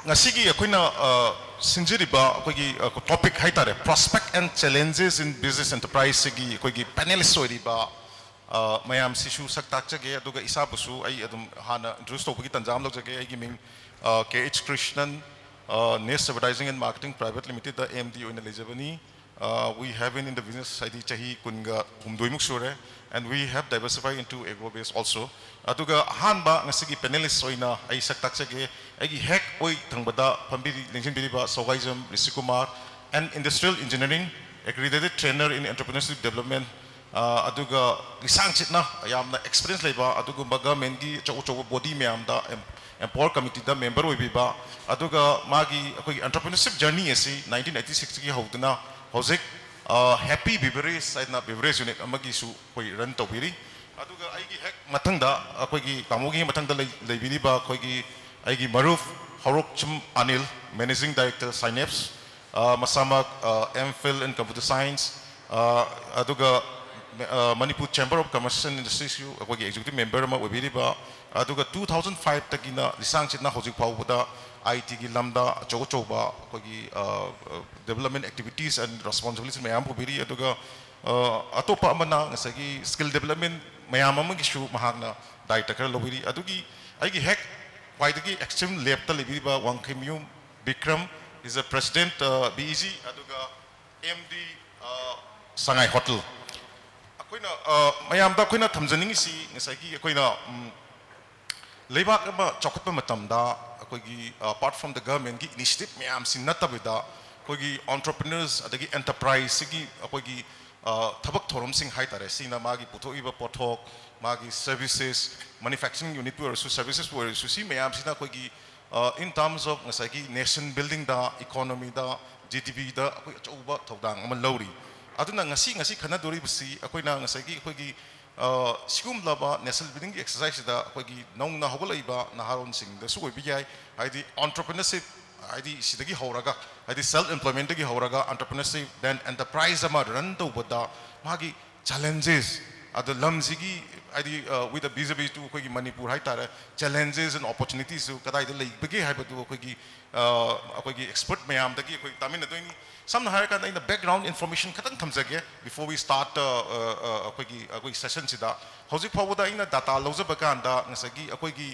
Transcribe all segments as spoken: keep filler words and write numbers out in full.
ꯉꯁꯤꯒꯤ ꯑꯩꯈꯣꯏꯅ ꯑ, ꯁꯤꯟꯖꯔꯤꯕ ꯑꯩꯈꯣꯏꯒꯤ ꯇꯣꯄꯤꯛ ꯍꯥꯏꯇꯥꯔꯦ, Prospect and Challenges in Business Enterprise ꯁꯤꯒꯤ ꯑꯩꯈꯣꯏꯒꯤ ꯄꯦꯅꯦꯂꯤꯁ ꯑꯣꯏꯔꯤꯕ ꯑ, ꯃꯌꯥꯝꯁꯤꯁꯨ ꯁꯛ ꯇꯥꯛꯆꯒꯦ, ꯑꯗꯨꯒ ꯏꯁꯥꯕꯨꯁꯨ ꯑꯩ ꯑꯗꯨꯝ ꯍꯥꯟꯅ ꯏꯟꯇ꯭ꯔꯣꯗ꯭ꯌꯨꯁ ꯇꯧꯕꯒꯤ ꯇꯥꯟꯖꯥ ꯑꯃ ꯂꯧꯖꯒꯦ꯫ ꯑꯩꯒꯤ ꯃꯤꯡ K H Krishnan, Ness advertising and marketing private ꯂꯤꯃꯤꯇꯦꯗꯇ ꯑꯦꯝ ꯗꯤ ꯑꯣꯏꯅ ꯂꯩꯖꯕꯅꯤ꯫ We have been in the business ꯍꯥꯏꯗꯤ ꯆꯍꯤ ꯀꯨꯟꯒ ꯍꯨꯝꯗꯣꯏꯃꯨꯛ ꯁꯨꯔꯦ, and we have diversified into agro base also. ꯑꯗꯨꯒ ꯑꯍꯥꯟꯕ ꯉꯁꯤꯒꯤ ꯄꯦꯅꯦꯂꯤꯁ ꯑꯣꯏꯅ ꯑꯩ ꯁꯛ ꯇꯥꯛꯆꯒꯦ꯫ ꯑꯩꯒꯤ ꯍꯦꯛ ꯑꯣꯏ ꯊꯪꯕꯗ ꯐꯝꯕꯤꯔꯤ ꯂꯦꯡꯁꯤꯟꯕꯤꯔꯤꯕ ꯁꯧꯒꯥꯏꯖꯝ ꯔꯤꯁꯤꯀꯨꯃꯥꯔ, an industrial engineering, accredited trainer in entrepreneurship development, ꯑ, ꯑꯗꯨꯒ ꯂꯤꯁꯥꯡ ꯁꯤꯠꯅ ꯌꯥꯝꯅ ꯑꯦꯛꯁꯄꯤꯔꯤꯌꯦꯟꯁ ꯂꯩꯕ ꯑꯗꯨꯒꯨꯝꯕ ꯒꯚꯔꯟꯃꯦꯟꯒꯤ ꯑꯆꯧ ꯑꯆꯧꯕ ꯕꯣꯗꯤ ꯃꯌꯥꯝꯗ ꯑꯦꯝ ꯑꯦꯝꯄꯥꯋꯔ ꯀꯃꯤꯇꯤꯗ ꯃꯦꯝꯕꯔ ꯑꯣꯏꯕꯤꯕ, ꯑꯗꯨꯒ ꯃꯥꯒꯤ ꯑꯩꯈꯣꯏꯒꯤ ꯑꯦꯟꯇꯔꯄ꯭ꯔꯤꯅꯔꯁꯤꯞ ꯖꯔꯅꯤ ꯑꯁꯤ ꯅꯥꯏꯟꯇꯤꯟ ꯑꯩꯠꯇꯤ ꯁꯤꯛꯁꯇꯒꯤ ꯍꯧꯗꯨꯅ ꯍꯧꯖꯤꯛ ꯍꯦꯄꯤ ꯕꯤꯕꯔꯦꯖ ꯍꯥꯏꯅ ꯕꯤꯕꯔꯦꯖ ꯌꯨꯅꯤꯠ ꯑꯃꯒꯤꯁꯨ ꯑꯩꯈꯣꯏ ꯔꯟ ꯇꯧꯕꯤꯔꯤ꯫ ꯑꯗꯨꯒ ꯑꯩꯒꯤ ꯍꯦꯛ ꯃꯊꯪꯗ, ꯑꯩꯈꯣꯏꯒꯤ ꯇꯥꯃꯣꯒꯤ ꯃꯊꯪꯗ ꯂꯩ- ꯂꯩꯕꯤꯔꯤꯕ ꯑꯩꯈꯣꯏꯒꯤ ꯑꯩꯒꯤ ꯃꯔꯨꯞ ꯍꯧꯔꯣꯛꯆꯝ ꯑꯅꯤꯜ, ꯃꯦꯅꯦꯖꯤꯡ ꯗꯥꯏꯔꯦꯛꯇꯔ ꯁꯥꯏꯅꯦꯞꯁ, ꯑ, ꯃꯁꯥꯃꯛ M Phil in computer science, ꯑꯗꯨꯒ Manipur chamber of commerce and ꯏꯟꯗꯁꯇ꯭ꯔꯤꯁꯨ ꯑꯩꯈꯣꯏꯒꯤ ꯑꯦꯛꯖꯤꯀ꯭ꯌꯨꯇꯤꯚ ꯃꯦꯝꯕꯔ ꯑꯃ ꯑꯣꯏꯕꯤꯔꯤꯕ, ꯑꯗꯨꯒ ꯇꯨ ꯊꯥꯎꯖꯟ ꯐꯥꯏꯚꯇꯒꯤꯅ ꯂꯤꯁꯥꯡ ꯁꯤꯠꯅ ꯍꯧꯖꯤꯛ ꯐꯥꯎꯕꯗ ꯑꯥꯏ ꯇꯤꯒꯤ ꯂꯝꯗ ꯑꯆꯧ ꯑꯆꯧꯕ ꯑꯩꯈꯣꯏꯒꯤ ꯗꯦꯕꯂꯞꯃꯦꯟ ꯑꯦꯛꯇꯤꯚꯤꯇꯤꯁ ꯑꯦꯟ ꯔꯦꯁꯄꯣꯟꯁꯤꯕꯤꯂꯤꯇꯤꯁ ꯃꯌꯥꯝ ꯄꯨꯕꯤꯔꯤ꯫ ꯑꯗꯨꯒ ꯑ, ꯑꯇꯣꯞꯄ ꯑꯃꯅ ꯉꯁꯥꯏꯒꯤ ꯁ꯭ꯀꯤꯜ ꯗꯦꯕꯂꯞꯃꯦꯟ ꯃꯌꯥꯝ ꯑꯃꯒꯤꯁꯨ ꯃꯍꯥꯛꯅ ꯗꯥꯏꯇ ꯈꯔ ꯂꯧꯕꯤꯔꯤ꯫ ꯑꯗꯨꯒꯤ ꯑꯩꯒꯤ ꯍꯦꯛ ꯈ꯭ꯋꯥꯏꯗꯒꯤ ꯑꯦꯛꯁꯇ꯭ꯔꯤꯝ ꯂꯦꯞꯇ ꯂꯩꯕꯤꯔꯤꯕ Wangkheimayum Bikram, is a president, B E G, ꯑꯗꯨꯒ ꯑꯦꯝ ꯗꯤ, ꯁꯉꯥꯏ ꯍꯣꯇꯦꯜ꯫ ꯑꯩꯈꯣꯏꯅ ꯑ, ꯃꯌꯥꯝꯗ ꯑꯩꯈꯣꯏꯅ ꯊꯝꯖꯅꯤꯡꯉꯤꯁꯤ ꯉꯁꯥꯏꯒꯤ ꯑꯩꯈꯣꯏꯅ ꯎꯝ, ꯂꯩꯕꯥꯛ ꯑꯃ ꯆꯥꯎꯈꯠꯄ ꯃꯇꯝꯗ ꯑꯩꯈꯣꯏꯒꯤ ꯑꯄꯥꯔꯠ ꯐ꯭ꯔꯣꯝ ꯗ ꯒꯚꯔꯟꯃꯦꯟꯒꯤ ꯏꯅꯤꯁꯤꯌꯦꯇꯤꯚ ꯃꯌꯥꯝꯁꯤ ꯅꯠꯇꯕꯤꯗ ꯑꯩꯈꯣꯏꯒꯤ ꯑꯣꯟꯇꯔꯄ꯭ꯔꯤꯅꯔꯁ ꯑꯗꯒꯤ ꯑꯦꯟꯇꯔꯄ꯭ꯔꯥꯏꯖꯁꯤꯒꯤ ꯑꯩꯈꯣꯏꯒꯤ ꯑ, ꯊꯕꯛ ꯊꯧꯔꯝꯁꯤꯡ ꯍꯥꯏꯇꯥꯔꯦ, ꯁꯤꯅ ꯃꯥꯒꯤ ꯄꯨꯊꯣꯛꯏꯕ ꯄꯣꯠꯊꯣꯛ, ꯃꯥꯒꯤ ꯁꯔꯚꯤꯁꯦꯁ, ꯃꯦꯅꯨꯐꯦꯛꯆꯔꯤꯡ ꯌꯨꯅꯤꯠꯄꯨ ꯑꯣꯏꯔꯁꯨ, ꯁꯔꯚꯤꯁꯦꯁꯄꯨ ꯑꯣꯏꯔꯁꯨ, ꯁꯤ ꯃꯌꯥꯝꯁꯤꯅ ꯑꯩꯈꯣꯏꯒꯤ ꯑ, in terms of ꯉꯁꯥꯏꯒꯤ ꯅꯦꯁꯟ ꯕꯤꯜꯗꯤꯡꯗ, ꯏꯀꯣꯅꯣꯃꯤꯗ, ꯖꯤ ꯗꯤ ꯄꯤꯗ ꯑꯩꯈꯣꯏ ꯑꯆꯧꯕ ꯊꯧꯗꯥꯡ ꯑꯃ ꯂꯧꯔꯤ꯫ ꯑꯗꯨꯅ ꯉꯁꯤ ꯉꯁꯤ ꯈꯟꯅꯗꯣꯔꯤꯕꯁꯤ ꯑꯩꯈꯣꯏꯅ ꯉꯁꯥꯏꯒꯤ ꯑꯩꯈꯣꯏꯒꯤ ꯑ, ꯁꯤꯒꯨꯝꯂꯕ ꯅꯦꯁꯅꯦꯜ ꯕꯤꯜꯗꯤꯡꯒꯤ ꯑꯦꯛꯁꯔꯁꯥꯏꯖꯁꯤꯗ ꯑꯩꯈꯣꯏꯒꯤ ꯅꯧꯅ ꯍꯧꯒꯠꯂꯛꯏꯕ ꯅꯍꯥꯔꯣꯟꯁꯤꯡꯗꯁꯨ ꯑꯣꯏꯕ ꯌꯥꯏ, ꯍꯥꯏꯗꯤ ꯑꯣꯟꯇꯔꯄ꯭ꯔꯤꯅꯔꯁꯤꯞ, ꯍꯥꯏꯗꯤ ꯁꯤꯗꯒꯤ ꯍꯧꯔꯒ, ꯍꯥꯏꯗꯤ ꯁꯦꯜꯐ ꯑꯦꯝꯄ꯭ꯂꯣꯏꯃꯦꯟꯗꯒꯤ ꯍꯧꯔꯒ ꯑꯣꯟꯇꯔꯄ꯭ꯔꯤꯅꯔꯁꯤꯞ, ꯗꯦꯟ ꯑꯦꯟꯇꯔꯄ꯭ꯔꯥꯏꯖ ꯑꯃ ꯔꯟ ꯇꯧꯕꯗ ꯃꯥꯒꯤ ꯆꯦꯂꯦꯟꯖꯦꯁ, ꯑꯗꯣ ꯂꯝꯁꯤꯒꯤ, ꯍꯥꯏꯗꯤ, with a vis-a-vis to ꯑꯩꯈꯣꯏꯒꯤ ꯃꯅꯤꯄꯨꯔ ꯍꯥꯏꯇꯥꯔꯦ, challenges and opportunitiesꯁꯨ ꯀꯗꯥꯏꯗ ꯂꯩꯕꯒꯦ ꯍꯥꯏꯕꯗꯨ ꯑꯩꯈꯣꯏꯒꯤ, ꯑ, ꯑꯩꯈꯣꯏꯒꯤ expert ꯃꯌꯥꯝꯗꯒꯤ ꯑꯩꯈꯣꯏ ꯇꯥꯃꯤꯟꯅꯗꯣꯏꯅꯤ꯫ ꯁꯝꯅ ꯍꯥꯏꯔꯀꯥꯟꯗ ꯑꯩꯅ background information ꯈꯇꯪ ꯊꯝꯖꯒꯦ before we start, ꯑ, ꯑ, ꯑ, ꯑꯩꯈꯣꯏꯒꯤ, ꯑꯩꯈꯣꯏꯒꯤ sessionꯁꯤꯗ꯫ ꯍꯧꯖꯤꯛ ꯐꯥꯎꯕꯗ ꯑꯩꯅ data ꯂꯧꯖꯕ ꯀꯥꯟꯗ ꯉꯁꯥꯏꯒꯤ ꯑꯩꯈꯣꯏꯒꯤ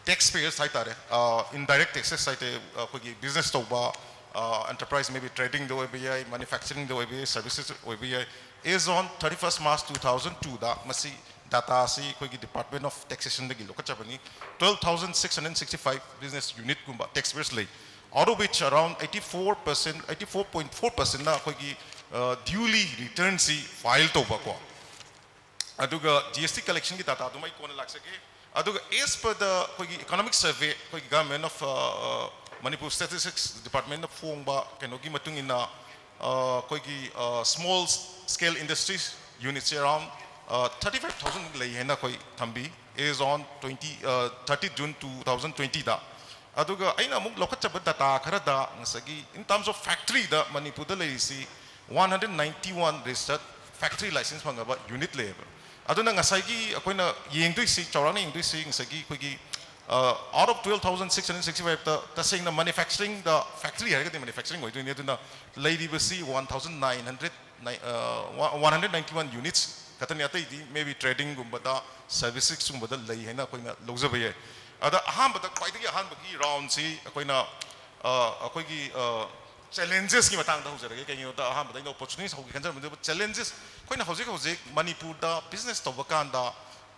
tax payers ꯍꯥꯏꯇꯥꯔꯦ, ꯑ, indirect taxes ꯍꯥꯏꯇꯥꯔꯦ, ꯑꯩꯈꯣꯏꯒꯤ business ꯇꯧꯕ, ꯑ, enterprise, maybe tradingꯗ ꯑꯣꯏꯕ ꯌꯥꯏ, manufacturingꯗ ꯑꯣꯏꯕ ꯌꯥꯏ, servicesꯇ ꯑꯣꯏꯕ ꯌꯥꯏ, as on thirty-first March two thousand twoꯗ ꯃꯁꯤ dataꯁꯤ ꯑꯩꯈꯣꯏꯒꯤ Department of Taxationꯗꯒꯤ ꯂꯧꯈꯠꯆꯕꯅꯤ꯫ Twelve thousand six hundred sixty-five business unitꯀꯨꯝꯕ tax payers ꯂꯩ, out of which around eighty-four percent, eighty-four point four percentꯅ ꯑꯩꯈꯣꯏꯒꯤ, ꯑ, duly returnꯁꯤ file ꯇꯧꯕꯀꯣ꯫ ꯑꯗꯨꯒ G S T collectionꯒꯤ dataꯗꯨꯃ ꯑꯩ ꯀꯣꯟꯅ ꯂꯥꯛꯆꯒꯦ꯫ ꯑꯗꯨꯒ as per the ꯑꯩꯈꯣꯏꯒꯤ economic survey, ꯑꯩꯈꯣꯏꯒꯤ Government of, ꯑ, ꯑ, Manipur Statistics Departmentꯅ ꯐꯣꯡꯕ ꯀꯩꯅꯣꯒꯤ ꯃꯇꯨꯡ ꯏꯟꯅ, ꯑ, ꯑꯩꯈꯣꯏꯒꯤ, ꯑ, small scale industries unitꯁꯦ around, ꯑ, thirty-five thousand ꯂꯩ ꯍꯥꯏꯅ ꯑꯩꯈꯣꯏ ꯊꯝꯕꯤ, as on twenty, ꯑ, thirty June two thousand twentyꯗ꯫ ꯑꯗꯨꯒ ꯑꯩꯅ ꯑꯃꯨꯛ ꯂꯧꯈꯠꯆꯕ data ꯈꯔꯗ ꯉꯁꯥꯏꯒꯤ in terms of factoryꯗ ꯃꯅꯤꯄꯨꯔꯗ ꯂꯩꯔꯤꯁꯤ one hundred ninety-one registered factory license ꯐꯪꯉꯕ unit ꯂꯩꯌꯦꯕ꯫ ꯑꯗꯨꯅ ꯉꯁꯥꯏꯒꯤ ꯑꯩꯈꯣꯏꯅ ꯌꯦꯡꯗꯣꯏꯁꯤ, ꯆꯥꯎꯔꯥꯛꯅ ꯌꯦꯡꯗꯣꯏꯁꯤ ꯉꯁꯥꯏꯒꯤ ꯑꯩꯈꯣꯏꯒꯤ, ꯑ, out of twelve thousand six hundred sixty-fiveꯇ ꯇꯁꯦꯡꯅ manufacturingꯗ factory ꯍꯥꯏꯔꯒꯗꯤ manufacturing ꯑꯣꯏꯗꯣꯏꯅꯤ꯫ ꯑꯗꯨꯅ ꯂꯩꯔꯤꯕꯁꯤ one thousand nine hundred, ꯑ, one hundred ninety-one units ꯈꯛꯇꯅꯤ, ꯑꯇꯩꯗꯤ maybe tradingꯒꯨꯝꯕꯗ, servicesꯀꯨꯝꯕꯗ ꯂꯩ ꯍꯥꯏꯅ ꯑꯩꯈꯣꯏꯅ ꯂꯧꯖꯕ ꯌꯥꯏ꯫ ꯑꯗ ꯑꯍꯥꯟꯕꯗ, ꯈ꯭ꯋꯥꯏꯗꯒꯤ ꯑꯍꯥꯟꯕꯒꯤ roundꯁꯤ ꯑꯩꯈꯣꯏꯅ, ꯑ, ꯑꯩꯈꯣꯏꯒꯤ, ꯑ, challengesꯀꯤ ꯃꯇꯥꯡꯗ ꯍꯧꯖꯔꯒꯦ꯫ ꯀꯩꯒꯤꯅꯣꯗ ꯑꯍꯥꯟꯕꯗ ꯑꯩꯅ opportunities ꯍꯧꯒꯦ ꯈꯟꯖꯔꯝꯕꯗꯨ challenges, ꯑꯩꯈꯣꯏꯅ ꯍꯧꯖꯤꯛ ꯍꯧꯖꯤꯛ ꯃꯅꯤꯄꯨꯔꯗ business ꯇꯧꯕ ꯀꯥꯟꯗ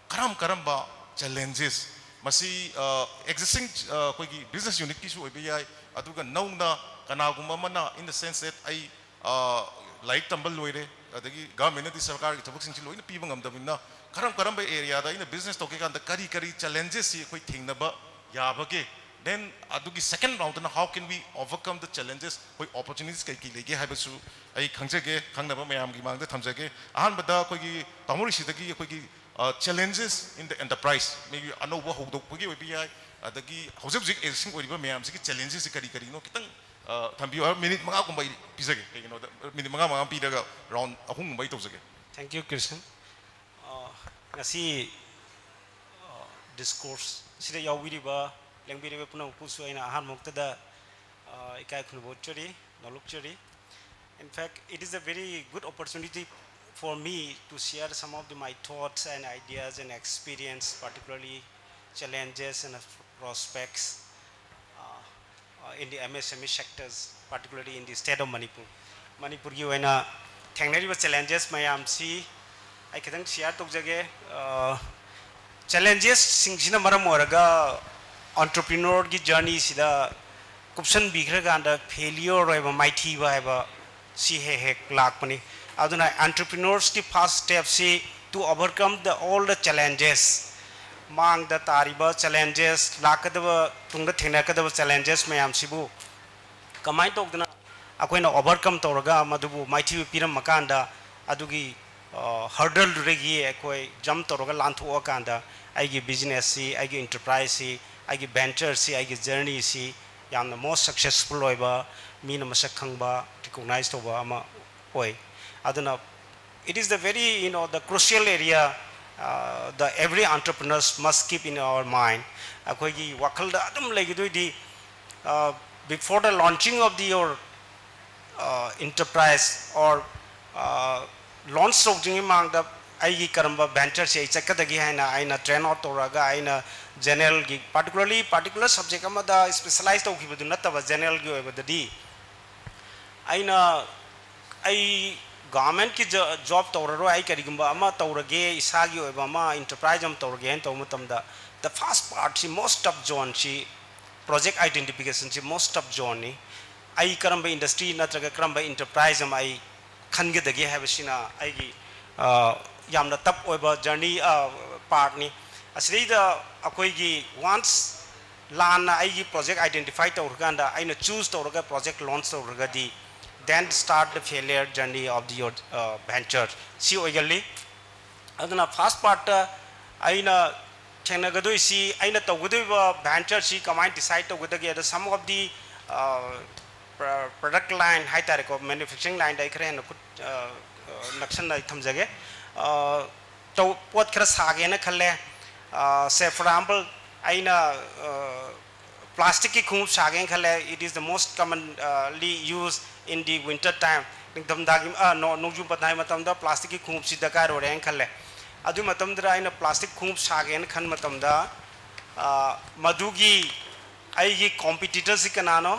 ꯀꯔꯝ ꯀꯔꯝꯕ challenges, ꯃꯁꯤ, ꯑ, existing, ꯑ, ꯑꯩꯈꯣꯏꯒꯤ business unitꯀꯤꯁꯨ ꯑꯣꯏꯕ ꯌꯥꯏ, ꯑꯗꯨꯒ ꯅꯧꯅ ꯀꯅꯥꯒꯨꯝꯕ ꯑꯃꯅ, in the sense that ꯑꯩ, ꯑ, ꯂꯥꯏꯔꯤꯛ ꯇꯝꯕ ꯂꯣꯏꯔꯦ, ꯑꯗꯒꯤ governmentꯅꯗꯤ ꯁꯔꯀꯥꯔꯒꯤ ꯊꯕꯛꯁꯤꯡꯁꯤ ꯂꯣꯏꯅ ꯄꯤꯕ ꯉꯝꯗꯕꯅꯤꯅ, ꯀꯔꯝ ꯀꯔꯝꯕ areaꯗ ꯑꯩꯅ business ꯇꯧꯒꯦ ꯀꯥꯟꯗ ꯀꯔꯤ ꯀꯔꯤ challengesꯁꯤ ꯑꯩꯈꯣꯏ ꯊꯦꯡꯅꯕ ꯌꯥꯕꯒꯦ? Then ꯑꯗꯨꯒꯤ second roundꯗꯅ how can we overcome the challenges, ꯑꯩꯈꯣꯏ opportunities ꯀꯩ ꯀꯩ ꯂꯩꯒꯦ ꯍꯥꯏꯕꯁꯨ ꯑꯩ ꯈꯪꯖꯒꯦ, ꯈꯪꯅꯕ ꯃꯌꯥꯝꯒꯤ ꯃꯥꯡꯗ ꯊꯝꯖꯒꯦ꯫ ꯑꯍꯥꯟꯕꯗ ꯑꯩꯈꯣꯏꯒꯤ ꯇꯥꯃꯣ ꯔꯤꯁꯤꯗꯒꯤ ꯑꯩꯈꯣꯏꯒꯤ, ꯑ, challenges in the enterprise, maybe ꯑꯅꯧꯕ ꯍꯧꯗꯣꯛꯄꯒꯤ ꯑꯣꯏꯕ ꯌꯥꯏ, ꯑꯗꯒꯤ ꯍꯧꯖꯤꯛ ꯍꯧꯖꯤꯛ existing ꯑꯣꯏꯔꯤꯕ ꯃꯌꯥꯝꯁꯤꯒꯤ challengesꯁꯤ ꯀꯔꯤ ꯀꯔꯤꯅꯣ ꯈꯤꯇꯪ, ꯑ, ꯊꯝꯕꯤꯌꯨ꯫ Minute ꯃꯉꯥꯒꯨꯝꯕ ꯑꯩ ꯄꯤꯖꯒꯦ, ꯀꯩꯒꯤꯅꯣꯗ minute ꯃꯉꯥ ꯃꯉꯥ ꯄꯤꯔꯒ round ꯑꯍꯨꯝꯒꯨꯝꯕ ꯑꯩ ꯇꯧꯖꯒꯦ꯫ Thank you, Krishan. ꯑ, ꯉꯁꯤ ꯗꯤꯁꯀꯣꯔꯁ ꯑꯁꯤꯗ ꯌꯥꯎꯕꯤꯔꯤꯕ, ꯂꯦꯡꯕꯤꯔꯤꯕ ꯄꯨꯝꯅꯃꯛꯄꯨꯁꯨ ꯑꯩꯅ ꯑꯍꯥꯟꯕ ꯃꯛꯇꯗ ꯏꯀꯥꯏ ꯈꯨꯝꯅꯕ ꯎꯠꯆꯔꯤ, ꯅꯣꯂꯨꯛꯆꯔꯤ꯫ In fact, it is a very good opportunity for me to share some of the, my thoughts and ideas and experience, particularly challenges and prospects uh, uh, in the M S M E sectors, particularly in the state of Manipur. ꯃꯅꯤꯄꯨꯔꯒꯤ ꯑꯣꯏꯅ ꯊꯦꯡꯅꯔꯤꯕ challenges ꯃꯌꯥꯝꯁꯤ ꯑꯩ ꯈꯤꯇꯪ share ꯇꯧꯖꯒꯦ꯫ ꯆꯦꯂꯦꯟꯖꯦꯁꯁꯤꯡꯁꯤꯅ ꯃꯔꯝ ꯑꯣꯏꯔꯒ ꯑꯣꯟꯇꯔꯄ꯭ꯔꯤꯅꯣꯔꯒꯤ ꯖꯔꯅꯤꯁꯤꯗ ꯀꯨꯞꯁꯟꯕꯤꯈ꯭ꯔꯀꯥꯟꯗ ꯐꯦꯂꯤꯌꯣꯔ ꯑꯣꯏꯕ, ꯃꯥꯏꯊꯤꯕ ꯍꯥꯏꯕ ꯁꯤ ꯍꯦꯛ ꯍꯦꯛ ꯂꯥꯛꯄꯅꯤ꯫ ꯑꯗꯨꯅ ꯑꯣꯟꯇꯔꯄ꯭ꯔꯤꯅꯣꯔꯁꯀꯤ first ꯁ꯭ꯇꯦꯞꯁꯤ to overcome the all the challenges, ꯃꯥꯡꯗ ꯇꯥꯔꯤꯕ ꯆꯦꯂꯦꯟꯖꯦꯁ, ꯂꯥꯛꯀꯗꯕ ꯇꯨꯡꯗ ꯊꯦꯡꯅꯔꯛꯀꯗꯕ ꯆꯦꯂꯦꯟꯖꯦꯁ ꯃꯌꯥꯝꯁꯤꯕꯨ ꯀꯃꯥꯏꯅ ꯇꯧꯗꯅ ꯑꯩꯈꯣꯏꯅ ꯑꯣꯚꯔꯀꯝ ꯇꯧꯔꯒ ꯃꯗꯨꯕꯨ ꯃꯥꯏꯊꯤꯕ ꯄꯤꯔꯝꯃꯀꯥꯟꯗ ꯑꯗꯨꯒꯤ ꯍꯔꯗꯜꯗꯨꯗꯒꯤ ꯑꯩꯈꯣꯏ ꯖꯝꯞ ꯇꯧꯔꯒ ꯂꯥꯟꯊꯣꯛꯑꯀꯥꯟꯗ ꯑꯩꯒꯤ ꯕꯤꯖꯤꯅꯦꯁꯁꯤ, ꯑꯩꯒꯤ ꯏꯟꯇꯔꯄ꯭ꯔꯥꯏꯖꯁꯤ, ꯑꯩꯒꯤ ꯚꯦꯟꯆꯔꯁꯤ, ꯑꯩꯒꯤ ꯖꯔꯅꯤꯁꯤ ꯌꯥꯝꯅ ꯃꯣꯁ ꯁꯛꯁꯦꯁꯐꯨꯜ ꯑꯣꯏꯕ, ꯃꯤꯅ ꯃꯁꯛ ꯈꯪꯕ, ꯔꯤꯀꯣꯛꯅꯥꯏꯖ ꯇꯧꯕ ꯑꯃ ꯑꯣꯏ꯫ ꯑꯗꯨꯅ it is the very, you know, the crucial area uh, the every entrepreneurs must keep in our mind. ꯑꯩꯈꯣꯏꯒꯤ ꯋꯥꯈꯜꯗ ꯑꯗꯨꯝ ꯂꯩꯒꯗꯣꯏꯗꯤ, uh, before the launching of the your uh, enterprise or uh, launch ꯇꯧꯗ꯭ꯔꯤꯉꯩ ꯃꯃꯥꯡꯗ ꯑꯩꯒꯤ ꯀꯔꯝꯕ ꯚꯦꯟꯆꯔꯁꯦ ꯑꯩ ꯆꯠꯀꯗꯒꯦ ꯍꯥꯏꯅ ꯑꯩꯅ ꯇ꯭ꯔꯦꯟ ꯑꯥꯎꯠ ꯇꯧꯔꯒ ꯑꯩꯅ ꯖꯦꯅꯔꯦꯜꯒꯤ, ꯄꯥꯔꯇꯤꯀꯨꯂꯔꯂꯤ ꯄꯥꯔꯇꯤꯀꯨꯂꯔ ꯁꯕꯖꯦꯛ ꯑꯃꯗ ꯁ꯭ꯄꯦꯁꯦꯂꯥꯏꯖ ꯇꯧꯈꯤꯕꯗꯨ ꯅꯠꯇꯕ, ꯖꯦꯅꯔꯦꯜꯒꯤ ꯑꯣꯏꯕꯗꯗꯤ ꯑꯩꯅ ꯑꯩ ꯒꯚꯔꯟꯃꯦꯟꯠꯀꯤ ꯖꯣꯕ ꯇꯧꯔꯔꯣꯏ, ꯑꯩ ꯀꯔꯤꯒꯨꯝꯕ ꯑꯃ ꯇꯧꯔꯒꯦ, ꯏꯁꯥꯒꯤ ꯑꯣꯏꯕ ꯑꯃ ꯏꯟꯇꯔꯄ꯭ꯔꯥꯏꯖ ꯑꯃ ꯇꯧꯔꯒꯦ ꯍꯥꯏꯅ ꯇꯧꯕ ꯃꯇꯝꯗ, the first part ꯁꯤ, most tough zone ꯁꯤ ꯄ꯭ꯔꯣꯖꯦꯛ ꯑꯥꯏꯗꯦꯟꯇꯤꯐꯤꯀꯦꯁꯟꯁꯤ most tough zoneꯅꯤ꯫ ꯑꯩ ꯀꯔꯝꯕ ꯏꯟꯗꯁꯇ꯭ꯔꯤ ꯅꯠꯇ꯭ꯔꯒ ꯀꯔꯝꯕ ꯏꯟꯇꯔꯄ꯭ꯔꯥꯏꯖ ꯑꯃ ꯑꯩ ꯈꯟꯒꯗꯒꯦ ꯍꯥꯏꯕꯁꯤꯅ ꯑꯩꯒꯤ ꯌꯥꯝꯅ ꯇꯐ ꯑꯣꯏꯕ ꯖꯔꯅꯤ, ꯄꯥꯔꯠꯅꯤ꯫ ꯑꯁꯤꯗꯩꯗ ꯑꯩꯈꯣꯏꯒꯤ ꯋꯥꯟꯁ ꯂꯥꯟꯅ ꯑꯩꯒꯤ ꯄ꯭ꯔꯣꯖꯦꯛ ꯑꯥꯏꯗꯦꯟꯇꯤꯐꯥꯏ ꯇꯧꯔꯀꯥꯟꯗ ꯑꯩꯅ ꯆꯨꯁ ꯇꯧꯔꯒ ꯄ꯭ꯔꯣꯖꯦꯛ ꯂꯣꯟꯆ ꯇꯧꯔꯒꯗꯤ, then start the failure journey of the your venture ꯁꯤ ꯑꯣꯏꯒꯜꯂꯤ꯫ ꯑꯗꯨꯅ ꯐꯥꯔꯁ ꯄꯥꯔꯠꯇ ꯑꯩꯅ ꯊꯦꯡꯅꯒꯗꯣꯏꯁꯤ, ꯑꯩꯅ ꯇꯧꯒꯗꯣꯏꯕ ꯚꯦꯟꯆꯔꯁꯤ ꯀꯃꯥꯏꯅ ꯗꯤꯁꯥꯏꯠ ꯇꯧꯒꯗꯒꯦ? ꯑꯗ some of the product line ꯍꯥꯏ ꯇꯥꯔꯦꯀꯣ, ꯃꯦꯅꯨꯐꯦꯛꯆꯔꯤꯡ ꯂꯥꯏꯟꯗ ꯑꯩ ꯈꯔ ꯍꯦꯟꯅ ꯈꯨꯠ ꯅꯛꯁꯟꯅ ꯑꯩ ꯊꯝꯖꯒꯦ꯫ ꯇꯧ ꯄꯣꯠ ꯈꯔ ꯁꯥꯒꯦꯅ ꯈꯜꯂꯦ꯫ ꯁꯦ, ꯐꯣꯔ ꯑꯦꯛꯖꯥꯝꯄꯜ, ꯑꯩꯅ ꯄ꯭ꯂꯥꯁꯇꯤꯛꯀꯤ ꯈꯣꯡꯎꯞ ꯁꯥꯒꯦꯅ ꯈꯜꯂꯦ꯫ It is the most commonly used in the winter time. ꯅꯤꯡꯊꯝꯊꯥꯒꯤ, ꯑ, ꯅꯣ-, ꯅꯣꯡꯖꯨ ꯄꯟꯊꯥꯒꯤ ꯃꯇꯝꯗ ꯄ꯭ꯂꯥꯁꯇꯤꯛꯀꯤ ꯈꯣꯡꯎꯞꯁꯤ ꯗꯔꯀꯥꯔ ꯑꯣꯏꯔꯦꯅ ꯈꯜꯂꯦ꯫ ꯑꯗꯨꯒꯤ ꯃꯇꯝꯗꯨꯗ ꯑꯩꯅ ꯄ꯭ꯂꯥꯁꯇꯤꯛ ꯈꯣꯡꯎꯞ ꯁꯥꯒꯦꯅ ꯈꯟꯕ ꯃꯇꯝꯗ, ꯑ, ꯃꯗꯨꯒꯤ ꯑꯩꯒꯤ ꯀꯣꯝꯄꯤꯇꯤꯇꯔꯁꯤ ꯀꯅꯥꯅꯣ?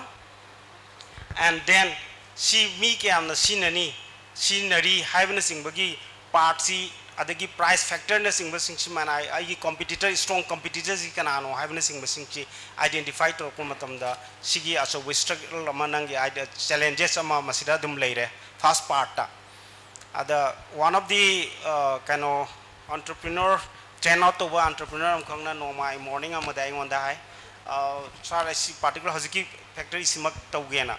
And then ꯁꯤ ꯃꯤ ꯀꯌꯥꯝꯅ ꯁꯤꯖꯤꯟꯅꯅꯤ, ꯁꯤꯖꯤꯟꯅꯔꯤ ꯍꯥꯏꯕꯅꯆꯤꯡꯕꯒꯤ ꯄꯥꯔꯠꯁꯤ, ꯑꯗꯒꯤ ꯄ꯭ꯔꯥꯏꯁ ꯐꯦꯛꯇꯔꯅꯆꯤꯡꯕꯁꯤꯡꯁꯤ ꯃꯥꯅ ꯑꯩ-, ꯑꯩꯒꯤ ꯀꯣꯝꯄꯤꯇꯤꯇꯔ, ꯏꯁꯇ꯭ꯔꯣꯡ ꯀꯣꯝꯄꯤꯇꯤꯇꯔꯁꯤ ꯀꯅꯥꯅꯣ ꯍꯥꯏꯕꯅꯆꯤꯡꯕꯁꯤꯡꯁꯤ ꯑꯥꯏꯗꯦꯟꯇꯤꯐꯥꯏ ꯇꯧꯔꯛꯄ ꯃꯇꯝꯗ, ꯁꯤꯒꯤ ꯑꯆꯧꯕ ꯏꯁꯇ꯭ꯔꯒꯜ ꯑꯃ, ꯅꯪꯒꯤ ꯆꯦꯂꯦꯟꯖꯦꯁ ꯑꯃ ꯃꯁꯤꯗ ꯑꯗꯨꯝ ꯂꯩꯔꯦ, ꯐꯥꯔꯁ ꯄꯥꯔꯠꯇ꯫ ꯑꯗ one of the, ꯑ, ꯀꯩꯅꯣ, ꯑꯣꯟꯇꯔꯄ꯭ꯔꯤꯅꯔ, ꯇ꯭ꯔꯦꯟ ꯑꯥꯎꯠ ꯇꯧꯕ ꯑꯣꯟꯇꯔꯄ꯭ꯔꯤꯅꯔ ꯑꯃꯈꯛꯅ ꯅꯣꯡꯃ ꯑꯩ ꯃꯣꯔꯅꯤꯡ ꯑꯃꯗ ꯑꯩꯉꯣꯟꯗ ꯍꯥꯏ, "ꯑ, ꯁꯥꯔ, ꯑꯩ ꯁꯤ ꯄꯥꯔꯇꯤꯀꯨꯂꯔ ꯍꯧꯖꯤꯛꯀꯤ ꯐꯦꯛꯇꯔꯤꯁꯤꯃꯛ ꯇꯧꯒꯦꯅ"꯫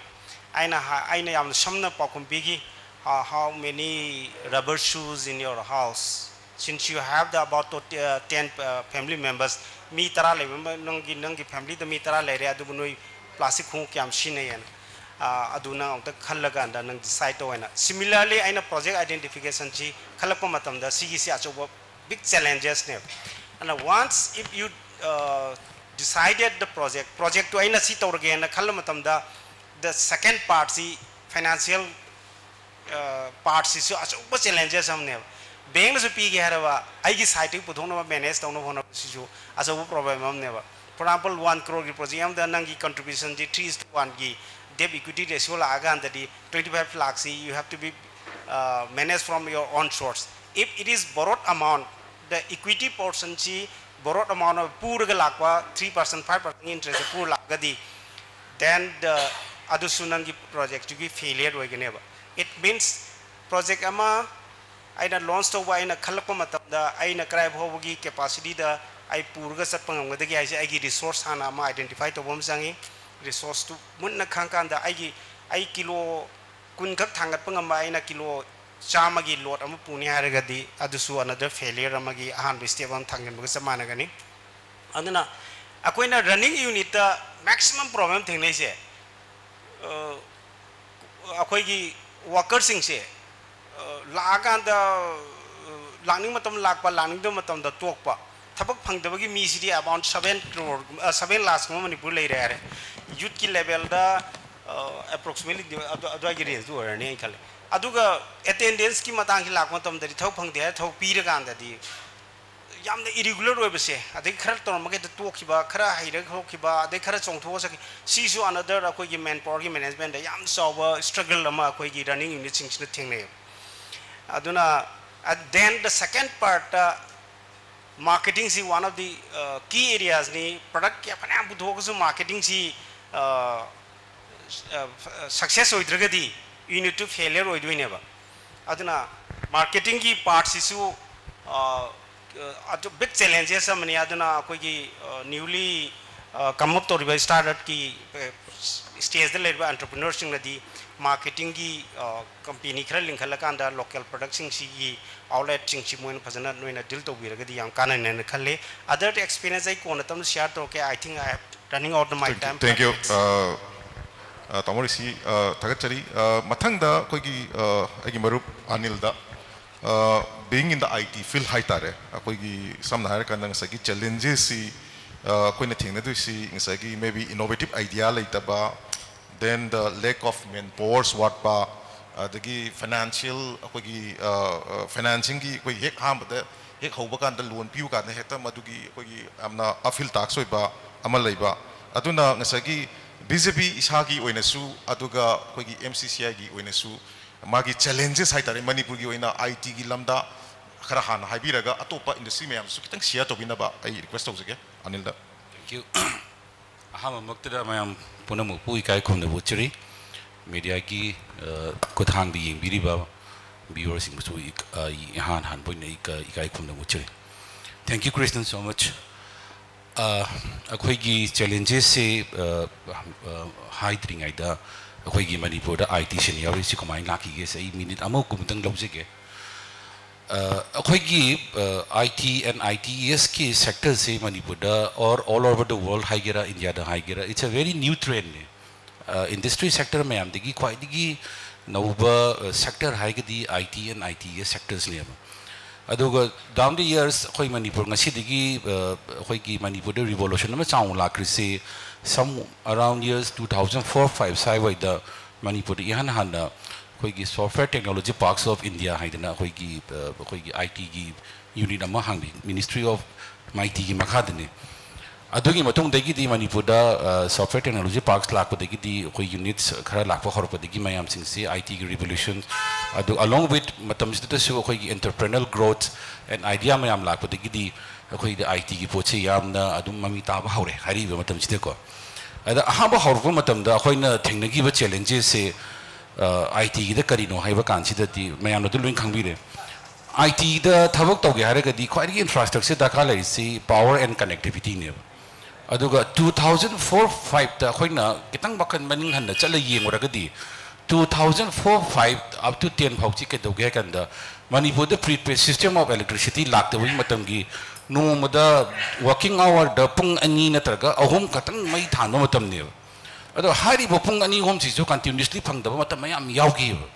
ꯑꯩꯅ ꯍꯥ-, ꯑꯩꯅ ꯌꯥꯝꯅ ꯁꯝꯅ ꯄꯥꯎꯈꯨꯝ ꯄꯤꯈꯤ, "Uh, how many rubber shoes in your house? Since you have the about to-, uh, ten, uh, family members, ꯃꯤ ꯇꯔꯥ ꯂꯩꯕ ꯃ-, ꯅꯪꯒꯤ, ꯅꯪꯒꯤ ꯐꯦꯃꯤꯂꯤꯗ ꯃꯤ ꯇꯔꯥ ꯂꯩꯔꯦ, ꯑꯗꯨꯕꯨ ꯅꯣꯏ ꯄ꯭ꯂꯥꯁꯇꯤꯛ ꯈꯣꯡꯎꯞ ꯀꯌꯥꯝ ꯁꯤꯖꯤꯟꯅꯩ?" ꯍꯥꯏꯅ꯫ ꯑ, ꯑꯗꯨ ꯅꯪ ꯑꯃꯨꯛꯇ ꯈꯜꯂꯀꯥꯟꯗ ꯅꯪ ꯗꯤꯁꯥꯏꯠ ꯇꯧ ꯍꯥꯏꯅ꯫ Similarly, ꯑꯩꯅ ꯄ꯭ꯔꯣꯖꯦꯛ ꯑꯥꯏꯗꯦꯟꯇꯤꯐꯤꯀꯦꯁꯟꯁꯤ ꯈꯜꯂꯛꯄ ꯃꯇꯝꯗ ꯁꯤꯒꯤꯁꯤ ꯑꯆꯧꯕ ꯕꯤꯛ ꯆꯦꯂꯦꯟꯖꯦꯁꯅꯦꯕ꯫ ꯑꯗꯨꯅ once if you, uh, decided the project, ꯄ꯭ꯔꯣꯖꯦꯛꯇꯨ ꯑꯩꯅ ꯁꯤ ꯇꯧꯔꯒꯦꯅ ꯈꯜꯂ ꯃꯇꯝꯗ, the second ꯄꯥꯔꯠꯁꯤ, ꯐꯥꯏꯅꯥꯟꯁꯤꯌꯦꯜ ꯄꯥꯔꯠꯁꯤꯁꯨ ꯑꯆꯧꯕ ꯆꯦꯂꯦꯟꯖꯦꯁ ꯑꯃꯅꯦꯕ꯫ ꯕꯦꯡꯅꯁꯨ ꯄꯤꯒꯦ ꯍꯥꯏꯔꯕ ꯑꯩꯒꯤ ꯁꯥꯏꯠꯇꯒꯤ ꯄꯨꯊꯣꯛꯅꯕ, ꯃꯦꯅꯦꯖ ꯇꯧꯅꯕ ꯍꯣꯠꯅꯕꯁꯤꯁꯨ ꯑꯆꯧꯕ ꯄ꯭ꯔꯣꯕ꯭ꯂꯦꯝ ꯑꯃꯅꯦꯕ꯫ For example, one crore ꯒꯤ ꯄ꯭ꯔꯣꯖꯦꯛ ꯑꯃꯗ ꯅꯪꯒꯤ ꯀꯟꯇ꯭ꯔꯤꯕ꯭ꯌꯨꯁꯟꯁꯤ three is to one ꯒꯤ debt equity ratio ꯂꯥꯛꯑꯀꯥꯟꯗꯗꯤ twenty five ꯂꯥꯛꯁꯤ you have to be, uh, manage from your own source. If it is borrowed amount, the equity portion ꯁꯤ borrowed amount ꯑꯣꯏ ꯄꯨꯔꯒ ꯂꯥꯛꯄ three percent, five percent interest ꯄꯨꯔ ꯂꯥꯛꯑꯒꯗꯤ, then the, ꯑꯗꯨꯁꯨ ꯅꯪꯒꯤ ꯄ꯭ꯔꯣꯖꯦꯛꯇꯨꯒꯤ failure ꯑꯣꯏꯒꯅꯦꯕ꯫ It means project ꯑꯃ ꯑꯩꯅ ꯂꯣꯟꯆ ꯇꯧꯕ, ꯑꯩꯅ ꯈꯜꯂꯛꯄ ꯃꯇꯝꯗ ꯑꯩꯅ ꯀꯗꯥꯏ ꯐꯥꯎꯕꯒꯤ ꯀꯦꯄꯥꯁꯤꯇꯤꯗ ꯑꯩ ꯄꯨꯔꯒ ꯆꯠꯄ ꯉꯝꯒꯗꯒꯦ ꯍꯥꯏꯁꯦ ꯑꯩꯒꯤ ꯔꯤꯁꯣꯔꯁ ꯍꯥꯟꯅ ꯑꯃ ꯑꯥꯏꯗꯦꯟꯇꯤꯐꯥꯏ ꯇꯧꯕ ꯑꯃ ꯆꯪꯉꯤ꯫ ꯔꯤꯁꯣꯔꯁꯇꯨ ꯃꯨꯟꯅ ꯈꯪꯉꯀꯥꯟꯗ ꯑꯩꯒꯤ, ꯑꯩ ꯀꯤꯂꯣ ꯀꯨꯟ ꯈꯛ ꯊꯥꯡꯒꯠꯄ ꯉꯝꯕ ꯑꯩꯅ ꯀꯤꯂꯣ ꯆꯥꯝꯃꯒꯤ ꯂꯣꯗ ꯑꯃ ꯄꯨꯅꯤ ꯍꯥꯏꯔꯒꯗꯤ ꯑꯗꯨꯁꯨ another failure ꯑꯃꯒꯤ ꯑꯍꯥꯟꯕ ꯁ꯭ꯇꯦꯞ ꯑꯃ ꯊꯥꯡꯖꯤꯟꯕꯒ ꯆꯞ ꯃꯥꯟꯅꯒꯅꯤ꯫ ꯑꯗꯨꯅ ꯑꯩꯈꯣꯏꯅ ꯔꯟꯅꯤꯡ ꯌꯨꯅꯤꯠꯇ ꯃꯦꯛꯁꯤꯃꯝ ꯄ꯭ꯔꯣꯕ꯭ꯂꯦꯝ ꯊꯦꯡꯅꯩꯁꯦ, ꯑ, ꯑꯩꯈꯣꯏꯒꯤ ꯋꯥꯀꯔꯁꯤꯡꯁꯦ, ꯑ, ꯂꯥꯛꯑꯀꯥꯟꯗ, ꯑ, ꯂꯥꯛꯅꯤꯡ ꯃꯇꯝ ꯂꯥꯛꯄ, ꯂꯥꯛꯅꯤꯡꯗꯕ ꯃꯇꯝꯗ ꯇꯣꯛꯄ, ꯊꯕꯛ ꯐꯪꯗꯕꯒꯤ ꯃꯤꯁꯤꯗꯤ about seven crore, seven lakhs ꯀꯨꯝꯕ ꯃꯅꯤꯄꯨꯔ ꯂꯩꯔꯦ ꯍꯥꯏꯔꯦ꯫ Youth ꯀꯤ level ꯗ approximately ꯑꯗꯨꯋꯥꯏꯒꯤ range ꯇꯨ ꯑꯣꯏꯔꯅꯤ ꯑꯩꯅ ꯈꯜꯂꯦ꯫ ꯑꯗꯨꯒ attendance ꯀꯤ ꯃꯇꯥꯡꯁꯤ ꯂꯥꯛꯄ ꯃꯇꯝꯗꯗꯤ ꯊꯕꯛ ꯐꯪꯗꯦ ꯍꯥꯏꯔ ꯊꯕꯛ ꯄꯤꯔꯀꯥꯟꯗꯗꯤ ꯌꯥꯝꯅ irregular ꯑꯣꯏꯕꯁꯦ, ꯑꯗꯩ ꯈꯔ ꯇꯧꯔꯝꯃꯒ ꯍꯦꯛꯇ ꯇꯣꯛꯈꯤꯕ, ꯈꯔ ꯍꯩꯔꯒ ꯊꯣꯛꯈꯤꯕ, ꯑꯗꯩ ꯈꯔ ꯆꯣꯡꯊꯣꯛꯑ ꯆꯠꯈꯤ, ꯁꯤꯁꯨ another ꯑꯩꯈꯣꯏꯒꯤ manpower ꯒꯤ management ꯇ ꯌꯥꯝ ꯆꯥꯎꯕ struggle ꯑꯃ ꯑꯩꯈꯣꯏꯒꯤ running unit ꯁꯤꯡꯁꯤꯅ ꯊꯦꯡꯅꯩꯌꯦꯕ꯫ ꯑꯗꯨꯅ, and then the second part ꯇ marketing ꯁꯤ one of the, uh, key areas ꯅꯤ꯫ Product ꯀꯌꯥ ꯐꯅꯌꯥꯝ ꯄꯨꯊꯣꯛꯑꯒꯁꯨ marketing ꯁꯤ, uh, success ꯑꯣꯏꯗ꯭ꯔꯒꯗꯤ unit two failure ꯑꯣꯏꯗꯣꯏꯅꯦꯕ꯫ ꯑꯗꯨꯅ marketing ꯒꯤ part ꯁꯤꯁꯨ, uh, ꯑꯗꯨ big challenges ꯑꯃꯅꯤ꯫ ꯑꯗꯨꯅ ꯑꯩꯈꯣꯏꯒꯤ, uh, newly, uh, come up ꯇꯧꯔꯤꯕ startup ꯀꯤ, uh, stage ꯇ ꯂꯩꯔꯤꯕ entrepreneur ꯁꯤꯡꯅꯗꯤ marketing ꯒꯤ, uh, company ꯈꯔ ꯂꯤꯡꯈꯠꯂꯀꯥꯟꯗ local product ꯁꯤꯡꯁꯤꯒꯤ outlet ꯁꯤꯡꯁꯤ ꯃꯣꯏꯅ ꯐꯖꯅ ꯅꯣꯏꯅ deal ꯇꯧꯕꯤꯔꯒꯗꯤ ꯌꯥꯝ ꯀꯥꯟꯅꯅꯤ ꯍꯥꯏꯅ ꯈꯜꯂꯤ꯫ Other experience ꯑꯩ ꯀꯣꯟꯅ ꯇꯞꯅ share ꯇꯧꯔꯛꯀꯦ꯫ I think I have running out of my time. Thank you. Uh, uh, ꯇꯥꯃꯣ ꯔꯤꯁꯤ, uh, ꯊꯥꯒꯠꯆꯔꯤ꯫ Uh, ꯃꯊꯪꯗ ꯑꯩꯈꯣꯏꯒꯤ, uh, ꯑꯩꯒꯤ ꯃꯔꯨꯞ ꯑꯅꯤꯜꯗ, uh, being in the I T field ꯍꯥꯏꯇꯥꯔꯦ, ꯑꯩꯈꯣꯏꯒꯤ ꯁꯝꯅ ꯍꯥꯏꯔꯀꯥꯟꯗ ꯉꯁꯥꯏꯒꯤ challenges ꯁꯤ, uh, ꯑꯩꯈꯣꯏꯅ ꯊꯦꯡꯅꯗꯣꯏꯁꯤ ꯉꯁꯥꯏꯒꯤ maybe innovative idea ꯂꯩꯇꯕ, then the lack of manpowers ꯋꯥꯠꯄ, ꯑꯗꯒꯤ financial ꯑꯩꯈꯣꯏꯒꯤ, uh, uh, financing ꯒꯤ ꯑꯩꯈꯣꯏ ꯍꯦꯛ ꯑꯍꯥꯟꯕꯗ ꯍꯦꯛ ꯍꯧꯕ ꯀꯥꯟꯗ loan ꯄꯤꯌꯨ ꯀꯥꯟꯗ ꯍꯦꯛꯇ ꯃꯗꯨꯒꯤ ꯑꯩꯈꯣꯏꯒꯤ ꯌꯥꯝꯅ ꯑꯐꯤꯜ ꯇꯥꯛꯁ ꯑꯣꯏꯕ ꯑꯃ ꯂꯩꯕ꯫ ꯑꯗꯨꯅ ꯉꯁꯥꯏꯒꯤ B J P ꯏꯁꯥꯒꯤ ꯑꯣꯏꯅꯁꯨ ꯑꯗꯨꯒ ꯑꯩꯈꯣꯏꯒꯤ M C C I ꯒꯤ ꯑꯣꯏꯅꯁꯨ ꯃꯥꯒꯤ challenges ꯍꯥꯏꯇꯥꯔꯦ, ꯃꯅꯤꯄꯨꯔꯒꯤ ꯑꯣꯏꯅ I T ꯒꯤ ꯂꯝꯗ ꯈꯔ ꯍꯥꯟꯅ ꯍꯥꯏꯕꯤꯔꯒ ꯑꯇꯣꯞꯄ industry ꯃꯌꯥꯝꯁꯨ ꯈꯤꯇꯪ share ꯇꯧꯕꯤꯅꯕ ꯑꯩ request ꯇꯧꯖꯒꯦ ꯑꯅꯤꯜꯗ꯫ Thank you. ꯑꯍꯥꯟꯕꯃꯛꯇꯗ ꯃꯌꯥꯝ ꯄꯨꯝꯅꯃꯛꯄꯨ ꯏꯀꯥꯏ ꯈꯨꯝꯅꯕ ꯎꯠꯆꯔꯤ꯫ Media ꯒꯤ, ꯑ, ꯈꯨꯠꯊꯥꯡꯗ ꯌꯦꯡꯕꯤꯔꯤꯕ viewer ꯁꯤꯡꯕꯨꯁꯨ ꯏꯛ-, ꯑ, ꯏꯍꯥꯟ ꯍꯥꯟꯕ ꯑꯣꯏꯅ ꯏꯀ-, ꯏꯀꯥꯏ ꯈꯨꯝꯅꯕ ꯎꯠꯆꯔꯤ꯫ Thank you, Krishnan, so much. ꯑ, ꯑꯩꯈꯣꯏꯒꯤ challenges ꯁꯦ, ꯑ, ꯑ, ꯍꯥꯏꯗ꯭ꯔꯤꯉꯩꯗ ꯑꯩꯈꯣꯏꯒꯤ ꯃꯅꯤꯄꯨꯔꯗ I T ꯁꯤꯅ ꯌꯥꯎꯔꯤꯁꯤ ꯀꯃꯥꯏꯅ ꯂꯥꯛꯈꯤꯒꯦꯁꯦ ꯑꯩ minute ꯑꯃꯒꯨꯝꯕꯗꯪ ꯂꯧꯖꯒꯦ꯫ ꯑ, ꯑꯩꯈꯣꯏꯒꯤ, ꯑ, I T and I T E S ꯀꯤ sector ꯁꯦ ꯃꯅꯤꯄꯨꯔꯗ or all over the world ꯍꯥꯏꯒꯦꯔꯥ, ꯏꯟꯗꯤꯌꯥꯗ ꯍꯥꯏꯒꯦꯔꯥ, it's a very new trend ꯅꯦ꯫ ꯑ, industry sector ꯃꯌꯥꯝꯗꯒꯤ ꯈ꯭ꯋꯥꯏꯗꯒꯤ ꯅꯧꯕ, ꯑ, sector ꯍꯥꯏꯔꯒꯗꯤ I T and I T E S sectors ꯅꯦꯕ꯫ ꯑꯗꯨꯒ down the years ꯑꯩꯈꯣꯏ ꯃꯅꯤꯄꯨꯔ ꯉꯁꯤꯗꯒꯤ ꯑꯩꯈꯣꯏꯒꯤ ꯃꯅꯤꯄꯨꯔꯗ revolution ꯑꯃ ꯆꯥꯎꯅ ꯂꯥꯛꯈ꯭ꯔꯤꯁꯤ some around years two thousand four five ꯁ꯭ꯋꯥꯏꯋꯥꯏꯗ ꯃꯅꯤꯄꯨꯔꯗ ꯏꯍꯥꯟ ꯍꯥꯟꯅ ꯑꯩꯈꯣꯏꯒꯤ Software Technology Parks of India ꯍꯥꯏꯗꯅ ꯑꯩꯈꯣꯏꯒꯤ ꯑꯩꯈꯣꯏꯒꯤ I T ꯒꯤ unit ꯑꯃ ꯍꯥꯡꯕꯤ, Ministry of MeitY ꯒꯤ ꯃꯈꯥꯗꯅꯤ꯫ ꯑꯗꯨꯒꯤ ꯃꯇꯨꯡꯗꯒꯤꯗꯤ ꯃꯅꯤꯄꯨꯔꯗ software technology parks ꯂꯥꯛꯄꯗꯒꯤꯗꯤ ꯑꯩꯈꯣꯏ units ꯈꯔ ꯂꯥꯛꯄ ꯍꯧꯔꯛꯄꯗꯒꯤ ꯃꯌꯥꯝꯁꯤꯡꯁꯤ I T ꯒꯤ revolution, ꯑꯗꯨ along with ꯃꯇꯝꯁꯤꯗꯁꯨ ꯑꯩꯈꯣꯏꯒꯤ entrepreneurial growth and idea ꯃꯌꯥꯝ ꯂꯥꯛꯄꯗꯒꯤꯗꯤ ꯑꯩꯈꯣꯏꯗ I T ꯒꯤ ꯄꯣꯠꯁꯤ ꯌꯥꯝꯅ ꯑꯗꯨꯝ ꯃꯃꯤ ꯇꯥꯕ ꯍꯧꯔꯦ ꯍꯥꯏꯔꯤꯕ ꯃꯇꯝꯁꯤꯗꯀꯣ꯫ ꯑꯗ ꯑꯍꯥꯟꯕ ꯍꯧꯔꯛꯄ ꯃꯇꯝꯗ ꯑꯩꯈꯣꯏꯅ ꯊꯦꯡꯅꯈꯤꯕ challenges ꯁꯦ I T ꯒꯤꯗ ꯀꯔꯤꯅꯣ ꯍꯥꯏꯕ ꯀꯥꯟꯁꯤꯗꯗꯤ ꯃꯌꯥꯝꯅ ꯑꯗꯨꯝ ꯂꯣꯏ ꯈꯪꯕꯤꯔꯦ꯫ I T ꯗ ꯊꯕꯛ ꯇꯧꯒꯦ ꯍꯥꯏꯔꯒꯗꯤ ꯈ꯭ꯋꯥꯏꯗꯒꯤ infrastructure ꯗꯔꯀꯥꯔ ꯂꯩꯔꯤꯁꯤ power and connectivity ꯅꯦꯕ꯫ ꯑꯗꯨꯒ two thousand four five ꯇ ꯑꯩꯈꯣꯏꯅ ꯈꯤꯇꯪ ꯋꯥꯈꯜ ꯃꯅꯤꯡ ꯍꯟꯅ ꯆꯠꯂ ꯌꯦꯡꯉꯨꯔꯒꯗꯤ two thousand four five up to ten ꯐꯥꯎꯁꯤ ꯀꯩꯗꯧꯒꯦ ꯍꯥꯏ ꯀꯥꯟꯗ ꯃꯅꯤꯄꯨꯔꯗ prepaid system of electricity ꯂꯥꯛꯇꯕꯒꯤ ꯃꯇꯝꯒꯤ ꯅꯣꯡꯃꯗ working hour ꯗ ꯄꯨꯡ ꯑꯅꯤ ꯅꯠꯇ꯭ꯔꯒ ꯑꯍꯨꯝ ꯈꯛꯇꯪ ꯃꯩ ꯊꯥꯟꯕ ꯃꯇꯝꯅꯦꯕ꯫ ꯑꯗꯣ ꯍꯥꯏꯔꯤꯕ ꯄꯨꯡ ꯑꯅꯤ ꯑꯍꯨꯝꯁꯤꯁꯨ continuously ꯐꯪꯗꯕ ꯃꯇꯝ ꯃꯌꯥꯝ ꯌꯥꯎꯈꯤꯑꯕ꯫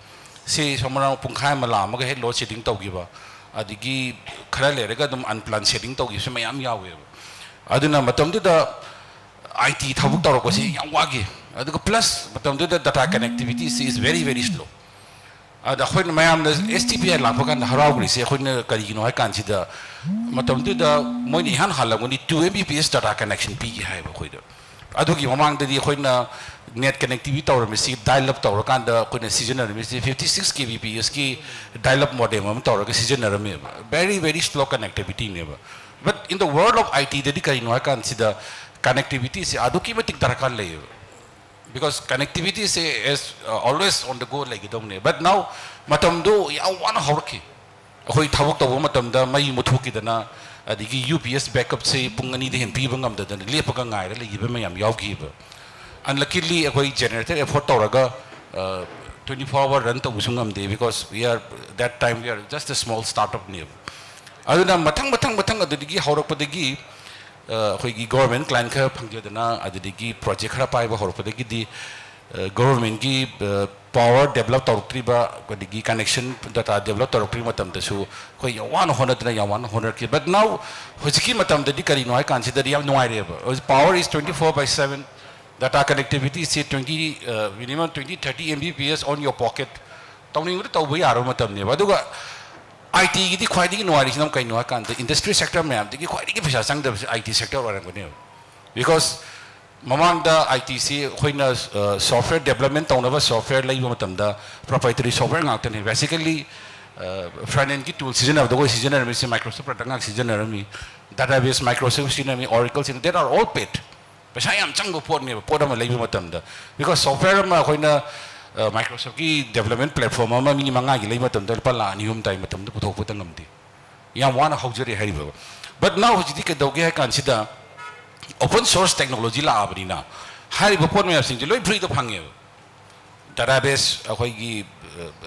ꯁꯤ ꯁꯣꯝ ꯃꯔꯥꯡ ꯄꯨꯡꯈꯥꯏ ꯑꯃ ꯂꯥꯛꯑꯝꯃꯒ ꯍꯦꯛ load shedding ꯇꯧꯈꯤꯕ, ꯑꯗꯒꯤ ꯈꯔ ꯂꯩꯔꯒ ꯑꯗꯨꯝ unplanned shedding ꯇꯧꯈꯤꯕꯁꯨ ꯃꯌꯥꯝ ꯌꯥꯎꯋꯦꯕ꯫ ꯑꯗꯨꯅ ꯃꯇꯝꯗꯨꯗ I T ꯊꯕꯛ ꯇꯧꯔꯛꯄꯁꯤ ꯌꯥꯝ ꯋꯥꯈꯤ꯫ ꯑꯗꯨꯒ plus ꯃꯇꯝꯗꯨꯗ data connectivity ꯁꯤ is very very slow꯫ ꯑꯗ ꯑꯩꯈꯣꯏꯅ ꯃꯌꯥꯝꯅ S T P I ꯂꯥꯛꯄ ꯀꯥꯟꯗ ꯍꯔꯥꯎꯈ꯭ꯔꯤꯁꯦ ꯑꯩꯈꯣꯏꯅ ꯀꯔꯤꯒꯤꯅꯣ ꯍꯥꯏ ꯀꯥꯟꯁꯤꯗ, ꯃꯇꯝꯗꯨꯗ ꯃꯣꯏꯅ ꯏꯍꯥꯟ ꯍꯥꯜꯂꯝꯒꯅꯤ two M B P S data connection ꯄꯤꯒꯦ ꯍꯥꯏꯕ ꯑꯩꯈꯣꯏꯗ꯫ ꯑꯗꯨꯒꯤ ꯃꯃꯥꯡꯗꯗꯤ ꯑꯩꯈꯣꯏꯅ net connectivity ꯇꯧꯔꯝꯃꯤꯁꯤ dial up ꯇꯧꯔꯀꯥꯟꯗ ꯑꯩꯈꯣꯏꯅ ꯁꯤꯖꯤꯟꯅꯔꯝꯃꯤꯁꯤ fifty six K B P S ꯀꯤ dial up modem ꯑꯃ ꯇꯧꯔꯒ ꯁꯤꯖꯤꯟꯅꯔꯝꯃꯦꯕ꯫ Very very slow connectivity ꯅꯦꯕ꯫ But in the world of I T ꯗꯗꯤ ꯀꯔꯤꯅꯣ ꯍꯥꯏ ꯀꯥꯟꯁꯤꯗ connectivity ꯁꯦ ꯑꯗꯨꯛꯀꯤ ꯃꯇꯤꯛ ꯗꯔꯀꯥꯔ ꯂꯩꯌꯦꯕ꯫ Because connectivity say as always on the go ꯂꯩꯒꯗꯧꯅꯦ꯫ But now ꯃꯇꯝꯗꯣ ꯌꯥꯝ ꯋꯥꯅ ꯍꯧꯔꯛꯈꯤ꯫ ꯑꯩꯈꯣꯏ ꯊꯕꯛ ꯇꯧꯕ ꯃꯇꯝꯗ ꯃꯩ ꯃꯨꯠꯊꯣꯛꯈꯤꯗꯅ, ꯑꯗꯒꯤ U P S backup ꯁꯦ ꯄꯨꯡ ꯑꯅꯤꯗ ꯍꯦꯟ ꯄꯤꯕ ꯉꯝꯗꯗꯅ ꯂꯦꯞꯄꯒ ꯉꯥꯏꯔ ꯂꯩꯈꯤꯕ ꯃꯌꯥꯝ ꯌꯥꯎꯈꯤꯕ꯫ Unluckily ꯑꯩꯈꯣꯏ generator afford ꯇꯧꯔꯒ twenty four hour run ꯇꯧꯕꯁꯨ ꯉꯝꯗꯦ, because we are, that time we are just a small startup ꯅꯦꯕ꯫ ꯑꯗꯨꯅ ꯃꯊꯪ ꯃꯊꯪ ꯃꯊꯪ ꯑꯗꯨꯗꯒꯤ ꯍꯧꯔꯛꯄꯗꯒꯤ ꯑꯩꯈꯣꯏꯒꯤ government client ꯈꯔ ꯐꯪꯖꯗꯅ, ꯑꯗꯨꯗꯒꯤ project ꯈꯔ ꯄꯥꯏꯕ ꯍꯧꯔꯛꯄꯗꯒꯤꯗꯤ ꯒꯣꯚꯔꯟꯃꯦꯟꯠꯀꯤ ꯄꯥꯋꯔ ꯗꯦꯕꯂꯞ ꯇꯧꯔꯛꯇ꯭ꯔꯤꯕ, ꯑꯗꯒꯤ ꯀꯅꯦꯛꯁꯟ ꯗꯇꯥ ꯗꯦꯕꯂꯞ ꯇꯧꯔꯛꯇ꯭ꯔꯤꯕ ꯃꯇꯝꯗꯁꯨ ꯑꯩꯈꯣꯏ ꯌꯥꯝ ꯋꯥꯅ ꯍꯣꯠꯅꯗꯅ ꯌꯥꯝ ꯋꯥꯅ ꯍꯣꯠꯅꯔꯛꯈꯤ꯫ But now ꯍꯧꯖꯤꯛꯀꯤ ꯃꯇꯝꯗꯗꯤ ꯀꯔꯤꯅꯣ ꯍꯥꯏ ꯀꯥꯟꯁꯤꯗꯗꯤ ꯌꯥꯝ ꯅꯨꯡꯉꯥꯏꯔꯦꯕ꯫ Power is twenty four by seven, data connectivity is twenty, minimum twenty thirty M B P S on your pocket. ꯇꯧꯅꯤꯡꯕꯗ ꯇꯧꯕ ꯌꯥꯔꯕ ꯃꯇꯝꯅꯦꯕ꯫ ꯑꯗꯨꯒ ꯑꯥꯏ ꯇꯤꯒꯤꯗꯤ ꯈ꯭ꯋꯥꯏꯗꯒꯤ ꯅꯨꯡꯉꯥꯏꯔꯤꯁꯤꯅ ꯀꯩꯅꯣ ꯍꯥꯏ ꯀꯥꯟꯗ, ꯏꯟꯗꯁꯇ꯭ꯔꯤ ꯁꯦꯛꯇꯔ ꯃꯌꯥꯝꯗꯒꯤ ꯈ꯭ꯋꯥꯏꯗꯒꯤ ꯄꯩꯁꯥ ꯆꯪꯗꯕꯁꯤ ꯑꯥꯏ ꯇꯤ ꯁꯦꯛꯇꯔ ꯑꯣꯏꯔꯝꯒꯅꯦꯕ꯫ ꯕꯤꯀꯣꯁ ꯃꯃꯥꯡꯗ ꯑꯥꯏ ꯇꯤꯁꯤ ꯑꯩꯈꯣꯏꯅ ꯁꯣꯐꯋꯦꯌꯔ ꯗꯦꯕꯂꯞꯃꯦꯟ ꯇꯧꯅꯕ ꯁꯣꯐꯋꯦꯌꯔ ꯂꯩꯕ ꯃꯇꯝꯗ ꯄ꯭ꯔꯣꯄ꯭ꯔꯥꯏꯇꯔꯤ ꯁꯣꯐꯋꯦꯌꯔ ꯉꯥꯛꯇꯅꯦ꯫ ꯕꯦꯁꯤꯀꯦꯜꯂꯤ ꯐ꯭ꯔꯟ ꯑꯦꯟꯒꯤ ꯇꯨꯜ ꯁꯤꯖꯤꯟꯅꯕꯗ ꯑꯩꯈꯣꯏ ꯁꯤꯖꯤꯟꯅꯔꯝꯃꯤꯁꯦ ꯃꯥꯏꯀ꯭ꯔꯣꯁꯣꯐ ꯄ꯭ꯔꯗꯛ ꯉꯥꯛ ꯁꯤꯖꯤꯟꯅꯔꯝꯃꯤ꯫ ꯗꯥꯇꯥꯕꯦꯁ ꯃꯥꯏꯀ꯭ꯔꯣꯁꯣꯐ ꯁꯤꯖꯤꯟꯅꯔꯝꯃꯤ, ꯑꯣꯔꯦꯀꯜ ꯁꯤꯖꯤꯟꯅ, that are all paid. ꯄꯩꯁꯥ ꯌꯥꯝ ꯆꯪꯕ ꯄꯣꯠꯅꯦꯕ ꯄꯣꯠ ꯑꯃ ꯂꯩꯕ ꯃꯇꯝꯗ꯫ ꯕꯤꯀꯣꯁ ꯁꯣꯐꯋꯦꯌꯔ ꯑꯃ ꯑꯩꯈꯣꯏꯅ ꯃꯥꯏꯀ꯭ꯔꯣꯁꯣꯐꯀꯤ ꯗꯦꯕꯂꯞꯃꯦꯟ ꯄ꯭ꯂꯦꯠꯐꯣꯝ ꯑꯃ ꯃꯤ ꯃꯉꯥꯒꯤ ꯂꯩꯕ ꯃꯇꯝꯗ ꯂꯨꯄꯥ ꯂꯥꯈ ꯑꯅꯤ ꯑꯍꯨꯝ ꯇꯥꯏ ꯃꯇꯝꯗ ꯄꯨꯊꯣꯛꯄꯗ ꯉꯝꯗꯦ꯫ ꯌꯥꯝ ꯋꯥꯅ ꯍꯧꯖꯔꯤ ꯍꯥꯏꯔꯤꯕ꯫ But now ꯍꯧꯖꯤꯛꯇꯤ ꯀꯩꯗꯧꯒꯦ ꯍꯥꯏ ꯀꯥꯟꯁꯤꯗ, open source technology ꯂꯥꯛꯑꯕꯅꯤꯅ ꯍꯥꯏꯔꯤꯕ ꯄꯣꯠ ꯃꯌꯥꯝꯁꯤꯡꯁꯦ ꯂꯣꯏ ꯐ꯭ꯔꯤꯗ ꯐꯪꯉꯦꯕ꯫ ꯗꯥꯇꯥꯕꯦꯁ ꯑꯩꯈꯣꯏꯒꯤ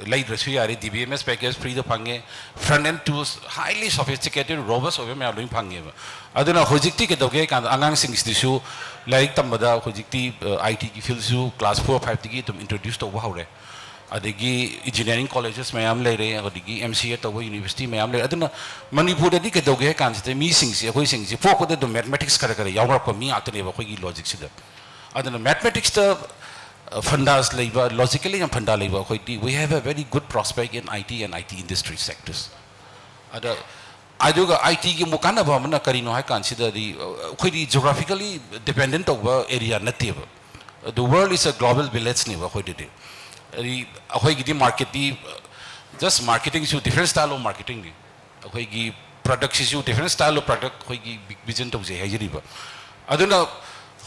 ꯂꯩꯗ꯭ꯔꯁꯨ ꯌꯥꯔꯦ, D B M S package ꯐ꯭ꯔꯤꯗ ꯐꯪꯉꯦ, front end tools highly sophisticated robust ꯑꯣꯏꯕ ꯃꯌꯥꯝ ꯂꯣꯏ ꯐꯪꯉꯦꯕ꯫ ꯑꯗꯨꯅ ꯍꯧꯖꯤꯛꯇꯤ ꯀꯩꯗꯧꯒꯦ ꯍꯥꯏ ꯀꯥꯟꯗ ꯑꯉꯥꯡꯁꯤꯡꯁꯤꯗꯁꯨ ꯂꯥꯏꯔꯤꯛ ꯇꯝꯕꯗ ꯍꯧꯖꯤꯛꯇꯤ ꯑꯥꯏ ꯇꯤꯒꯤ ꯐꯤꯜꯁꯨ ꯀ꯭ꯂꯥꯁ ꯐꯣꯔ ꯐꯥꯏꯚꯇꯒꯤ ꯑꯗꯨꯝ ꯏꯟꯇ꯭ꯔꯣꯗ꯭ꯌꯨꯁ ꯇꯧꯕ ꯍꯧꯔꯦ꯫ ꯑꯗꯒꯤ ꯏꯟꯖꯤꯅꯤꯌꯥꯔꯤꯡ ꯀꯣꯂꯦꯖꯦꯁ ꯃꯌꯥꯝ ꯂꯩꯔꯦ, ꯑꯗꯒꯤ ꯑꯦꯝ ꯁꯤ ꯑꯦ ꯇꯧꯕ ꯌꯨꯅꯤꯚꯔꯁꯤꯇꯤ ꯃꯌꯥꯝ ꯂꯩꯔꯦ꯫ ꯑꯗꯨꯅ ꯃꯅꯤꯄꯨꯔꯗꯗꯤ ꯀꯩꯗꯧꯒꯦ ꯍꯥꯏ ꯀꯥꯟꯁꯤꯗ ꯃꯤꯁꯤꯡꯁꯦ, ꯑꯩꯈꯣꯏꯁꯤꯡꯁꯦ ꯄꯣꯛꯄꯗ ꯑꯗꯨꯝ ꯃꯦꯊꯃꯦꯇꯤꯛꯁ ꯈꯔ ꯈꯔ ꯌꯥꯎꯅꯔꯛꯄ ꯃꯤ ꯉꯥꯛꯇꯅꯦꯕ ꯑꯩꯈꯣꯏꯒꯤ ꯂꯣꯖꯤꯛꯁꯤꯗ꯫ ꯑꯗꯨꯅ ꯃꯦꯊꯃꯦꯇꯤꯛꯁꯇ ꯐꯟꯗꯥꯁ ꯂꯩꯕ, ꯂꯣꯖꯤꯀꯦꯜꯂꯤ ꯌꯥꯝ ꯐꯟꯗꯥ ꯂꯩꯕ ꯑꯩꯈꯣꯏꯗꯤ, we have a very good prospect in I T and I T industry sectors. ꯑꯗ ꯑꯗꯨꯒ ꯑꯥꯏ ꯇꯤꯒꯤ ꯑꯃꯨꯛ ꯀꯥꯟꯅꯕ ꯑꯃꯅ ꯀꯔꯤꯅꯣ ꯍꯥꯏ ꯀꯥꯟꯁꯤꯗꯗꯤ, ꯑꯩꯈꯣꯏꯗꯤ ꯖꯤꯑꯣꯒ꯭ꯔꯥꯐꯤꯀꯦꯜꯂꯤ ꯗꯤꯄꯦꯟꯗꯦꯟ ꯇꯧꯕ ꯑꯦꯔꯤꯌꯥ ꯅꯠꯇꯦꯕ꯫ The world is a global villageꯅꯦꯕ ꯑꯩꯈꯣꯏꯗꯗꯤ꯫ ꯑꯗꯤ ꯑꯩꯈꯣꯏꯒꯤꯗꯤ ꯃꯥꯔꯀꯦꯠꯇꯤ ꯖꯁ ꯃꯥꯔꯀꯦꯇꯤꯡꯁꯨ ꯗꯤꯐ꯭ꯔꯦꯟ ꯁ꯭ꯇꯥꯏꯜ ꯑꯣꯐ ꯃꯥꯔꯀꯦꯇꯤꯡꯅꯤ꯫ ꯑꯩꯈꯣꯏꯒꯤ ꯄ꯭ꯔꯗꯛꯁꯤꯁꯨ ꯗꯤꯐ꯭ꯔꯦꯟ ꯁ꯭ꯇꯥꯏꯜ ꯑꯣꯐ ꯄ꯭ꯔꯗꯛ ꯑꯩꯈꯣꯏꯒꯤ ꯕꯤꯖꯟ ꯇꯧꯖꯩ ꯍꯥꯏꯖꯔꯤꯕ꯫ ꯑꯗꯨꯅ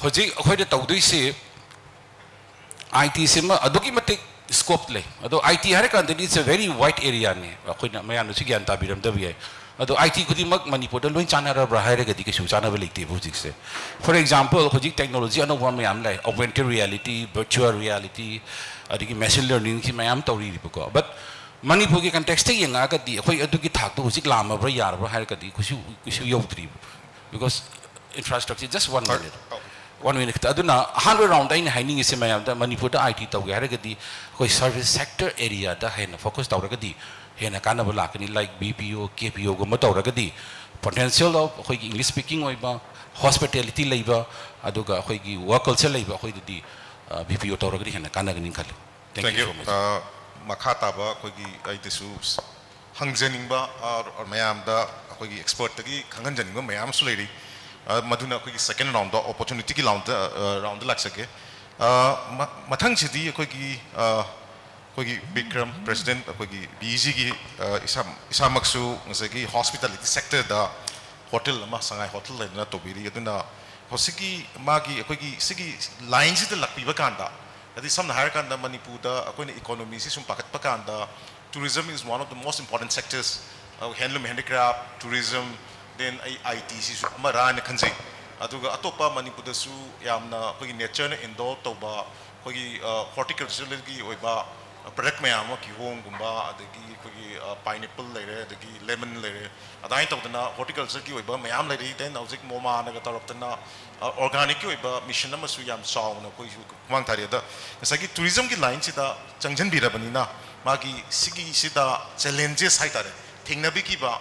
ꯍꯧꯖꯤꯛ ꯑꯩꯈꯣꯏꯅ ꯇꯧꯗꯣꯏꯁꯤ ꯑꯥꯏ ꯇꯤꯁꯤꯃ ꯑꯗꯨꯛꯀꯤ ꯃꯇꯤꯛ ꯁ꯭ꯀꯣꯞ ꯂꯩ꯫ ꯑꯗꯣ ꯑꯥꯏ ꯇꯤ ꯍꯥꯏꯔꯀꯥꯟꯗꯗꯤ it's a very wide areaꯅꯦ, ꯑꯩꯈꯣꯏꯅ ꯃꯌꯥꯝꯅꯁꯨ ꯒ꯭ꯌꯥꯟ ꯇꯥꯕꯤꯔꯝꯗꯕ ꯌꯥꯏ꯫ ꯑꯗꯣ ꯑꯥꯏ ꯇꯤ ꯈꯨꯗꯤꯡꯃꯛ ꯃꯅꯤꯄꯨꯔꯗ ꯂꯣꯏ ꯆꯥꯟꯅꯔꯕ꯭ꯔꯥ ꯍꯥꯏꯔꯒꯗꯤ ꯀꯩꯁꯨ ꯆꯥꯟꯅꯕ ꯂꯩꯇꯦꯕ ꯍꯧꯖꯤꯛꯁꯦ꯫ For example, ꯍꯧꯖꯤꯛ ꯇꯦꯛꯅꯣꯂꯣꯖꯤ ꯑꯅꯧꯕ ꯃꯌꯥꯝ ꯂꯩ, augmented reality, virtual reality, ꯑꯗꯒꯤ machine learningꯁꯤ ꯃꯌꯥꯝ ꯇꯧꯔꯤꯕꯀꯣ꯫ But ꯃꯅꯤꯄꯨꯔꯒꯤ ꯀꯟꯇꯦꯛꯁꯇ ꯌꯦꯡꯉꯛꯑꯒꯗꯤ ꯑꯩꯈꯣꯏ ꯑꯗꯨꯒꯤ ꯊꯥꯛꯇꯣ ꯍꯧꯖꯤꯛ ꯂꯥꯝꯃꯕ꯭ꯔꯥ ꯌꯥꯔꯕ꯭ꯔꯥ ꯍꯥꯏꯔꯒꯗꯤ ꯀꯩꯁꯨ ꯀꯩꯁꯨ ꯌꯧꯗ꯭ꯔꯤꯕ꯫ Because infrastructure, just one minute. One minute ꯈꯛꯇ꯫ ꯑꯗꯨꯅ ꯑꯍꯥꯟꯕ ꯔꯥꯎꯟꯗ ꯑꯩꯅ ꯍꯥꯏꯅꯤꯡꯉꯤꯁꯦ, ꯃꯌꯥꯝꯗ, ꯃꯅꯤꯄꯨꯔꯗ ꯑꯥꯏ ꯇꯤ ꯇꯧꯒꯦ ꯍꯥꯏꯔꯒꯗꯤ ꯑꯩꯈꯣꯏ ꯁꯔꯚꯤꯁ ꯁꯦꯛꯇꯔ ꯑꯦꯔꯤꯌꯥꯗ ꯍꯦꯟꯅ ꯐꯣꯀꯁ ꯇꯧꯔꯒꯗꯤ ꯍꯦꯟꯅ ꯀꯥꯟꯅꯕ ꯂꯥꯛꯀꯅꯤ꯫ ꯂꯥꯏꯛ ꯕꯤ ꯄꯤ ꯑꯣ, ꯀꯦ ꯄꯤ ꯑꯣꯒꯨꯝꯕ ꯇꯧꯔꯒꯗꯤ, ꯄꯣꯇꯦꯟꯁꯤꯌꯦꯜ ꯑꯣꯐ ꯑꯩꯈꯣꯏꯒꯤ ꯏꯪꯂꯤꯁ ꯁ꯭ꯄꯤꯀꯤꯡ ꯑꯣꯏꯕ, ꯍꯣꯁꯄꯤꯇꯦꯂꯤꯇꯤ ꯂꯩꯕ, ꯑꯗꯨꯒ ꯑꯩꯈꯣꯏꯒꯤ ꯋꯥꯔꯛ ꯀꯜꯆꯔ ꯂꯩꯕ ꯑꯩꯈꯣꯏꯗꯗꯤ ꯕꯤ ꯄꯤ ꯑꯣ ꯇꯧꯔꯒꯗꯤ ꯍꯦꯟꯅ ꯀꯥꯟꯅꯒꯅꯤ ꯈꯜꯂꯤ꯫ Thank you so much. ꯃꯈꯥ ꯇꯥꯕ ꯑꯩꯈꯣꯏꯒꯤ ꯑꯩꯗꯁꯨ ꯍꯪꯖꯅꯤꯡꯕ, ꯑ, ꯃꯌꯥꯝꯗ ꯑꯩꯈꯣꯏꯒꯤ ꯑꯦꯛꯁꯄꯔꯠꯇꯒꯤ ꯈꯪꯍꯟꯖꯅꯤꯡꯕ ꯃꯌꯥꯝ ꯑꯃꯁꯨ ꯂꯩꯔꯤ꯫ ꯑ, ꯃꯗꯨꯅ ꯑꯩꯈꯣꯏꯒꯤ ꯁꯦꯀꯦꯟ ꯔꯥꯎꯟꯗ, ꯑꯣꯄꯣꯔꯆꯨꯅꯤꯇꯤꯒꯤ ꯔꯥꯎꯟꯗ, ꯑ, ꯔꯥꯎꯟꯗ ꯂꯥꯛꯆꯒꯦ꯫ ꯑ, ꯃ-, ꯃꯊꯪꯁꯤꯗꯤ ꯑꯩꯈꯣꯏꯒꯤ, ꯑ, ꯑꯩꯈꯣꯏꯒꯤ ꯕꯤꯀ꯭ꯔꯝ, ꯄ꯭ꯔꯦꯁꯤꯗꯦꯟꯠ, ꯑꯩꯈꯣꯏꯒꯤ ꯕꯤ ꯏ ꯖꯤꯒꯤ, ꯑ, ꯏꯁꯥ-, ꯏꯁꯥꯃꯛꯁꯨ ꯉꯁꯥꯏꯒꯤ ꯍꯣꯁꯄꯤꯇꯥꯂꯤꯇꯤ ꯁꯦꯛꯇꯔꯗ ꯍꯣꯇꯦꯜ ꯑꯃ, ꯁꯉꯥꯏ ꯍꯣꯇꯦꯜ ꯍꯥꯏꯗꯅ ꯇꯧꯕꯤꯔꯤ꯫ ꯑꯗꯨꯅ ꯍꯧꯖꯤꯛꯀꯤ ꯃꯥꯒꯤ, ꯑꯩꯈꯣꯏꯒꯤ ꯁꯤꯒꯤ ꯂꯥꯏꯟꯁꯤꯗ ꯂꯥꯛꯄꯤꯕ ꯀꯥꯟꯗ, ꯍꯥꯏꯗꯤ ꯁꯝꯅ ꯍꯥꯏꯔꯀꯥꯟꯗ ꯃꯅꯤꯄꯨꯔꯗ ꯑꯩꯈꯣꯏꯅ ꯏꯀꯣꯅꯣꯃꯤꯁꯤ ꯁꯨꯝ ꯄꯥꯈꯠꯄ ꯀꯥꯟꯗ, tourism is one of the most important sectors, handloom, handicraft, tourism, then ꯑꯩ ꯑꯥꯏ ꯇꯤꯁꯤꯁꯨ ꯑꯃꯔꯥ ꯍꯥꯏꯅ ꯈꯟꯖꯩ꯫ ꯑꯗꯨꯒ ꯑꯇꯣꯞꯄ ꯃꯅꯤꯄꯨꯔꯗꯁꯨ ꯌꯥꯝꯅ ꯑꯩꯈꯣꯏꯒꯤ ꯅꯦꯆꯔꯅ ꯑꯦꯟꯗꯣ ꯇꯧꯕ ꯑꯩꯈꯣꯏꯒꯤ ꯍꯣꯔꯇꯤꯀꯜꯆꯔꯒꯤ ꯑꯣꯏꯕ ꯄ꯭ꯔꯗꯛ ꯃꯌꯥꯝ ꯑꯃ, ꯀꯤꯍꯣꯝꯒꯨꯝꯕ, ꯑꯗꯒꯤ ꯑꯩꯈꯣꯏꯒꯤ ꯄꯥꯏꯅꯦꯄꯜ ꯂꯩꯔꯦ, ꯑꯗꯒꯤ ꯂꯦꯃꯟ ꯂꯩꯔꯦ, ꯑꯗꯨꯃꯥꯏꯅ ꯇꯧꯗꯅ ꯍꯣꯔꯇꯤꯀꯜꯆꯔꯒꯤ ꯑꯣꯏꯕ ꯃꯌꯥꯝ ꯂꯩꯔꯤ꯫ ꯗꯦꯟ ꯍꯧꯖꯤꯛ ꯃꯣꯃꯥꯅꯒ ꯇꯧꯔꯛꯇꯅ ꯑꯣꯔꯒꯥꯅꯤꯛꯀꯤ ꯑꯣꯏꯕ ꯃꯤꯁꯟ ꯑꯃꯁꯨ ꯌꯥꯝ ꯆꯥꯎꯅ ꯑꯩꯈꯣꯏꯁꯨ ꯈꯨꯃꯥꯡ ꯊꯥꯔꯤ꯫ ꯑꯗ ꯉꯁꯥꯏꯒꯤ ꯇꯨꯔꯤꯖꯝꯒꯤ ꯂꯥꯏꯟꯁꯤꯗ ꯆꯪꯁꯤꯟꯕꯤꯔꯕꯅꯤꯅ, ꯃꯥꯒꯤ ꯁꯤꯒꯤꯁꯤꯗ ꯆꯦꯂꯦꯟꯖꯦꯁ ꯍꯥꯏꯇꯥꯔꯦ, ꯊꯦꯡꯅꯕꯤꯈꯤꯕ,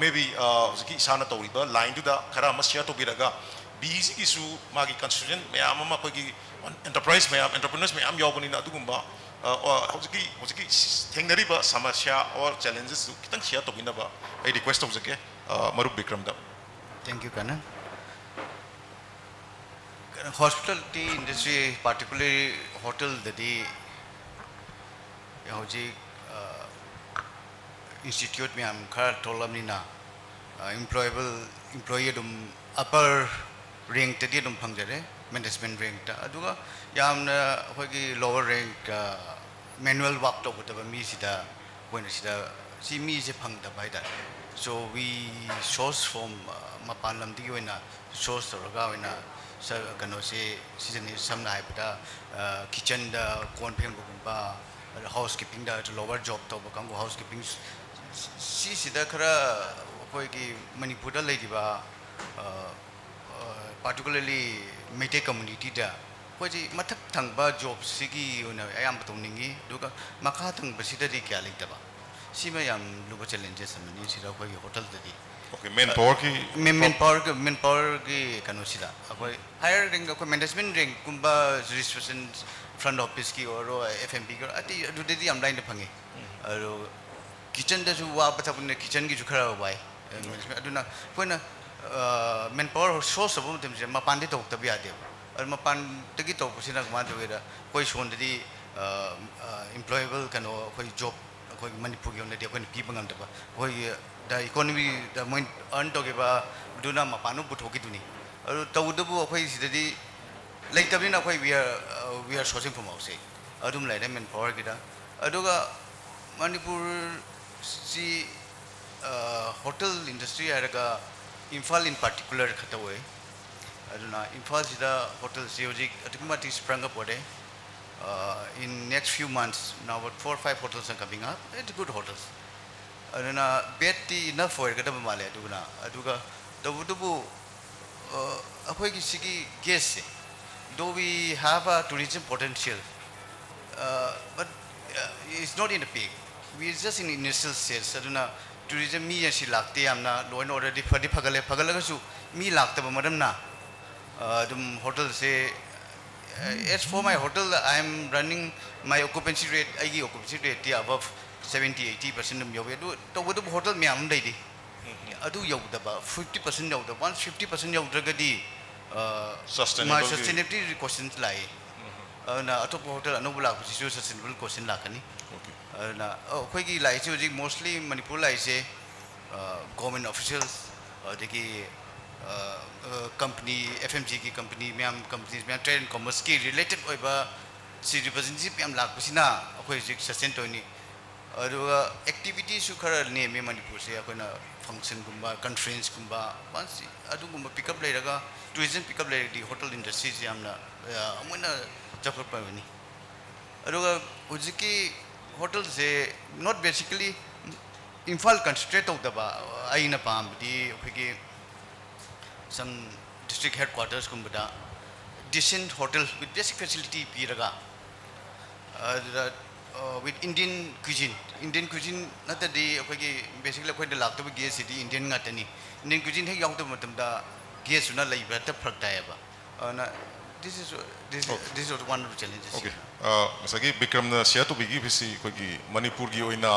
ꯃꯦꯕꯤ ꯍꯧꯖꯤꯛꯀꯤ ꯏꯁꯥꯅ ꯇꯧꯔꯤꯕ ꯂꯥꯏꯟꯗꯨꯗ ꯈꯔ ꯑꯃ ꯁꯤꯌꯔ ꯇꯧꯕꯤꯔꯒ, ꯕꯤꯁꯤꯒꯤꯁꯨ ꯃꯥꯒꯤ ꯀꯟꯁꯇꯤꯇ꯭ꯌꯨꯌꯦꯟꯠ ꯃꯌꯥꯝ ꯑꯃ, ꯑꯩꯈꯣꯏꯒꯤ ꯑꯦꯟꯇꯔꯄ꯭ꯔꯥꯏꯁ ꯃꯌꯥꯝ, ꯑꯦꯟꯇꯔꯄ꯭ꯔꯤꯅꯔꯁ ꯃꯌꯥꯝ ꯌꯥꯎꯕꯅꯤꯅ, ꯑꯗꯨꯒꯨꯝꯕ, ꯑ, ꯑ, ꯍꯧꯖꯤꯛꯀꯤ, ꯍꯧꯖꯤꯛꯀꯤ ꯊꯦꯡꯅꯔꯤꯕ ꯁꯃꯁ꯭ꯌꯥ ꯑꯣꯔ ꯆꯦꯂꯦꯟꯖꯦꯁꯇꯨ ꯈꯤꯇꯪ ꯁꯤꯌꯔ ꯇꯧꯕꯤꯅꯕ ꯑꯩ ꯔꯤꯀ꯭ꯋꯦꯁ ꯇꯧꯖꯒꯦ, ꯑ, ꯃꯔꯨꯞ ꯕꯤꯀ꯭ꯔꯝꯗ꯫ Thank you, ꯀꯅꯟ꯫ ꯀꯩꯅꯣ, ꯍꯣꯁꯄꯤꯇꯥꯂꯤꯇꯤ ꯏꯟꯗꯁꯇ꯭ꯔꯤ, ꯄꯥꯔꯇꯤꯀꯨꯂꯔꯂꯤ ꯍꯣꯇꯦꯜꯗꯗꯤ ꯍꯧꯖꯤꯛ, ꯑ, ꯏꯟꯁꯇꯤꯇ꯭ꯌꯨꯠ ꯃꯌꯥꯝ ꯈꯔ ꯊꯣꯛꯂꯕꯅꯤꯅ, ꯑ, ꯏꯝꯄ꯭ꯂꯣꯌꯦꯕꯜ, ꯏꯝꯄ꯭ꯂꯣꯌꯤ ꯑꯗꯨꯝ ꯑꯞꯄꯔ ꯔꯦꯡꯛꯇꯗꯤ ꯑꯗꯨꯝ ꯐꯪꯖꯔꯦ, ꯃꯦꯅꯦꯖꯃꯦꯟ ꯔꯦꯡꯛꯇ꯫ ꯑꯗꯨꯒ ꯌꯥꯝꯅ ꯑꯩꯈꯣꯏꯒꯤ ꯂꯣꯋꯔ ꯔꯦꯡꯛ, ꯑ, ꯃꯦꯅꯨꯋꯦꯜ ꯋꯥꯛ ꯇꯧꯒꯗꯕ ꯃꯤꯁꯤꯗ ꯑꯩꯈꯣꯏꯅ ꯁꯤꯗ ꯁꯤ ꯃꯤꯁꯦ ꯐꯪꯗꯕ ꯍꯥꯏꯇꯥꯔꯦ꯫ So we source from, ꯑ, ꯃꯄꯥꯟ ꯂꯝꯗꯒꯤ ꯑꯣꯏꯅ ꯁꯣꯔꯁ ꯇꯧꯔꯒ ꯑꯣꯏꯅ ꯁ-, ꯀꯩꯅꯣꯁꯤ ꯁꯤꯖꯤꯟꯅꯩ꯫ ꯁꯝꯅ ꯍꯥꯏꯔꯕꯗ, ꯑ, ꯀꯤꯠꯆꯟꯗ ꯀꯣꯟ ꯐꯦꯡꯕꯒꯨꯝꯕ, ꯑꯗ ꯍꯥꯎꯁ ꯀꯤꯄꯤꯡꯗ ꯂꯣꯋꯔ ꯖꯣꯕ ꯇꯧꯕ ꯀꯥꯡꯕꯨ ꯍꯥꯎꯁ ꯀꯤꯄꯤꯡ, ꯁꯤꯁꯤꯗ ꯈꯔ ꯑꯩꯈꯣꯏꯒꯤ ꯃꯅꯤꯄꯨꯔꯗ ꯂꯩꯔꯤꯕ, ꯑ, ꯑ, ꯄꯥꯔꯇꯤꯀꯨꯂꯔꯂꯤ ꯃꯩꯇꯩ ꯀꯝꯃ꯭ꯌꯨꯅꯤꯇꯤꯗ ꯑꯩꯈꯣꯏꯁꯤ ꯃꯊꯛ ꯊꯪꯕ ꯖꯣꯕꯁꯤꯒꯤ ꯑꯣꯏꯅ ꯑꯌꯥꯝꯕ ꯇꯧꯅꯤꯡꯉꯤ, ꯑꯗꯨꯒ ꯃꯈꯥ ꯊꯪꯕꯁꯤꯗꯗꯤ ꯀꯌꯥ ꯂꯩꯇꯕ꯫ ꯁꯤꯃ ꯌꯥꯝ ꯂꯨꯕ ꯆꯦꯂꯦꯟꯖꯦꯁ ꯑꯃꯅꯤ ꯁꯤꯗ ꯑꯩꯈꯣꯏꯒꯤ ꯍꯣꯇꯦꯜꯗꯗꯤ꯫ Okay, manpowerꯒꯤ ꯃꯦꯟ ꯃꯦꯟ ꯄꯥꯋꯔꯒꯤ ꯃꯦꯟ ꯄꯥꯋꯔꯒꯤ ꯀꯩꯅꯣꯁꯤꯗ ꯑꯩꯈꯣꯏ ꯍꯥꯌꯔ ꯔꯦꯡ, ꯑꯩꯈꯣꯏ ꯃꯦꯅꯦꯖꯃꯦꯟ ꯔꯦꯡꯒꯨꯝꯕ, ꯔꯤꯁꯦꯞꯁꯟ, ꯐ꯭ꯔꯟ ꯑꯣꯐꯤꯁꯀꯤ ꯑꯣꯏꯔꯣ, ꯑꯦꯐ ꯑꯦꯝ ꯕꯤꯒꯤ ꯑꯣꯏꯔꯣ, ꯑꯇꯩ ꯑꯗꯨꯗꯗꯤ ꯌꯥꯝ ꯂꯥꯏꯅ ꯐꯪꯉꯤ꯫ ꯑꯗꯣ ꯀꯤꯆꯟꯗꯁꯨ ꯋꯥꯕ ꯊꯕꯛꯅꯤꯅ ꯀꯤꯆꯟꯒꯤꯁꯨ ꯈꯔ ꯋꯥꯏ꯫ ꯑꯗꯨꯅ ꯑꯩꯈꯣꯏꯅ ꯃꯦꯟ ꯄꯥꯋꯔ ꯁꯣꯔꯁ ꯇꯧꯕ ꯃꯇꯝꯁꯤꯗ ꯃꯄꯥꯟꯗꯒꯤ ꯇꯧꯔꯛꯇꯕ ꯌꯥꯗꯦꯕ꯫ ꯑꯗꯨ ꯃꯄꯥꯟꯗꯒꯤ ꯇꯧꯔꯛꯄꯁꯤꯅ ꯀꯃꯥꯏꯅ ꯇꯧꯒꯦꯗ, ꯑꯩꯈꯣꯏ ꯁꯣꯝꯗꯗꯤ ꯑꯦꯝꯄ꯭ꯂꯣꯌꯦꯕꯜ ꯀꯩꯅꯣ, ꯑꯩꯈꯣꯏ ꯖꯣꯕ ꯑꯩꯈꯣꯏꯒꯤ ꯃꯅꯤꯄꯨꯔꯒꯤ ꯑꯣꯏꯅꯗꯤ ꯑꯩꯈꯣꯏꯅ ꯄꯤꯕ ꯉꯝꯗꯕ, ꯑꯩꯈꯣꯏꯒꯤ ꯗ ꯏꯀꯣꯅꯣꯃꯤꯗ ꯃꯣꯏ ꯑꯔꯟ ꯇꯧꯈꯤꯕꯗꯨꯅ ꯃꯄꯥꯟꯗ ꯄꯨꯊꯣꯛꯈꯤꯗꯨꯅꯤ꯫ ꯑꯗꯨ ꯇꯧꯕꯇꯕꯨ ꯑꯩꯈꯣꯏ ꯁꯤꯗꯗꯤ ꯂꯩꯇꯕꯅꯤꯅ ꯑꯩꯈꯣꯏ we are, we are sourcing from outside꯫ ꯑꯗꯨꯝ ꯂꯩꯔꯦ ꯃꯦꯟ ꯄꯥꯋꯔꯒꯤꯗ꯫ ꯑꯗꯨꯒ ꯃꯅꯤꯄꯨꯔꯁꯤ ꯍꯣꯇꯦꯜ ꯏꯟꯗꯁꯇ꯭ꯔꯤ ꯍꯥꯏꯔꯒ ꯏꯝꯐꯥꯜ in particular ꯈꯛꯇ ꯑꯣꯏ꯫ ꯑꯗꯨꯅ ꯏꯝꯐꯥꯜꯁꯤꯗ ꯍꯣꯇꯦꯜꯁꯤ ꯍꯧꯖꯤꯛ ꯑꯗꯨꯛꯀꯤ ꯃꯇꯤꯛ sprung up ꯑꯣꯏꯔꯦ꯫ In next few months, now about four five hotels are coming up, it's good hotels꯫ ꯑꯗꯨꯅ ꯕꯦꯗꯇꯤ enough ꯑꯣꯏꯔꯒꯗꯕ ꯃꯥꯜꯂꯦ꯫ ꯑꯗꯨꯅ ꯑꯗꯨꯒ ꯇꯧꯕꯇꯕꯨ ꯑꯩꯈꯣꯏꯒꯤ ꯁꯤꯒꯤ ꯒꯦꯁꯁꯦ, though we have a tourism potential, but it's not in the peak, we are just in initial stage꯫ ꯑꯗꯨꯅ tourism ꯃꯤ ꯑꯁꯤ ꯂꯥꯛꯇꯦ ꯌꯥꯝꯅ꯫ ꯂꯣꯏꯅ already ꯐꯗꯤ ꯐꯒꯠꯂꯦ, ꯐꯒꯠꯂꯒꯁꯨ ꯃꯤ ꯂꯥꯛꯇꯕ ꯃꯔꯝꯅ ꯑꯗꯨꯝ ꯍꯣꯇꯦꯜꯁꯦ, as for my hotel, I am running my occupancy rate, ꯑꯩꯒꯤ occupancy rateꯇꯤ above seventy eighty percent ꯑꯗꯨꯝ ꯌꯧꯋꯤ꯫ ꯑꯗꯨ ꯇꯧꯕꯇꯕꯨ ꯍꯣꯇꯦꯜ ꯃꯌꯥꯝ ꯑꯃ ꯂꯩꯔꯤ꯫ ꯑꯗꯨ ꯌꯧꯗꯕ, fifty percent ꯌꯧꯗꯕ꯫ Once fifty percent ꯌꯧꯗ꯭ꯔꯒꯗꯤ Sustainability. Sustainability question ꯂꯥꯛꯏ꯫ ꯑꯗꯨꯅ ꯑꯇꯣꯞꯄ ꯍꯣꯇꯦꯜ ꯑꯅꯧꯕ ꯂꯥꯛꯄꯁꯤꯁꯨ sustainable question ꯂꯥꯛꯀꯅꯤ꯫ ꯑꯗꯨꯅ ꯑꯩꯈꯣꯏꯒꯤ ꯂꯥꯛꯏꯁꯦ ꯍꯧꯖꯤꯛ mostly ꯃꯅꯤꯄꯨꯔ ꯂꯥꯛꯏꯁꯦ government officials, ꯑꯗꯒꯤ company, F M G ꯒꯤ company ꯃꯌꯥꯝ, companies ꯃꯌꯥꯝ, trade and commerceꯀꯤ related ꯑꯣꯏꯕ ꯁꯤ representative ꯃꯌꯥꯝ ꯂꯥꯛꯄꯁꯤꯅ ꯑꯩꯈꯣꯏ ꯍꯧꯖꯤꯛ sustain ꯇꯧꯔꯤꯅꯤ꯫ ꯑꯗꯨꯒ activityꯁꯨ ꯈꯔ ꯅꯦꯝꯃꯦ ꯃꯅꯤꯄꯨꯔꯁꯦ꯫ ꯑꯩꯈꯣꯏꯅ functionꯒꯨꯝꯕ, conferenceꯀꯨꯝꯕ, once ꯑꯗꯨꯒꯨꯝꯕ pickup ꯂꯩꯔꯒ, tourism pickup ꯂꯩꯔꯗꯤ ꯍꯣꯇꯦꯜ industryꯁꯦ ꯌꯥꯝꯅ ꯑꯃꯨꯛ ꯍꯦꯟꯅ ꯆꯥꯎꯈꯠꯄ ꯑꯣꯏꯅꯤ꯫ ꯑꯗꯨꯒ ꯍꯧꯖꯤꯛꯀꯤ ꯍꯣꯇꯦꯜꯁꯦ not basically ꯏꯝꯐꯥꯜ concentrate ꯇꯧꯗꯕ꯫ ꯑꯩꯅ ꯄꯥꯝꯕꯗꯤ ꯑꯩꯈꯣꯏꯒꯤ some district headquartersꯀꯨꯝꯕꯗ decent hotel with basic facility ꯄꯤꯔꯒ, ꯑꯗꯨꯗ, uh, with Indian cuisine, Indian cuisine ꯅꯠꯇ꯭ꯔꯗꯤ ꯑꯩꯈꯣꯏꯒꯤ basically ꯑꯩꯈꯣꯏꯗ ꯂꯥꯛꯇꯕ guest ꯁꯤꯗꯤ Indian ꯉꯥꯛꯇꯅꯤ꯫ Indian cuisine ꯍꯦꯛ ꯌꯥꯎꯗꯕ ꯃꯇꯝꯗ guest ꯇꯨꯅ ꯂꯩꯕ ꯍꯦꯛꯇ ꯐꯔꯛ ꯇꯥꯏꯌꯦꯕ꯫ ꯑꯗꯨꯅ this is, this is, this is one of the challenges. Okay. ꯑ, ꯉꯁꯥꯏꯒꯤ ꯕꯤꯀ꯭ꯔꯝꯅ share ꯇꯧꯕꯤꯈꯤꯕꯁꯤ ꯑꯩꯈꯣꯏꯒꯤ ꯃꯅꯤꯄꯨꯔꯒꯤ ꯑꯣꯏꯅ,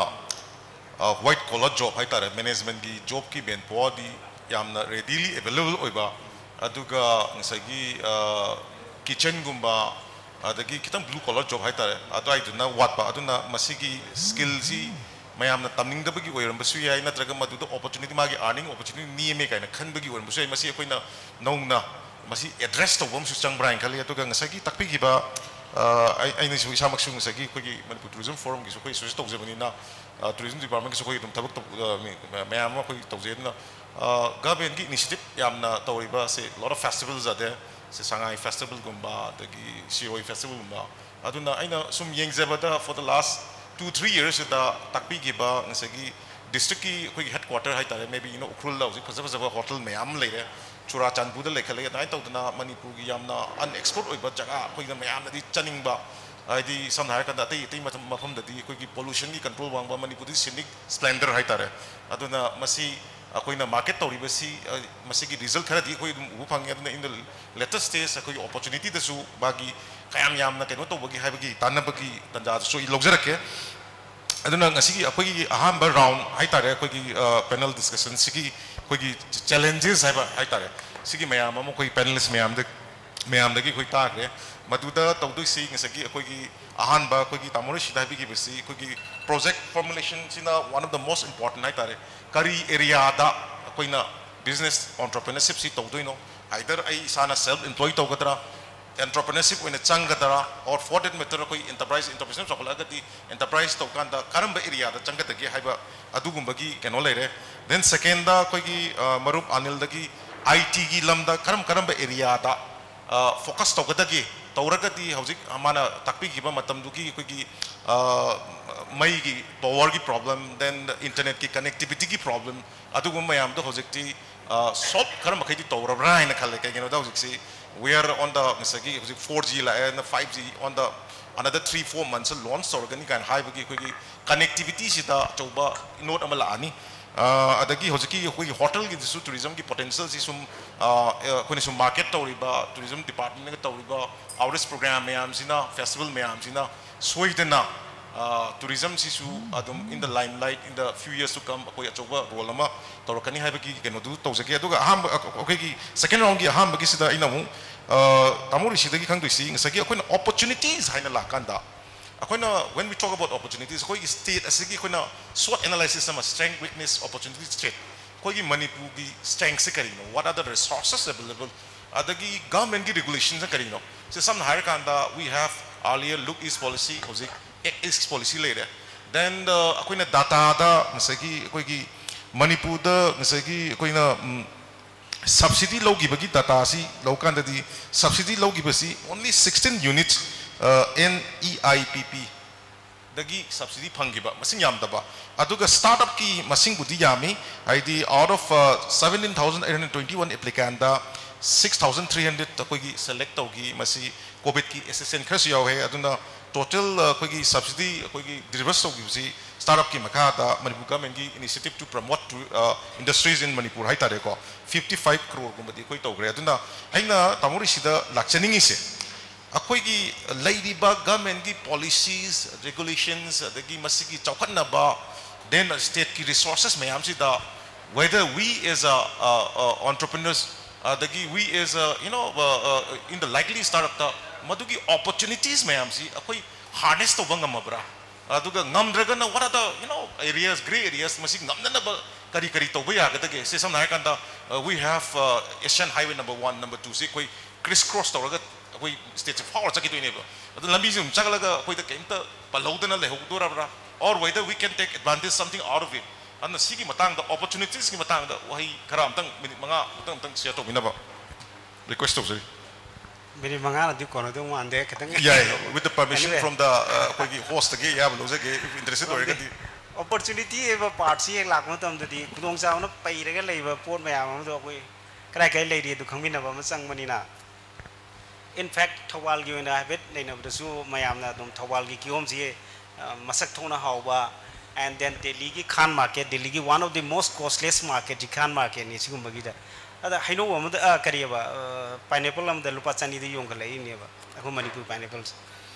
ꯑ, white collar job ꯍꯥꯏꯇꯥꯔꯦ, managementꯀꯤ jobꯀꯤ manpowerꯗꯤ ꯌꯥꯝꯅ readily available ꯑꯣꯏꯕ, ꯑꯗꯨꯒ ꯉꯁꯥꯏꯒꯤ, ꯑ, kitchenꯒꯨꯝꯕ, ꯑꯗꯒꯤ ꯈꯤꯇꯪ blue collar job ꯍꯥꯏꯇꯥꯔꯦ, ꯑꯗꯨꯋꯥꯏꯗꯨꯅ ꯋꯥꯠꯄ꯫ ꯑꯗꯨꯅ ꯃꯁꯤꯒꯤ skillꯁꯤ ꯃꯌꯥꯝꯅ ꯇꯝꯅꯤꯡꯗꯕꯒꯤ ꯑꯣꯏꯔꯝꯕꯁꯨ ꯌꯥꯏ, ꯅꯠꯇ꯭ꯔꯒ ꯃꯗꯨꯗ opportunity, ꯃꯥꯒꯤ earning opportunity ꯅꯦꯝꯃꯦ ꯀꯥꯏꯅ ꯈꯟꯕꯒꯤ ꯑꯣꯏꯔꯝꯕꯁꯨ ꯌꯥꯏ꯫ ꯃꯁꯤ ꯑꯩꯈꯣꯏꯅ ꯅꯧꯅ ꯃꯁꯤ address ꯇꯧꯕ ꯑꯃꯁꯨ ꯆꯪꯕ꯭ꯔꯥ ꯍꯥꯏꯅ ꯈꯜꯂꯤ꯫ ꯑꯗꯨꯒ ꯉꯁꯥꯏꯒꯤ ꯇꯥꯛꯄꯤꯈꯤꯕ, ꯑ, ꯑꯩ, ꯑꯩꯅꯁꯨ ꯏꯁꯥꯃꯛꯁꯨ ꯉꯁꯥꯏꯒꯤ ꯑꯩꯈꯣꯏꯒꯤ ꯃꯅꯤꯄꯨꯔ tourism forumꯒꯤꯁꯨ ꯑꯩꯈꯣꯏ associate ꯇꯧꯖꯕꯅꯤꯅ, ꯑ, tourism departmentꯀꯤꯁꯨ ꯑꯩꯈꯣꯏ ꯑꯗꯨꯝ ꯊꯕꯛ ꯇꯧ-, ꯑ, ꯃꯤ-, ꯃꯌꯥꯝ ꯑꯃ ꯑꯩꯈꯣꯏ ꯇꯧꯖꯩ꯫ ꯑꯗꯨꯅ, ꯑ, governmentꯀꯤ initiative ꯌꯥꯝꯅ ꯇꯧꯔꯤꯕ ꯁꯦ, lot of festivals are there. ꯁꯦ ꯁꯉꯥꯏ festivalꯒꯨꯝꯕ, ꯑꯗꯒꯤ ꯁꯤꯔꯣꯏ festivalꯒꯨꯝꯕ꯫ ꯑꯗꯨꯅ ꯑꯩꯅ ꯁꯨꯝ ꯌꯦꯡꯖꯕꯗ for the last two three yearsꯁꯤꯗ ꯇꯥꯛꯄꯤꯈꯤꯕ ꯉꯁꯥꯏꯒꯤ districtꯀꯤ ꯑꯩꯈꯣꯏꯒꯤ headquarter ꯍꯥꯏꯇꯥꯔꯦ, maybe, you know, ꯎꯈ꯭ꯔꯨꯜꯗ ꯍꯧꯖꯤꯛ ꯐꯖ ꯐꯖꯕ hotel ꯃꯌꯥꯝ ꯑꯃ ꯂꯩꯔꯦ, ꯆꯨꯔꯥꯆꯥꯟꯄꯨꯔꯗ ꯂꯩꯈꯠꯂꯛꯑꯦ꯫ ꯑꯗꯨꯃꯥꯏꯅ ꯇꯧꯗꯅ ꯃꯅꯤꯄꯨꯔꯒꯤ ꯌꯥꯝꯅ unexplored ꯑꯣꯏꯕ ꯖꯒꯥ, ꯑꯩꯈꯣꯏꯅ ꯃꯌꯥꯝꯅꯗꯤ ꯆꯠꯅꯤꯡꯕ, ꯍꯥꯏꯗꯤ ꯁꯝꯅ ꯍꯥꯏꯔꯀꯥꯟꯗ ꯑꯇꯩ ꯑꯇꯩ ꯃꯐꯝ-, ꯃꯐꯝꯗꯗꯤ ꯑꯩꯈꯣꯏꯒꯤ pollutionꯒꯤ control ꯋꯥꯡꯕ, ꯃꯅꯤꯄꯨꯔꯗꯤ scenic splendor ꯍꯥꯏꯇꯥꯔꯦ꯫ ꯑꯗꯨꯅ ꯃꯁꯤ ꯑꯩꯈꯣꯏꯅ market ꯇꯧꯔꯤꯕꯁꯤ, ꯑ, ꯃꯁꯤꯒꯤ result ꯈꯔꯗꯤ ꯑꯩꯈꯣꯏ ꯑꯗꯨꯝ ꯎꯕ ꯐꯪꯉꯦ꯫ ꯑꯗꯨꯅ in the later stage ꯑꯩꯈꯣꯏꯒꯤ opportunityꯗꯁꯨ ꯃꯥꯒꯤ ꯀꯌꯥꯝ ꯌꯥꯝꯅ ꯀꯩꯅꯣ ꯇꯧꯕꯒꯤ ꯍꯥꯏꯕꯒꯤ ꯇꯥꯟꯅꯕꯒꯤ ꯇꯥꯟꯖꯥꯗꯨꯁꯨ ꯑꯩ ꯂꯧꯖꯔꯛꯀꯦ꯫ ꯑꯗꯨꯅ ꯉꯁꯤꯒꯤ ꯑꯩꯈꯣꯏꯒꯤ ꯑꯍꯥꯟꯕ round ꯍꯥꯏꯇꯥꯔꯦ, ꯑꯩꯈꯣꯏꯒꯤ, ꯑ, panel discussionꯁꯤꯒꯤ ꯑꯩꯈꯣꯏꯒꯤ challenges ꯍꯥꯏꯕ ꯍꯥꯏꯇꯥꯔꯦ, ꯁꯤꯒꯤ ꯃꯌꯥꯝ ꯑꯃ ꯑꯩꯈꯣꯏ panelist ꯃꯌꯥꯝꯗ, ꯃꯌꯥꯝꯗꯒꯤ ꯑꯩꯈꯣꯏ ꯇꯥꯈ꯭ꯔꯦ꯫ ꯃꯗꯨꯗ ꯇꯧꯗꯣꯏꯁꯤ ꯉꯁꯥꯏꯒꯤ ꯑꯩꯈꯣꯏꯒꯤ ꯑꯍꯥꯟꯕ ꯑꯩꯈꯣꯏꯒꯤ ꯇꯥꯃꯣ ꯔꯤꯁꯤꯗ ꯍꯥꯏꯕꯤꯈꯤꯕꯁꯤ ꯑꯩꯈꯣꯏꯒꯤ project formulationꯁꯤꯅ one of the most important ꯍꯥꯏꯇꯥꯔꯦ꯫ ꯀꯔꯤ areaꯗ ꯑꯩꯈꯣꯏꯅ business entrepreneurshipꯁꯤ ꯇꯧꯗꯣꯏꯅꯣ? Either ꯑꯩ ꯏꯁꯥꯅ self employ ꯇꯧꯒꯗ꯭ꯔꯥ, entrepreneurship ꯑꯣꯏꯅ ꯆꯪꯒꯗ꯭ꯔꯥ, or for that matter ꯑꯩꯈꯣꯏ enterprise, entrepreneurship ꯆꯥꯎꯈꯠꯂꯛꯑꯒꯗꯤ enterprise ꯇꯧꯀꯥꯟꯗ ꯀꯔꯝꯕ areaꯗ ꯆꯪꯒꯗꯒꯦ ꯍꯥꯏꯕ ꯑꯗꯨꯒꯨꯝꯕꯒꯤ ꯀꯩꯅꯣ ꯂꯩꯔꯦ꯫ Then secondꯗ ꯑꯩꯈꯣꯏꯒꯤ, ꯑ, ꯃꯔꯨꯞ ꯑꯅꯤꯜꯗꯒꯤ ITꯒꯤ ꯂꯝꯗ ꯀꯔꯝ ꯀꯔꯝꯕ areaꯗ, ꯑ, focus ꯇꯧꯒꯗꯒꯦ, ꯇꯧꯔꯒꯗꯤ ꯍꯧꯖꯤꯛ ꯃꯥꯅ ꯇꯥꯛꯄꯤꯈꯤꯕ ꯃꯇꯝꯗꯨꯒꯤ ꯑꯩꯈꯣꯏꯒꯤ, ꯑ, ꯃꯩꯒꯤ powerꯒꯤ problem, then internetꯀꯤ connectivityꯒꯤ problem, ꯑꯗꯨꯒꯨꯝꯕ ꯃꯌꯥꯝꯗꯣ ꯍꯧꯖꯤꯛꯇꯤ ꯁꯣꯜꯞ ꯈꯔ ꯃꯈꯩꯗꯤ ꯇꯧꯔꯕ꯭ꯔꯥ ꯍꯥꯏꯅ ꯈꯜꯂꯦ꯫ ꯀꯩꯒꯤꯅꯣꯗ ꯍꯧꯖꯤꯛꯁꯤ we are on the, ꯉꯁꯥꯏꯒꯤ ꯍꯧꯖꯤꯛ four G ꯂꯥꯛꯑꯦ, ꯑꯗꯨꯅ five G on the another three four months launch ꯇꯧꯔꯒꯅꯤ ꯀꯥꯏꯅ ꯍꯥꯏꯕꯒꯤ ꯑꯩꯈꯣꯏꯒꯤ ꯀꯅꯦꯛꯇꯤꯕꯤꯇꯤꯁꯤꯗ ꯑꯆꯧꯕ ꯅꯣꯠ ꯑꯃ ꯂꯥꯛꯑꯅꯤ꯫ ꯑꯗꯒꯤ ꯍꯧꯖꯤꯛꯀꯤ ꯑꯩꯈꯣꯏꯒꯤ ꯍꯣꯇꯦꯜꯒꯤꯗꯁꯨ ꯇꯨꯔꯤꯖꯝꯒꯤ ꯄꯣꯇꯦꯟꯁꯤꯌꯦꯜꯁꯤ ꯁꯨꯝ ꯑꯩꯈꯣꯏꯅ ꯁꯨꯝ ꯃꯥꯔꯀꯦꯠ ꯇꯧꯔꯤꯕ, ꯇꯨꯔꯤꯖꯝ ꯗꯤꯄꯥꯔꯠꯃꯦꯟꯅꯒ ꯇꯧꯔꯤꯕ ꯑꯥꯎꯠꯔꯤꯆ ꯄ꯭ꯔꯣꯒ꯭ꯔꯥꯝ ꯃꯌꯥꯝꯁꯤꯅ, ꯐꯦꯁꯇꯤꯚꯦꯜ ꯃꯌꯥꯝꯁꯤꯅ ꯁꯣꯏꯗꯅ ꯇꯨꯔꯤꯖꯝꯁꯤꯁꯨ ꯑꯗꯨꯝ in the limelight in the few years to come ꯑꯩꯈꯣꯏ ꯑꯆꯧꯕ ꯔꯣꯜ ꯑꯃ ꯇꯧꯔꯛꯀꯅꯤ ꯍꯥꯏꯕꯒꯤ ꯀꯩꯅꯣꯗꯨ ꯇꯧꯖꯒꯦ꯫ ꯑꯗꯨꯒ ꯑꯍꯥꯟꯕ ꯑꯩꯈꯣꯏꯒꯤ ꯁꯦꯀꯦꯟ ꯔꯥꯎꯟꯒꯤ ꯑꯍꯥꯟꯕꯒꯤꯁꯤꯗ ꯑꯩꯅ ꯑꯃꯨꯛ ꯇꯥꯃꯣ ꯔꯤꯁꯤꯗꯒꯤ ꯈꯪꯗꯣꯏꯁꯤ, ꯉꯁꯥꯏꯒꯤ ꯑꯩꯈꯣꯏꯅ ꯑꯣꯄꯣꯔꯆꯨꯅꯤꯇꯤꯁ ꯍꯥꯏꯅ ꯂꯥꯛꯀꯥꯟꯗ, ꯑꯩꯈꯣꯏꯅ when we talk about opportunities, ꯑꯩꯈꯣꯏꯒꯤ ꯁ꯭ꯇꯦꯠ ꯑꯁꯤꯒꯤ ꯑꯩꯈꯣꯏꯅ ꯁꯣꯠ ꯑꯦꯅꯥꯂꯥꯏꯁꯤꯁ ꯑꯃ, strength, weakness, opportunity, threat, ꯑꯩꯈꯣꯏꯒꯤ ꯃꯅꯤꯄꯨꯔꯒꯤ ꯁ꯭ꯇꯔꯦꯡꯁꯦ ꯀꯔꯤꯅꯣ, what are the resources available, ꯑꯗꯒꯤ ꯒꯚꯔꯟꯃꯦꯟꯒꯤ ꯔꯤꯒꯨꯂꯦꯁꯟꯁꯅ ꯀꯔꯤꯅꯣ? ꯁꯤ ꯁꯝꯅ ꯍꯥꯏꯔꯀꯥꯟꯗ we have earlier Look East Policy, ꯍꯧꯖꯤꯛ Act East Policy ꯂꯩꯔꯦ꯫ Then ꯑꯩꯈꯣꯏꯅ ꯗꯥꯇꯥꯗ ꯉꯁꯥꯏꯒꯤ ꯑꯩꯈꯣꯏꯒꯤ ꯃꯅꯤꯄꯨꯔꯗ ꯉꯁꯥꯏꯒꯤ ꯑꯩꯈꯣꯏꯅ ꯁꯕꯁꯤꯗꯤ ꯂꯧꯈꯤꯕꯒꯤ ꯗꯥꯇꯥꯁꯤ ꯂꯧꯀꯥꯟꯗꯗꯤ, ꯁꯕꯁꯤꯗꯤ ꯂꯧꯈꯤꯕꯁꯤ only sixteen units, NEIPP ꯗꯒꯤ ꯁꯕꯁꯤꯗꯤ ꯐꯪꯈꯤꯕ ꯃꯁꯤꯡ ꯌꯥꯝꯗꯕ꯫ ꯑꯗꯨꯒ ꯁ꯭ꯇꯥꯔꯠ ꯑꯞꯀꯤ ꯃꯁꯤꯡꯕꯨꯗꯤ ꯌꯥꯝꯃꯤ, ꯍꯥꯏꯗꯤ out of seventeen thousand eight hundred twenty one applicantꯗ six thousand three hundred ꯑꯩꯈꯣꯏꯒꯤ ꯁꯦꯂꯦꯛ ꯇꯧꯈꯤ꯫ ꯃꯁꯤ ꯀꯣꯚꯤꯗꯀꯤ ꯑꯦꯁꯤꯁꯇꯦꯟꯁ ꯈꯔꯁꯨ ꯌꯥꯎꯋꯦ꯫ ꯑꯗꯨꯅ ꯇꯣꯇꯦꯜ ꯑꯩꯈꯣꯏꯒꯤ ꯁꯕꯁꯤꯗꯤ ꯑꯩꯈꯣꯏꯒꯤ ꯗꯤꯁꯕꯔꯁ ꯇꯧꯈꯤꯕꯁꯤ ꯁ꯭ꯇꯥꯔꯠ ꯑꯞꯀꯤ ꯃꯈꯥꯗ ꯃꯅꯤꯄꯨꯔ ꯒꯚꯔꯟꯃꯦꯟꯒꯤ initiative to promote industries in Manipur ꯍꯥꯏꯇꯥꯔꯦꯀꯣ, fifty five crore ꯒꯨꯝꯕꯗꯤ ꯑꯩꯈꯣꯏ ꯇꯧꯈ꯭ꯔꯦ꯫ ꯑꯗꯨꯅ ꯑꯩꯅ ꯇꯥꯃꯣ ꯔꯤꯁꯤꯗ ꯂꯥꯛꯆꯅꯤꯡꯉꯤꯁꯦ, ꯑꯩꯈꯣꯏꯒꯤ ꯂꯩꯔꯤꯕ ꯒꯚꯔꯟꯃꯦꯟꯒꯤ ꯄꯣꯂꯤꯁꯤꯁ, ꯔꯤꯒꯨꯂꯦꯁꯟꯁ, ꯑꯗꯒꯤ ꯃꯁꯤꯒꯤ ꯆꯥꯎꯈꯠꯅꯕ, then ꯁ꯭ꯇꯦꯠꯀꯤ ꯔꯤꯁꯣꯔꯁꯦꯁ ꯃꯌꯥꯝꯁꯤꯗ whether we as a entrepreneurs, ꯑꯗꯒꯤ we as a, you know, in the likely ꯁ꯭ꯇꯥꯔꯠ ꯑꯞꯇ ꯃꯗꯨꯒꯤ ꯑꯣꯄꯣꯔꯆꯨꯅꯤꯇꯤꯁ ꯃꯌꯥꯝꯁꯤ ꯑꯩꯈꯣꯏ ꯍꯥꯔꯅꯦꯁ ꯇꯧꯕ ꯉꯝꯃꯕ꯭ꯔꯥ? ꯑꯗꯨꯒ ꯉꯝꯗ꯭ꯔꯒꯅ what are the, you know, areas, grey areas, ꯃꯁꯤ ꯉꯝꯅꯅꯕ ꯀꯔꯤ ꯀꯔꯤ ꯇꯧꯕ ꯌꯥꯒꯗꯒꯦ? ꯁꯦ ꯁꯝꯅ ꯍꯥꯏꯔꯀꯥꯟꯗ, we have Asian Highway number one, number twoꯁꯤ ꯑꯩꯈꯣꯏ criss cross ꯇꯧꯔꯒ ꯑꯩꯈꯣꯏ ꯁ꯭ꯇꯦꯠꯁꯦ ꯐꯥꯎꯔ ꯆꯠꯈꯤꯗꯣꯏꯅꯦꯕ꯫ ꯑꯗꯨ ꯂꯝꯕꯤꯁꯤ ꯑꯗꯨꯝ ꯆꯠꯂꯒ ꯑꯩꯈꯣꯏꯗ ꯀꯩꯝꯇ ꯄꯜꯍꯧꯗꯅ ꯂꯩꯍꯧꯗꯣꯔꯕ꯭ꯔꯥ? Or whether we can take advantage something out of it? ꯑꯗꯨꯅ ꯁꯤꯒꯤ ꯃꯇꯥꯡꯗ, ꯑꯣꯄꯣꯔꯆꯨꯅꯤꯇꯤꯁꯀꯤ ꯃꯇꯥꯡꯗ ꯋꯥꯍꯩ ꯈꯔ ꯑꯝꯇꯪ, ꯃꯤꯅꯤꯠ ꯃꯉꯥ ꯃꯨꯛꯇꯪ ꯑꯝꯇꯪ ꯁꯤꯌꯔ ꯇꯧꯕꯤꯅꯕ ꯔꯤꯀ꯭ꯋꯦꯁ ꯇꯧꯖꯔꯤ꯫ ꯃꯤꯅꯤꯠ ꯃꯉꯥꯅꯗꯤ ꯀꯣꯟꯅꯗꯧ ꯃꯥꯟꯗꯦ, ꯈꯤꯇꯪ꯫ ꯌꯥꯏ, with the permission from the ꯑꯩꯈꯣꯏꯒꯤ ꯍꯣꯁꯇꯒꯤ ꯑꯌꯥꯕ ꯂꯧꯖꯒꯦ, if interested ꯑꯣꯏꯔꯒꯗꯤ꯫ ꯑꯣꯄꯣꯔꯆꯨꯅꯤꯇꯤ ꯍꯥꯏꯕ ꯄꯥꯔꯠꯁꯤ ꯍꯦꯛ ꯂꯥꯛꯄ ꯃꯇꯝꯗꯗꯤ ꯈꯨꯗꯣꯡꯆꯥꯕꯅ ꯄꯩꯔꯒ ꯂꯩꯕ ꯄꯣꯠ ꯃꯌꯥꯝ ꯑꯃꯗꯣ ꯑꯩꯈꯣꯏ ꯀꯗꯥꯏ ꯀꯗꯥꯏ ꯂꯩꯔꯤ ꯑꯗꯨ ꯈꯪꯃꯤꯟꯅꯕ ꯑꯃ ꯆꯪꯕꯅꯤꯅ, in fact, ꯊꯧꯕꯥꯜꯒꯤ ꯑꯣꯏꯅ ꯍꯥꯏꯐꯦꯠ ꯅꯩꯅꯕꯗꯁꯨ ꯃꯌꯥꯝꯅ ꯑꯗꯨꯝ ꯊꯧꯕꯥꯜꯒꯤ ꯀꯤꯍꯣꯝꯁꯤ, ꯑ, ꯃꯁꯛ ꯊꯣꯛꯅ ꯍꯥꯎꯕ, and then ꯗꯦꯜꯂꯤꯒꯤ ꯈꯥꯟ ꯃꯥꯔꯀꯦꯠ, ꯗꯦꯜꯂꯤꯒꯤ one of the most costliest market ꯁꯤ ꯈꯥꯟ ꯃꯥꯔꯀꯦꯠꯅꯤ ꯁꯤꯒꯨꯝꯕꯒꯤꯗ꯫ ꯑꯗ ꯍꯩꯅꯧ ꯑꯃꯗ, ꯑ, ꯀꯔꯤꯑꯕ, ꯑ, ꯄꯥꯏꯅꯦꯄꯜ ꯑꯃꯗ ꯂꯨꯄꯥ ꯆꯅꯤꯗ ꯌꯣꯟꯈꯠꯂꯛꯏꯅꯦꯕ ꯑꯩꯈꯣꯏ ꯃꯅꯤꯄꯨꯔ ꯄꯥꯏꯅꯦꯄꯜꯁꯦ꯫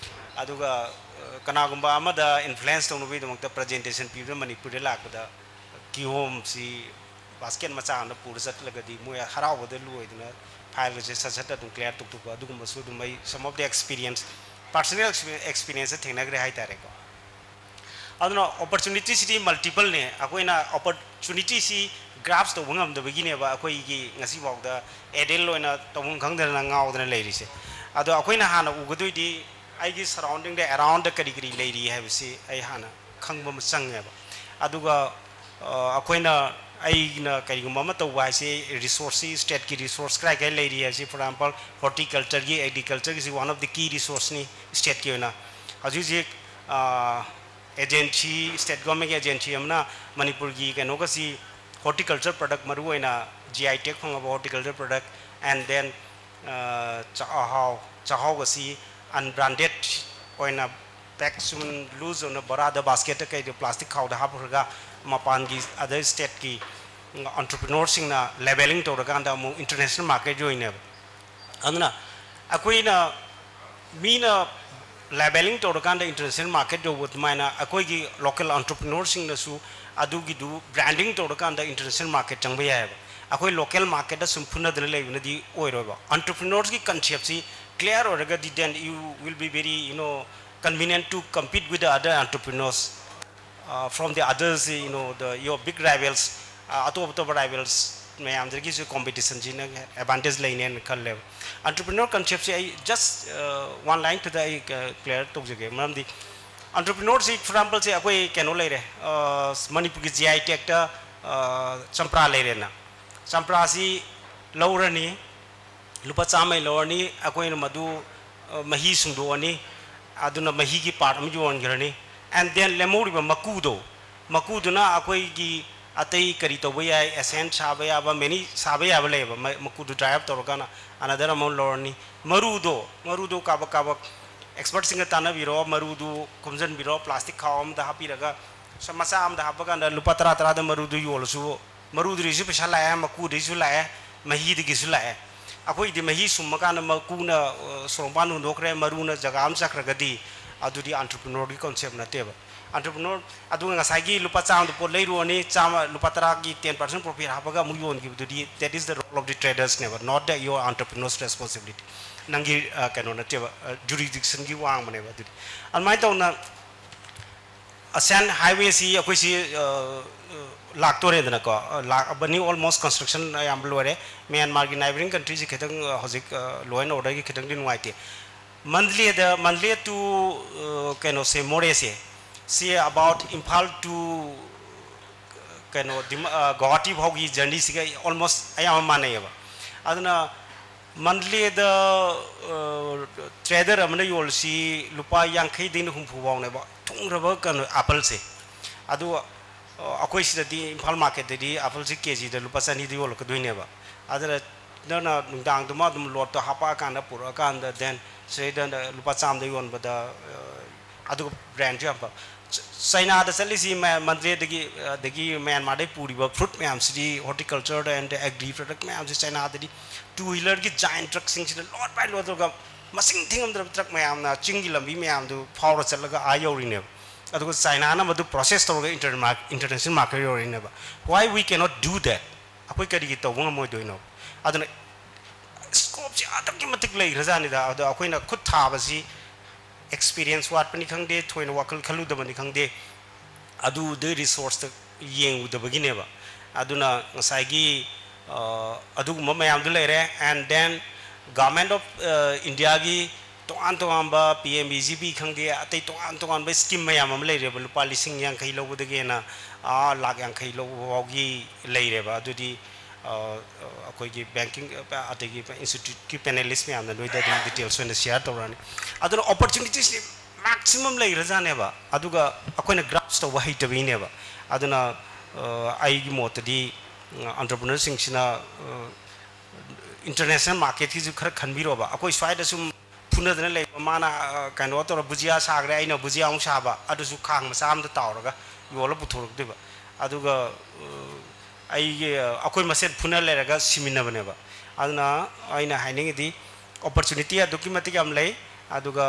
ꯑꯗꯨꯒ, ꯑ, ꯀꯅꯥꯒꯨꯝꯕ ꯑꯃꯗ ꯏꯟꯐ꯭ꯂꯨꯌꯦꯟꯁ ꯇꯧꯅꯕꯒꯤꯗꯃꯛꯇ ꯄ꯭ꯔꯖꯦꯟꯇꯦꯁꯟ ꯄꯤꯕꯗ ꯃꯅꯤꯄꯨꯔꯗ ꯂꯥꯛꯄꯗ ꯀꯤꯍꯣꯝꯁꯤ ꯕꯥꯁꯀꯦꯠ ꯃꯆꯥ ꯑꯃꯗ ꯄꯨꯔ ꯆꯠꯂꯒꯗꯤ ꯃꯣꯏ ꯍꯔꯥꯎꯕꯗ ꯂꯣꯏꯗꯅ ꯐꯥꯏꯜꯒꯁꯦ ꯁꯠ ꯁꯠ ꯑꯗꯨꯝ ꯀ꯭ꯂꯤꯌꯥꯔ ꯇꯧꯊꯣꯛꯄ, ꯑꯗꯨꯒꯨꯝꯕꯁꯨ ꯑꯗꯨꯝ ꯑꯩ some of the experience, personal experience ꯊꯦꯡꯅꯈ꯭ꯔꯦ ꯍꯥꯏꯇꯥꯔꯦꯀꯣ꯫ ꯑꯗꯨꯅ ꯑꯣꯄꯣꯔꯆꯨꯅꯤꯇꯤꯁꯤꯗꯤ ꯃꯜꯇꯤꯄꯜꯅꯦ꯫ ꯑꯩꯈꯣꯏꯅ ꯑꯣꯄꯣꯔꯆꯨꯅꯤꯇꯤꯁꯤ ꯒ꯭ꯔꯥꯁꯞ ꯇꯧꯕ ꯉꯝꯗꯕꯒꯤꯅꯦꯕ ꯑꯩꯈꯣꯏꯒꯤ ꯉꯁꯤꯐꯥꯎꯗ ꯑꯦꯗꯜ ꯑꯣꯏꯅ ꯇꯧꯐꯝ ꯈꯪꯗꯗꯅ ꯉꯥꯎꯗꯅ ꯂꯩꯔꯤꯁꯦ꯫ ꯑꯗꯣ ꯑꯩꯈꯣꯏꯅ ꯍꯥꯟꯅ ꯎꯒꯗꯣꯏꯗꯤ ꯑꯩꯒꯤ ꯁꯔꯥꯎꯟꯗꯤꯡꯗ, ꯑꯦꯔꯥꯎꯟꯗ ꯀꯔꯤ ꯀꯔꯤ ꯂꯩꯔꯤ ꯍꯥꯏꯕꯁꯤ ꯑꯩ ꯍꯥꯟꯅ ꯈꯪꯕ ꯑꯃ ꯆꯪꯉꯦꯕ꯫ ꯑꯗꯨꯒ, ꯑ, ꯑꯩꯈꯣꯏꯅ, ꯑꯩꯅ ꯀꯔꯤꯒꯨꯝꯕ ꯑꯃ ꯇꯧꯕ ꯍꯥꯏꯁꯦ, ꯔꯤꯁꯣꯔꯁꯁꯤ, ꯁ꯭ꯇꯦꯠꯀꯤ ꯔꯤꯁꯣꯔꯁ ꯀꯗꯥꯏ ꯀꯗꯥꯏ ꯂꯩꯔꯤ ꯍꯥꯏꯁꯤ, for example, ꯍꯣꯔꯇꯤꯀꯜꯆꯔꯒꯤ, ꯑꯦꯒ꯭ꯔꯤꯀꯜꯆꯔꯒꯤꯁꯤ one of the key resourceꯅꯤ ꯁ꯭ꯇꯦꯠꯀꯤ ꯑꯣꯏꯅ꯫ ꯍꯧꯖꯤꯛ ꯍꯧꯖꯤꯛ, ꯑ, ꯑꯦꯖꯦꯟꯁꯤ, ꯁ꯭ꯇꯦꯠ ꯒꯣꯔꯃꯦꯟꯒꯤ ꯑꯦꯖꯦꯟꯁꯤ ꯑꯃꯅ ꯃꯅꯤꯄꯨꯔꯒꯤ ꯀꯩꯅꯣꯒꯁꯤ, ꯍꯣꯔꯇꯤꯀꯜꯆꯔ ꯄ꯭ꯔꯗꯛ, ꯃꯔꯨꯑꯣꯏꯅ G I tag ꯐꯪꯉꯕ ꯍꯣꯔꯇꯤꯀꯜꯆꯔ ꯄ꯭ꯔꯗꯛ, and then, ꯑ, ꯆꯥꯛꯍꯥꯎ, ꯆꯥꯛꯍꯥꯎꯒꯁꯤ ꯑꯟꯕ꯭ꯔꯥꯟꯗꯦꯠ ꯑꯣꯏꯅ ꯄꯦꯛ ꯁꯨꯝ ꯂꯨꯖ ꯑꯣꯏꯅ ꯕꯣꯔꯥꯗ, ꯕꯥꯁꯀꯦꯠꯇ ꯀꯩꯗ, ꯄ꯭ꯂꯥꯁꯇꯤꯛ ꯈꯥꯎꯗ ꯍꯥꯞꯈ꯭ꯔꯒ ꯃꯄꯥꯟꯒꯤ, ꯑꯗꯔ ꯁ꯭ꯇꯦꯠꯀꯤ ꯑꯣꯟꯇꯔꯄ꯭ꯔꯤꯅꯣꯔꯁꯤꯡꯅ ꯂꯦꯕꯦꯂꯤꯡ ꯇꯧꯔꯀꯥꯟꯗ ꯑꯃꯨꯛ ꯏꯟꯇꯔꯅꯦꯁꯅꯦꯜ ꯃꯥꯔꯀꯦꯠ ꯌꯣꯟꯅꯦꯕ꯫ ꯑꯗꯨꯅ ꯑꯩꯈꯣꯏꯅ, ꯃꯤꯅ ꯂꯦꯕꯦꯂꯤꯡ ꯇꯧꯔꯀꯥꯟꯗ ꯏꯟꯇꯔꯅꯦꯁꯅꯦꯜ ꯃꯥꯔꯀꯦꯠ ꯌꯧꯕ ꯑꯗꯨꯃꯥꯏꯅ ꯑꯩꯈꯣꯏꯒꯤ ꯂꯣꯀꯦꯜ ꯑꯣꯟꯇꯔꯄ꯭ꯔꯤꯅꯣꯔꯁꯤꯡꯅꯁꯨ ꯑꯗꯨꯒꯤꯗꯨ ꯕ꯭ꯔꯥꯟꯗꯤꯡ ꯇꯧꯔꯀꯥꯟꯗ ꯏꯟꯇꯔꯅꯦꯁꯅꯦꯜ ꯃꯥꯔꯀꯦꯠ ꯆꯪꯕ ꯌꯥꯏꯑꯕ꯫ ꯑꯩꯈꯣꯏ ꯂꯣꯀꯦꯜ ꯃꯥꯔꯀꯦꯠꯇ ꯁꯨꯝ ꯐꯨꯅꯗꯅ ꯂꯩꯕꯅꯗꯤ ꯑꯣꯏꯔꯣꯏꯕ꯫ ꯑꯣꯟꯇꯔꯄ꯭ꯔꯤꯅꯣꯔꯁꯀꯤ ꯀꯟꯁꯦꯞꯁꯤ ꯀ꯭ꯂꯤꯌꯥꯔ ꯑꯣꯏꯔꯒꯗꯤ, then you will be very, you know, convenient to compete with the other entrepreneurs, uh, from the others, you know, the, your big rivals, uh, ꯑꯇꯣꯞ ꯑꯇꯣꯞꯄ ꯔꯥꯏꯕꯦꯜꯁ ꯃꯌꯥꯝꯗꯒꯤꯁꯨ ꯀꯣꯝꯄꯤꯇꯤꯁꯟꯁꯤ ꯅꯪ ꯑꯦꯗꯚꯥꯟꯇꯦꯖ ꯂꯩꯅꯦꯅ ꯈꯜꯂꯦꯕ꯫ ꯑꯣꯟꯇꯔꯄ꯭ꯔꯤꯅꯣꯔ ꯀꯟꯁꯦꯞꯁꯦ ꯑꯩ just, uh, one line ꯈꯛꯇ ꯑꯩ, uh, clear ꯇꯧꯖꯒꯦ꯫ ꯃꯔꯝꯗꯤ ꯑꯣꯟꯇꯔꯄ꯭ꯔꯤꯅꯣꯔꯁꯤ, for exampleꯁꯦ, ꯑꯩꯈꯣꯏ ꯀꯩꯅꯣ ꯂꯩꯔꯦ, uh, ꯃꯅꯤꯄꯨꯔꯒꯤ G I tagꯇ, uh, ꯆꯝꯄ꯭ꯔꯥ ꯂꯩꯔꯦꯅ꯫ ꯆꯝꯄ꯭ꯔꯥꯁꯤ ꯂꯧꯔꯅꯤ, ꯂꯨꯄꯥ ꯆꯥꯝꯃꯩ ꯂꯧꯔꯅꯤ, ꯑꯩꯈꯣꯏꯅ ꯃꯗꯨ, ꯑ, ꯃꯍꯤ ꯁꯨꯡꯗꯣꯛꯑꯅꯤ, ꯑꯗꯨꯅ ꯃꯍꯤꯒꯤ ꯄꯥꯔꯠ ꯑꯃ ꯌꯣꯟꯈ꯭ꯔꯅꯤ, and then ꯂꯦꯝꯍꯧꯔꯤꯕ ꯃꯀꯨꯗꯣ, ꯃꯀꯨꯗꯨꯅ ꯑꯩꯈꯣꯏꯒꯤ ꯑꯇꯩ ꯀꯔꯤ ꯇꯧꯕ ꯌꯥꯏ, ꯑꯦꯁꯦꯟ ꯁꯥꯕ ꯌꯥꯕ, ꯃꯦꯅꯤ ꯁꯥꯕ ꯌꯥꯕ ꯂꯩꯌꯦꯕ꯫ ꯃ-, ꯃꯀꯨꯗꯨ ꯗ꯭ꯔꯥꯏ ꯑꯞ ꯇꯧꯔꯀꯥꯟꯗ another amount ꯂꯧꯔꯅꯤ꯫ ꯃꯔꯨꯗꯣ, ꯃꯔꯨꯗꯣ ꯀꯥꯕꯛ ꯀꯥꯕꯛ ꯑꯦꯛꯁꯄꯔꯠꯁꯤꯡꯒ ꯇꯥꯟꯅꯕꯤꯔꯣ, ꯃꯔꯨꯗꯨ ꯈꯣꯝꯖꯤꯟꯕꯤꯔꯣ, ꯄ꯭ꯂꯥꯁꯇꯤꯛ ꯈꯥꯎ ꯑꯃꯗ ꯍꯥꯞꯄꯤꯔꯒ ꯁ-, ꯃꯆꯥ ꯑꯃꯗ ꯍꯥꯞꯄ ꯀꯥꯟꯗ ꯂꯨꯄꯥ ꯇꯔꯥ ꯇꯔꯥꯗ ꯃꯔꯨꯗꯨ ꯌꯣꯜꯂꯁꯨ, ꯃꯔꯨꯗꯨꯗꯩꯁꯨ ꯄꯩꯁꯥ ꯂꯥꯛꯑꯦ, ꯃꯀꯨꯗꯩꯁꯨ ꯂꯥꯛꯑꯦ, ꯃꯍꯤꯗꯒꯤꯁꯨ ꯂꯥꯛꯑꯦ꯫ ꯑꯩꯈꯣꯏꯗꯤ ꯃꯍꯤ ꯁꯨꯝꯃꯀꯥꯟꯗ ꯃꯀꯨꯅ, ꯑ, ꯁꯣꯔꯣꯡꯄꯥꯟ ꯍꯨꯟꯗꯣꯛꯈ꯭ꯔꯦ, ꯃꯔꯨꯅ ꯖꯒꯥ ꯑꯃ ꯆꯠꯈ꯭ꯔꯒꯗꯤ ꯑꯗꯨꯗꯤ entrepreneurꯒꯤ concept ꯅꯠꯇꯦꯕ꯫ Entrepreneur, ꯑꯗꯨꯒ ꯉꯁꯥꯏꯒꯤ ꯂꯨꯄꯥ ꯆꯥꯝꯃꯗ ꯄꯣꯠ ꯂꯩꯔꯨꯔꯅꯤ, ꯆꯥꯝꯃ, ꯂꯨꯄꯥ ꯇꯔꯥꯒꯤ ten percent profit ꯍꯥꯞꯄꯒ ꯑꯃꯨꯛ ꯌꯣꯟꯈꯤꯕꯗꯨꯗꯤ, that is the role of the traders ꯅꯦꯕ, not the your entrepreneur's responsibility. ꯅꯪꯒꯤ, ꯑ, ꯀꯩꯅꯣ ꯅꯠꯇꯦꯕ, ꯑ, jurisdictionꯒꯤ ꯋꯥꯡꯃꯅꯦꯕ ꯑꯗꯨꯗꯤ꯫ ꯑꯗꯨꯃꯥꯏꯅ ꯇꯧꯅ Asian Highwayꯁꯤ ꯑꯩꯈꯣꯏꯁꯤ, ꯑ, ꯑ, ꯂꯥꯛꯇꯣꯔꯦꯗꯅꯀꯣ, ꯑ, ꯂꯥꯛꯑꯕꯅꯤ, almost construction ꯑꯌꯥꯝꯕ ꯂꯣꯏꯔꯦ꯫ ꯃ꯭ꯌꯥꯟꯃꯥꯔꯒꯤ neighbouring countryꯁꯤ ꯈꯤꯇꯪ, ꯑ, ꯍꯧꯖꯤꯛ, ꯑ, law and orderꯒꯤ ꯈꯤꯇꯪꯗꯤ ꯅꯨꯡꯉꯥꯏꯇꯦ꯫ Mandalay, Mandalay to, ꯑ, ꯀꯩꯅꯣꯁꯦ, ꯃꯣꯔꯦꯁꯦ, ꯁꯤ about Imphal to, ꯀꯩꯅꯣ, ꯗꯤꯃꯥ-, ꯑ, ꯒꯧꯍꯥꯇꯤ ꯐꯥꯎꯒꯤ journeyꯁꯤꯒ almost ꯑꯌꯥꯝꯕ ꯃꯥꯟꯅꯩꯌꯦꯕ꯫ ꯑꯗꯨꯅ Mandalayꯗ, ꯑ, trader ꯑꯃꯅ ꯌꯣꯜꯂꯤꯁꯤ ꯂꯨꯄꯥ ꯌꯥꯡꯈꯩꯗꯩꯅ ꯍꯨꯝꯐꯨ ꯐꯥꯎꯅꯦꯕ, ꯊꯨꯡꯈ꯭ꯔꯕ ꯀꯩꯅꯣ appleꯁꯦ꯫ ꯑꯗꯨ, ꯑ, ꯑꯩꯈꯣꯏ ꯁꯤꯗꯗꯤ ꯏꯝꯐꯥꯜ marketꯇꯗꯤ appleꯁꯤ KGꯗ ꯂꯨꯄꯥ ꯆꯅꯤꯗ ꯌꯣꯜꯂꯛꯀꯗꯣꯏꯅꯦꯕ꯫ ꯑꯗꯨꯅ ꯅꯪꯅ ꯅꯨꯡꯗꯥꯡꯗꯨꯃ ꯑꯗꯨꯝ loadꯇꯣ ꯍꯥꯄꯛꯑꯀꯥꯟꯗ, ꯄꯨꯔꯛꯑꯀꯥꯟꯗ, then ꯁꯤꯗꯩꯗ ꯂꯨꯄꯥ ꯆꯥꯝꯃꯗ ꯌꯣꯟꯕꯗ, ꯑ, ꯑꯗꯨꯒ brandꯁꯨ ꯌꯥꯝ ꯐꯕ꯫ ꯆ-, ꯆꯥꯏꯅꯥꯗ ꯆꯠꯂꯤꯁꯤ ꯃ-, Mandalayꯗꯒꯤ, ꯑꯗꯒꯤ ꯃ꯭ꯌꯥꯟꯃꯥꯔꯗꯒꯤ ꯄꯨꯔꯤꯕ fruit ꯃꯌꯥꯝꯁꯤꯗꯤ, horticulture and agri product ꯃꯌꯥꯝꯁꯤ ꯆꯥꯏꯅꯥꯗꯗꯤ two wheelerꯒꯤ giant truckꯁꯤꯡꯁꯤꯗ load by load ꯇꯧꯔꯒ ꯃꯁꯤꯡ ꯊꯤꯉꯝꯗ꯭ꯔꯕ truck ꯃꯌꯥꯝꯅ ꯆꯤꯡꯒꯤ ꯂꯝꯕꯤ ꯃꯌꯥꯝꯗꯨ ꯐꯥꯎꯔ ꯆꯠꯂꯒ ꯑꯥ ꯌꯧꯔꯤꯅꯦꯕ꯫ ꯑꯗꯨꯒ ꯆꯥꯏꯅꯥꯅ ꯃꯗꯨ process ꯇꯧꯔꯒ inter-, mar-, international market ꯌꯧꯔꯛꯏꯅꯦꯕ꯫ Why we cannot do that? ꯑꯩꯈꯣꯏ ꯀꯔꯤꯒꯤ ꯇꯧꯕ ꯉꯝꯃꯣꯏꯗꯣꯏꯅꯣ? ꯑꯗꯨꯅ scopeꯁꯤ ꯑꯗꯨꯛꯀꯤ ꯃꯇꯤꯛ ꯂꯩꯈ꯭ꯔꯖꯥꯠꯅꯤꯗ꯫ ꯑꯗꯣ ꯑꯩꯈꯣꯏꯅ ꯈꯨꯠ ꯊꯥꯕꯁꯤ experience ꯋꯥꯠꯄꯅꯤ ꯈꯪꯗꯦ, ꯊꯣꯏꯅ ꯋꯥꯈꯜ ꯈꯜꯂꯨꯗꯕꯅꯤ ꯈꯪꯗꯦ, ꯑꯗꯨꯗꯩ resourceꯇ ꯌꯦꯡꯉꯨꯗꯕꯒꯤꯅꯦꯕ꯫ ꯑꯗꯨꯅ ꯉꯁꯥꯏꯒꯤ, ꯑ, ꯑꯗꯨꯒꯨꯝꯕ ꯃꯌꯥꯝꯗꯨ ꯂꯩꯔꯦ꯫ And then Government of, ꯑ, Indiaꯒꯤ ꯇꯣꯉꯥꯟ ꯇꯣꯉꯥꯟꯕ PMVGP ꯈꯪꯗꯦ, ꯑꯇꯩ ꯇꯣꯉꯥꯟ ꯇꯣꯉꯥꯟꯕ scheme ꯃꯌꯥꯝ ꯑꯃ ꯂꯩꯔꯦꯕ, ꯂꯨꯄꯥ ꯂꯤꯁꯤꯡ ꯌꯥꯡꯈꯩ ꯂꯧꯕꯗꯒꯤ ꯍꯦꯟꯅ, ꯑꯥ, ꯂꯥꯛ ꯌꯥꯡꯈꯩ ꯂꯧꯕ ꯐꯥꯎꯒꯤ ꯂꯩꯔꯦꯕ꯫ ꯑꯗꯨꯗꯤ, ꯑ, ꯑꯩꯈꯣꯏꯒꯤ banking, ꯑ, ꯑꯗꯒꯤ instituteꯀꯤ panelist ꯃꯌꯥꯝꯅ ꯅꯣꯏꯗ ꯑꯗꯨꯝ details ꯑꯣꯏꯅ share ꯇꯧꯔꯛꯑꯅꯤ꯫ ꯑꯗꯨꯅ opportunitiesꯁꯤ ꯃꯥ ꯃꯦꯛꯁꯤꯃꯝ ꯂꯩꯈ꯭ꯔꯖꯥꯠꯅꯦꯕ꯫ ꯑꯗꯨꯒ ꯑꯩꯈꯣꯏꯅ ꯒ꯭ꯔꯥꯁ ꯇꯧꯕ ꯍꯩꯇꯕꯩꯅꯦꯕ꯫ ꯑꯗꯨꯅ ꯑꯩꯒꯤ ꯃꯣꯠꯇꯗꯤ ꯑꯦꯟꯇꯔꯄ꯭ꯔꯤꯅꯔꯁꯤꯡꯁꯤꯅ ꯏꯟꯇꯔꯅꯦꯁꯅꯦꯜ ꯃꯥꯔꯀꯦꯠꯀꯤꯁꯨ ꯈꯔ ꯈꯟꯕꯤꯔꯣꯕ꯫ ꯑꯩꯈꯣꯏ ꯁ꯭ꯋꯥꯏꯗ ꯁꯨꯝ ꯐꯨꯅꯗꯅ ꯂꯩꯕ, ꯃꯥꯅ ꯀꯩꯅꯣ ꯇꯧꯔ ꯕꯨꯖꯤꯌꯥ ꯁꯥꯈ꯭ꯔꯦ, ꯑꯩꯅ ꯕꯨꯖꯤꯌꯥ ꯑꯃꯨꯛ ꯁꯥꯕ, ꯑꯗꯨꯁꯨ ꯈꯥꯡ ꯃꯆꯥ ꯑꯃꯗ ꯇꯥꯎꯔꯒ ꯌꯣꯜꯂ ꯄꯨꯊꯣꯔꯛꯇꯣꯏꯕ꯫ ꯑꯗꯨꯒ ꯑꯩꯒꯤ ꯑꯩꯈꯣꯏ ꯃꯁꯦꯟ ꯐꯨꯅ ꯂꯩꯔꯒ ꯁꯤꯃꯤꯟꯅꯕꯅꯦꯕ꯫ ꯑꯗꯨꯅ ꯑꯩꯅ ꯍꯥꯏꯅꯤꯡꯉꯤꯗꯤ ꯑꯣꯄꯣꯔꯆꯨꯅꯤꯇꯤ ꯑꯗꯨꯛꯀꯤ ꯃꯇꯤꯛ ꯌꯥꯝ ꯂꯩ꯫ ꯑꯗꯨꯒ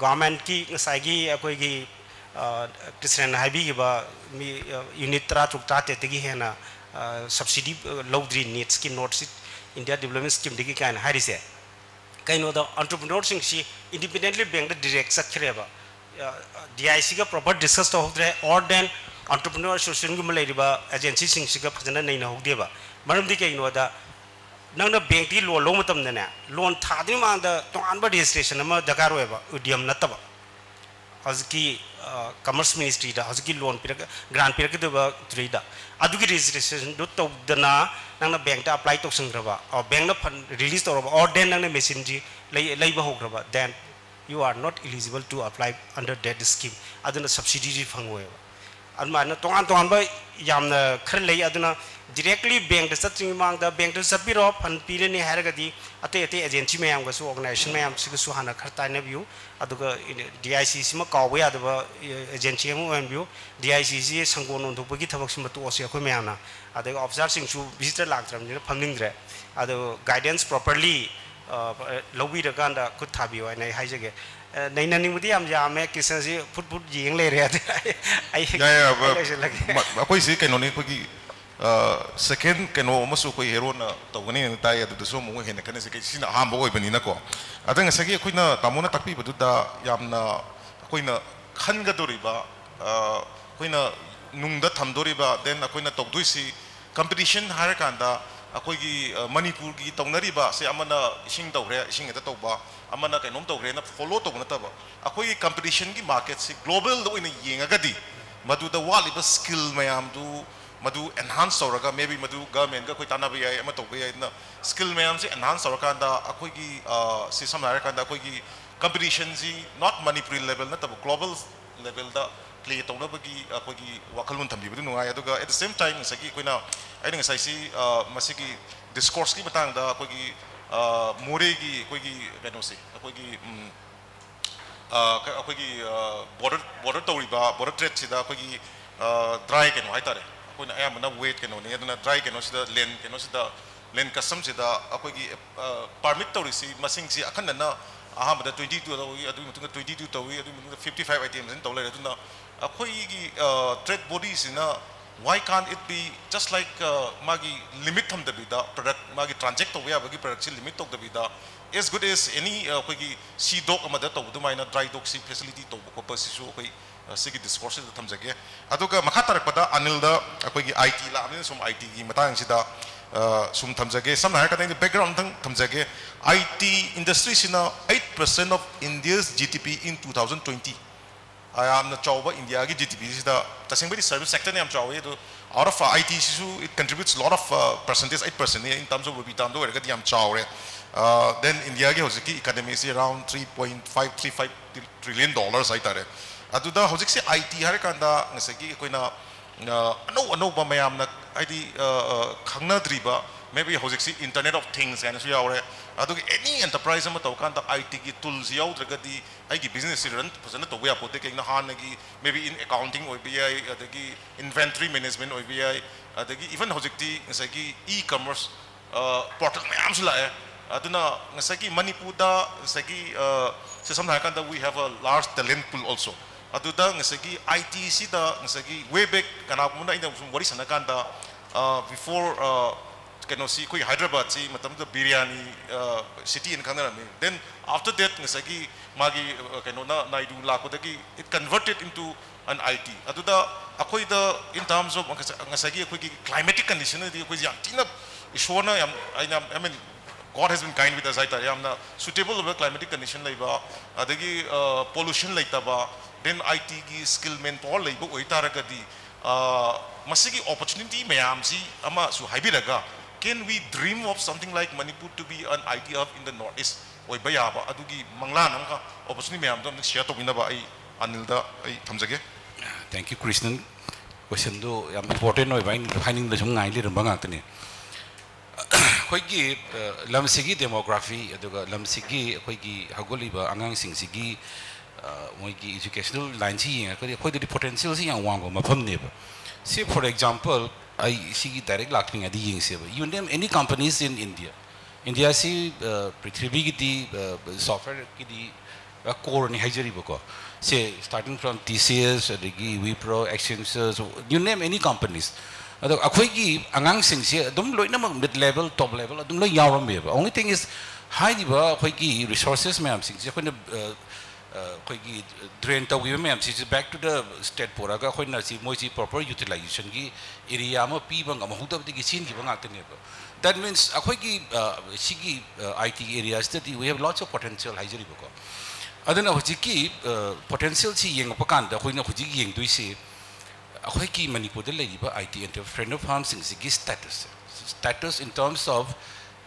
ꯒꯣꯔꯃꯦꯟꯠꯀꯤ ꯉꯁꯥꯏꯒꯤ ꯑꯩꯈꯣꯏꯒꯤ ꯀ꯭ꯔꯤꯁꯅꯟ ꯍꯥꯏꯕꯤꯈꯤꯕ ꯃꯤ ꯌꯨꯅꯤꯠ ꯇꯔꯥ ꯇꯔꯨꯛ ꯇꯔꯥ ꯇꯔꯦꯠꯇꯒꯤ ꯍꯦꯟꯅ ꯁꯕꯁꯤꯗꯤ ꯂꯧꯗ꯭ꯔꯤ ꯅꯤꯠꯁꯀꯤ, ꯅꯣꯔꯠ ꯏꯁ ꯏꯟꯗꯤꯌꯥ ꯗꯤꯕꯂꯞꯃꯦꯟ ꯁ꯭ꯀꯤꯝꯗꯒꯤ ꯀꯥꯏꯅ ꯍꯥꯏꯔꯤꯁꯦ꯫ ꯀꯩꯅꯣꯗ ꯑꯣꯟꯇꯔꯄ꯭ꯔꯤꯅꯔꯁꯤꯡꯁꯤ ꯏꯟꯗꯤꯄꯦꯟꯗꯦꯟꯠꯂꯤ ꯕꯦꯡꯛꯇ ꯗꯤꯔꯦꯛ ꯆꯠꯈ꯭ꯔꯦꯕ꯫ ꯗꯤ ꯑꯥꯏ ꯁꯤꯒ ꯄ꯭ꯔꯣꯄꯔ ꯗꯤꯁꯀꯁ ꯇꯧꯍꯧꯗ꯭ꯔꯦ꯫ ꯑꯣꯔ ꯗꯦꯟ ꯑꯣꯟꯇꯔꯄ꯭ꯔꯤꯅꯔ ꯑꯦꯁꯣꯁꯤꯌꯦꯁꯟꯒꯨꯝꯕ ꯂꯩꯔꯤꯕ ꯑꯦꯖꯦꯟꯁꯤꯁꯤꯡꯁꯤꯒ ꯐꯖꯅ ꯅꯩꯅꯍꯧꯗꯦꯕ꯫ ꯃꯔꯝꯗꯤ ꯀꯩꯒꯤꯅꯣꯗ ꯅꯪꯅ ꯕꯦꯡꯛꯇꯒꯤ ꯂꯣꯟ ꯂꯧꯕ ꯃꯇꯝꯗꯅꯦ, ꯂꯣꯟ ꯊꯥꯗ꯭ꯔꯤꯉꯩ ꯃꯃꯥꯡꯗ ꯇꯣꯉꯥꯟꯕ ꯔꯦꯖꯤꯁꯇ꯭ꯔꯦꯁꯟ ꯑꯃ ꯗꯔꯀꯥꯔ ꯑꯣꯏꯌꯦꯕ, ꯎꯗ꯭ꯌꯝ ꯅꯠꯇꯕ꯫ ꯍꯧꯖꯤꯛꯀꯤ ꯀꯃꯔꯁ ꯃꯤꯅꯤꯁꯇ꯭ꯔꯤꯗ ꯍꯧꯖꯤꯛꯀꯤ ꯂꯣꯟ ꯄꯤꯔꯛ ꯒ꯭ꯔꯥꯟ ꯄꯤꯔꯛꯀꯗꯕꯗꯨꯗꯩꯗ ꯑꯗꯨꯒꯤ ꯔꯦꯖꯤꯁꯇ꯭ꯔꯦꯁꯟꯗꯨ ꯇꯧꯗꯅ ꯅꯪꯅ ꯕꯦꯡꯛꯇ ꯑꯄ꯭ꯂꯥꯏ ꯇꯧꯁꯟꯈ꯭ꯔꯕ, ꯕꯦꯡꯛꯅ ꯐꯟ ꯔꯤꯂꯤꯁ ꯇꯧꯔꯕ, ꯑꯣꯔ ꯗꯦꯟ ꯅꯪꯅ ꯃꯦꯆꯤꯟꯁꯤ ꯂꯩ ꯂꯩꯕ ꯍꯧꯈ꯭ꯔꯕ, then you are not eligible to apply under that scheme. ꯑꯗꯨꯅ ꯁꯕꯁꯤꯗꯤꯁꯤ ꯐꯪꯉꯣꯏꯕ꯫ ꯑꯗꯨꯃꯥꯏꯅ ꯇꯣꯉꯥꯟ ꯇꯣꯉꯥꯟꯕ ꯌꯥꯝꯅ ꯈꯔ ꯂꯩ꯫ ꯑꯗꯨꯅ ꯗꯤꯔꯦꯛꯂꯤ ꯕꯦꯡꯛꯇ ꯆꯠꯇ꯭ꯔꯤꯉꯩ ꯃꯃꯥꯡꯗ ꯕꯦꯡꯛꯇ ꯆꯠꯄꯤꯔꯣ, ꯐꯟ ꯄꯤꯔꯅꯤ ꯍꯥꯏꯔꯒꯗꯤ ꯑꯇꯩ ꯑꯇꯩ ꯑꯦꯖꯦꯟꯁꯤ ꯃꯌꯥꯝꯒꯁꯨ, ꯑꯣꯔꯒꯅꯥꯏꯖꯦꯁꯟ ꯃꯌꯥꯝꯁꯤꯒꯁꯨ ꯍꯥꯟꯅ ꯈꯔ ꯇꯥꯟꯅꯕꯤꯌꯨ꯫ ꯑꯗꯨꯒ ꯗꯤ ꯑꯥꯏ ꯁꯤꯁꯤꯃ ꯀꯥꯎꯕ ꯌꯥꯗꯕ ꯑꯦꯖꯦꯟꯁꯤ ꯑꯃ ꯑꯣꯏꯍꯟꯕꯤꯌꯨ꯫ ꯗꯤ ꯑꯥꯏ ꯁꯤꯁꯤ ꯁꯪꯒꯣꯝ ꯑꯣꯟꯊꯣꯛꯄꯒꯤ ꯊꯕꯛꯁꯤꯃ ꯇꯣꯛꯑꯁꯤ ꯑꯩꯈꯣꯏ ꯃꯌꯥꯝꯅ꯫ ꯑꯗꯒꯤ ꯑꯣꯐꯤꯁꯥꯔꯁꯤꯡꯁꯨ ꯚꯤꯖꯤꯇꯔ ꯂꯥꯛꯇ꯭ꯔꯕꯅꯤꯅ ꯐꯝꯅꯤꯡꯗ꯭ꯔꯦ꯫ ꯑꯗꯣ ꯒꯥꯏꯗꯦꯟꯁ ꯄ꯭ꯔꯣꯄꯔꯂꯤ ꯂꯧꯕꯤꯔꯀꯥꯟꯗ ꯈꯨꯠ ꯊꯥꯕꯤꯌꯨ ꯍꯥꯏꯅ ꯑꯩ ꯍꯥꯏꯖꯒꯦ꯫ ꯅꯩꯅꯅꯤꯡꯕꯗꯤ ꯌꯥꯝ ꯌꯥꯝꯃꯦ, ꯀ꯭ꯔꯤꯁꯅꯖꯤ ꯐꯨꯠ ꯐꯨꯠ ꯌꯦꯡ ꯂꯩꯔꯦ꯫ ꯑꯗꯨ ꯑꯩ ꯌꯥꯏ, ꯌꯥꯏ, ꯑꯩ ꯂꯣꯏꯁꯤꯜꯂꯒꯦ꯫ ꯑꯩꯈꯣꯏꯁꯤ ꯀꯩꯅꯣꯅꯤ, ꯑꯩꯈꯣꯏꯒꯤ ꯁꯦꯀꯦꯟ ꯀꯩꯅꯣ ꯑꯃꯁꯨ ꯑꯩꯈꯣꯏ ꯍꯦꯔꯣꯅ ꯇꯧꯒꯅꯤꯅ ꯇꯥꯏ, ꯑꯗꯨꯗꯁꯨ ꯑꯃꯨꯛ ꯍꯦꯟꯅ ꯈꯟꯅꯁꯤ, ꯀꯩ-, ꯁꯤꯅ ꯑꯍꯥꯟꯕ ꯑꯣꯏꯕꯅꯤꯅꯀꯣ꯫ ꯑꯗ ꯉꯁꯥꯏꯒꯤ ꯑꯩꯈꯣꯏꯅ ꯇꯥꯃꯣꯅ ꯇꯥꯛꯄꯤꯕꯗꯨꯗ ꯌꯥꯝꯅ ꯑꯩꯈꯣꯏꯅ ꯈꯟꯒꯗꯧꯔꯤꯕ, ꯑꯩꯈꯣꯏꯅ ꯅꯨꯡꯗ ꯊꯝꯗꯣꯔꯤꯕ, then ꯑꯩꯈꯣꯏꯅ ꯇꯧꯗꯣꯏꯁꯤ ꯀꯝꯄꯤꯇꯤꯁꯟ ꯍꯥꯏꯔꯀꯥꯟꯗ ꯑꯩꯈꯣꯏꯒꯤ ꯃꯅꯤꯄꯨꯔꯒꯤ ꯇꯧꯅꯔꯤꯕꯁꯦ, ꯑꯃꯅ ꯏꯁꯤꯡ ꯇꯧꯈ꯭ꯔꯦ, ꯏꯁꯤꯡ ꯍꯦꯛꯇ ꯇꯧꯕ, ꯑꯃꯅ ꯀꯩꯅꯣꯝ ꯇꯧꯈ꯭ꯔꯦꯅ ꯐꯣꯂꯣ ꯇꯧꯕ ꯅꯠꯇꯕ, ꯑꯩꯈꯣꯏꯒꯤ ꯀꯝꯄꯤꯇꯤꯁꯟꯒꯤ ꯃꯥꯔꯀꯦꯠꯁꯤ ꯒ꯭ꯂꯣꯕꯦꯜꯗ ꯑꯣꯏꯅ ꯌꯦꯡꯉꯒꯗꯤ ꯃꯗꯨꯗ ꯋꯥꯠꯂꯤꯕ ꯁ꯭ꯀꯤꯜ ꯃꯌꯥꯝꯗꯨ, ꯃꯗꯨ ꯑꯦꯟꯍꯥꯟꯁ ꯇꯧꯔꯒ, ꯃꯦꯕꯤ ꯃꯗꯨ ꯒꯚꯔꯟꯃꯦꯟꯠꯒ ꯑꯩꯈꯣꯏ ꯇꯥꯟꯅꯕ ꯌꯥꯏ, ꯑꯃ ꯇꯧꯕ ꯌꯥꯏ꯫ ꯑꯗꯨꯅ ꯁ꯭ꯀꯤꯜ ꯃꯌꯥꯝꯁꯦ ꯑꯦꯟꯍꯥꯟꯁ ꯇꯧꯔꯀꯥꯟꯗ ꯑꯩꯈꯣꯏꯒꯤ, ꯁꯤ ꯁꯝꯅ ꯍꯥꯏꯔꯀꯥꯟꯗ ꯑꯩꯈꯣꯏꯒꯤ competitionꯁꯤ not Manipuri level ꯅꯠꯇꯕ global levelꯗ play ꯇꯧꯅꯕꯒꯤ ꯑꯩꯈꯣꯏꯒꯤ ꯋꯥꯈꯜꯂꯣꯟ ꯊꯝꯕꯤꯕꯗꯨ ꯅꯨꯡꯉꯥꯏ꯫ ꯑꯗꯨꯒ at the same time ꯉꯁꯥꯏꯒꯤ ꯑꯩꯈꯣꯏꯅ, ꯑꯩꯅ ꯉꯁꯥꯏꯁꯤ, ꯑ, ꯃꯁꯤꯒꯤ discourseꯀꯤ ꯃꯇꯥꯡꯗ ꯑꯩꯈꯣꯏꯒꯤ, ꯑ, ꯃꯣꯔꯦꯒꯤ ꯑꯩꯈꯣꯏꯒꯤ ꯀꯩꯅꯣꯁꯦ, ꯑꯩꯈꯣꯏꯒꯤ, ꯎꯝ, ꯑ, ꯀ-, ꯑꯩꯈꯣꯏꯒꯤ, ꯑ, border, border ꯇꯧꯔꯤꯕ border tradeꯁꯤꯗ ꯑꯩꯈꯣꯏꯒꯤ, ꯑ, dry ꯀꯩꯅꯣ ꯍꯥꯏꯇꯥꯔꯦ, ꯑꯩꯈꯣꯏꯅ ꯑꯌꯥꯝꯕꯅ wet ꯀꯩꯅꯣꯅꯤ꯫ ꯑꯗꯨꯅ dry ꯀꯩꯅꯣꯁꯤꯗ, land ꯀꯩꯅꯣꯁꯤꯗ, land customꯁꯤꯗ ꯑꯩꯈꯣꯏꯒꯤ, ꯑ, permit ꯇꯧꯔꯤꯁꯤ ꯃꯁꯤꯡꯁꯤ ꯑꯀꯟꯅꯅ ꯑꯍꯥꯟꯕꯗ twenty two ꯇꯧꯏ, ꯑꯗꯨꯒꯤ ꯃꯇꯨꯡꯗ twenty two ꯇꯧꯏ, ꯑꯗꯨꯒꯤ ꯃꯇꯨꯡꯗ fifty five items ꯇꯧ ꯂꯩꯔꯦ꯫ ꯑꯗꯨꯅ ꯑꯩꯈꯣꯏꯒꯤ, ꯑ, trade bodyꯁꯤꯅ why can't it be just like, ꯑ, ꯃꯥꯒꯤ limit ꯊꯝꯗꯕꯤꯗ, product ꯃꯥꯒꯤ transact ꯇꯧꯕ ꯌꯥꯕꯒꯤ productꯁꯤ limit ꯇꯧꯗꯕꯤꯗ, as good as any, ꯑ, ꯑꯩꯈꯣꯏꯒꯤ sea dock ꯑꯃꯗ ꯇꯧꯕ ꯑꯗꯨꯃꯥꯏꯅ dry dockꯁꯤ facility ꯇꯧꯕ ꯈꯣꯠꯄ ꯁꯤꯁꯨ ꯑꯩꯈꯣꯏ, ꯑ, ꯁꯤꯒꯤ discourseꯁꯤꯗ ꯊꯝꯖꯒꯦ꯫ ꯑꯗꯨꯒ ꯃꯈꯥ ꯇꯥꯔꯛꯄꯗ ꯑꯅꯤꯜꯗ ꯑꯩꯈꯣꯏꯒꯤ I T ꯂꯥꯛꯑꯕꯅꯤꯅ ꯁꯨꯝ I Tꯒꯤ ꯃꯇꯥꯡꯁꯤꯗ, ꯑ, ꯁꯨꯝ ꯊꯝꯖꯒꯦ꯫ ꯁꯝꯅ ꯍꯥꯏꯔꯀꯥꯟꯗ ꯑꯩꯅ background ꯑꯝꯇꯪ ꯊꯝꯖꯒꯦ꯫ I T industryꯁꯤꯅ eight percent of India's G D P in two thousand twenty꯫ ꯑ, ꯌꯥꯝꯅ ꯆꯥꯎꯕ ꯏꯟꯗꯤꯌꯥꯒꯤ G D Pꯁꯤꯗ, ꯇꯁꯦꯡꯕꯩꯗꯤ service sectorꯅ ꯌꯥꯝ ꯆꯥꯎꯋꯤ, ꯑꯗꯣ out of, ꯑ, ITꯁꯤꯁꯨ it contributes lot of, ꯑ, percentage, eight percentꯅꯤ, in terms of rupee termꯗ ꯑꯣꯏꯔꯒꯗꯤ ꯌꯥꯝ ꯆꯥꯎꯔꯦ꯫ ꯑ, then ꯏꯟꯗꯤꯌꯥꯒꯤ ꯍꯧꯖꯤꯛꯀꯤ economyꯁꯤ around three point five three five trillion dollars ꯍꯥꯏꯇꯥꯔꯦ꯫ ꯑꯗꯨꯗ ꯍꯧꯖꯤꯛꯁꯦ I T ꯍꯥꯏꯔꯀꯥꯟꯗ ꯉꯁꯥꯏꯒꯤ ꯑꯩꯈꯣꯏꯅ, ꯑ, ꯑꯅꯧ ꯑꯅꯧꯕ ꯃꯌꯥꯝꯅ ꯍꯥꯏꯗꯤ, ꯑ, ꯑ, ꯈꯪꯅꯗ꯭ꯔꯤꯕ, maybe ꯍꯧꯖꯤꯛꯁꯤ Internet of Things ꯍꯥꯏꯅꯁꯨ ꯌꯥꯎꯔꯦ, ꯑꯗꯨꯒ any enterprise ꯑꯃ ꯇꯧꯀꯥꯟꯗ ITꯒꯤ toolꯁꯤ ꯌꯥꯎꯗ꯭ꯔꯒꯗꯤ ꯑꯩꯒꯤ businessꯁꯤ run ꯐꯖꯅ ꯇꯧꯕ ꯌꯥꯄꯣꯠꯇꯦ꯫ ꯀꯩꯒꯤꯅꯣ, ꯍꯥꯟꯅꯒꯤ maybe in accounting ꯑꯣꯏꯕ ꯌꯥꯏ, ꯑꯗꯒꯤ inventory management ꯑꯣꯏꯕ ꯌꯥꯏ, ꯑꯗꯒꯤ even ꯍꯧꯖꯤꯛꯇꯤ ꯉꯁꯥꯏꯒꯤ e-commerce, ꯑ, portal ꯃꯌꯥꯝꯁꯨ ꯂꯥꯛꯑꯦ꯫ ꯑꯗꯨꯅ ꯉꯁꯥꯏꯒꯤ ꯃꯅꯤꯄꯨꯔꯗ ꯉꯁꯥꯏꯒꯤ, ꯑ, ꯁꯦ ꯁꯝꯅ ꯍꯥꯏꯔꯀꯥꯟꯗ we have a large talent pool also꯫ ꯑꯗꯨꯗ ꯉꯁꯥꯏꯒꯤ ITꯁꯤꯗ ꯉꯁꯥꯏꯒꯤ way back ꯀꯅꯥꯒꯨꯝꯕꯅ ꯑꯩꯅ ꯁꯨꯝ ꯋꯥꯔꯤ ꯁꯥꯟꯅ ꯀꯥꯟꯗ, ꯑ, before, ꯑ, ꯀꯩꯅꯣꯁꯤ ꯑꯩꯈꯣꯏ ꯍꯥꯏꯗ꯭ꯔꯕꯥꯗꯁꯤ ꯃꯇꯝꯗꯨꯗ ꯕꯤꯔꯌꯥꯅꯤ, ꯑ, cityꯅ ꯈꯪꯅꯔꯝꯃꯤ꯫ Then after that ꯉꯁꯥꯏꯒꯤ ꯃꯥꯒꯤ, ꯑ, ꯀꯩꯅꯣꯅ ꯅꯥꯏꯗꯨ ꯂꯥꯛꯄꯗꯒꯤ it converted into an I T꯫ ꯑꯗꯨꯗ ꯑꯩꯈꯣꯏꯗ in terms of ꯉꯁꯥꯏ-, ꯉꯁꯥꯏꯒꯤ ꯑꯩꯈꯣꯏꯒꯤ climatic conditionꯅꯗꯤ ꯑꯩꯈꯣꯏꯁꯦ ꯌꯥꯝ ꯊꯤꯅ ꯏꯁꯣꯔꯅ ꯌꯥꯝ, ꯑꯩꯅ, I mean, God has been kind with us ꯍꯥꯏꯇꯥꯔꯦ꯫ ꯌꯥꯝꯅ suitable ꯑꯣꯏꯕ climatic condition ꯂꯩꯕ, ꯑꯗꯒꯤ, ꯑ, pollution ꯂꯩꯇꯕ, then ITꯒꯤ skill manpower ꯂꯩꯕ ꯑꯣꯏꯇꯥꯔꯒꯗꯤ, ꯑ, ꯃꯁꯤꯒꯤ opportunity ꯃꯌꯥꯝꯁꯤ ꯑꯃꯁꯨ ꯍꯥꯏꯕꯤꯔꯒ, Can we dream of something like Manipur to be an I T hub in the Northeast? ꯑꯣꯏꯕ ꯌꯥꯕ ꯑꯗꯨꯒꯤ ꯃꯪꯂꯥꯟ ꯑꯃꯒ opportunity ꯃꯌꯥꯝꯗꯣ ꯑꯝꯇꯪ share ꯇꯧꯕꯤꯅꯕ ꯑꯩ ꯑꯅꯤꯜꯗ ꯑꯩ ꯊꯝꯖꯒꯦ꯫ Thank you, Krishnan. Questionꯗꯨ ꯌꯥꯝ important ꯑꯣꯏꯕ, ꯑꯩꯅ ꯍꯥꯏꯅꯤꯡꯕ ꯁꯨꯝ ꯉꯥꯏ ꯂꯩꯔꯝꯕ ꯉꯥꯛꯇꯅꯤ꯫ ꯑꯩꯈꯣꯏꯒꯤ, ꯑ, ꯂꯝꯁꯤꯒꯤ demography, ꯑꯗꯨꯒ ꯂꯝꯁꯤꯒꯤ ꯑꯩꯈꯣꯏꯒꯤ ꯍꯧꯒꯠꯂꯤꯕ ꯑꯉꯥꯡꯁꯤꯡꯁꯤꯒꯤ, ꯑ, ꯃꯣꯏꯒꯤ educational lineꯁꯤ ꯌꯦꯡꯉꯒꯗꯤ ꯑꯩꯈꯣꯏꯗꯗꯤ potentialꯁꯤ ꯌꯥꯝ ꯋꯥꯡꯕ ꯃꯐꯝꯅꯦꯕ꯫ ꯁꯤ, for example, ꯑꯩ ꯁꯤꯒꯤ direct ꯂꯥꯛꯇ꯭ꯔꯤꯉꯩꯗ ꯌꯦꯡꯁꯦꯕ꯫ You name any companies in India. ꯏꯟꯗꯤꯌꯥꯁꯤ, ꯑ, ꯄ꯭ꯔꯤꯊꯤꯕꯤꯒꯤꯗꯤ, ꯑ, softwareꯒꯤꯗꯤ ꯄꯨꯔꯥ coreꯅꯤ ꯍꯥꯏꯖꯔꯤꯕꯀꯣ꯫ ꯁꯦ, starting from T C S, ꯑꯗꯒꯤ Wipro, Accenture, you name any companies. ꯑꯗꯣ ꯑꯩꯈꯣꯏꯒꯤ ꯑꯉꯥꯡꯁꯤꯡꯁꯦ ꯑꯗꯨꯝ ꯂꯣꯏꯅꯃꯛ mid level, top level ꯑꯗꯨꯝ ꯂꯣꯏ ꯌꯥꯎꯔꯝꯃꯦꯕ꯫ Only thing is, ꯍꯥꯏꯔꯤꯕ ꯑꯩꯈꯣꯏꯒꯤ resources ꯃꯌꯥꯝꯁꯤꯡꯁꯦ ꯑꯩꯈꯣꯏꯅ, ꯑ, ꯑ, ꯑꯩꯈꯣꯏꯒꯤ drain ꯇꯧꯈꯤꯕ ꯃꯌꯥꯝꯁꯤꯁꯨ back to the state ꯄꯨꯔꯛꯑꯒ ꯑꯩꯈꯣꯏꯅ ꯁꯤ, ꯃꯣꯏꯁꯤ proper utilizationꯒꯤ area ꯑꯃ ꯄꯤꯕ ꯉꯝꯍꯧꯗꯕꯗꯒꯤ ꯆꯦꯟꯈꯤꯕ ꯉꯥꯛꯇꯅꯦꯕ꯫ That means ꯑꯩꯈꯣꯏꯒꯤ, ꯑ, ꯁꯤꯒꯤ, ꯑ, I T areaꯁꯤꯗꯗꯤ we have lots of potential ꯍꯥꯏꯖꯔꯤꯕꯀꯣ꯫ ꯑꯗꯨꯅ ꯍꯧꯖꯤꯛꯀꯤ, ꯑ, potentialꯁꯤ ꯌꯦꯡꯉꯛꯄ ꯀꯥꯟꯗ ꯑꯩꯈꯣꯏꯅ ꯍꯧꯖꯤꯛ ꯌꯦꯡꯗꯣꯏꯁꯤ ꯑꯩꯈꯣꯏꯒꯤ ꯃꯅꯤꯄꯨꯔꯗ ꯂꯩꯔꯤꯕ I T entrepreneur firmꯁꯤꯡꯁꯤꯒꯤ status, status in terms of,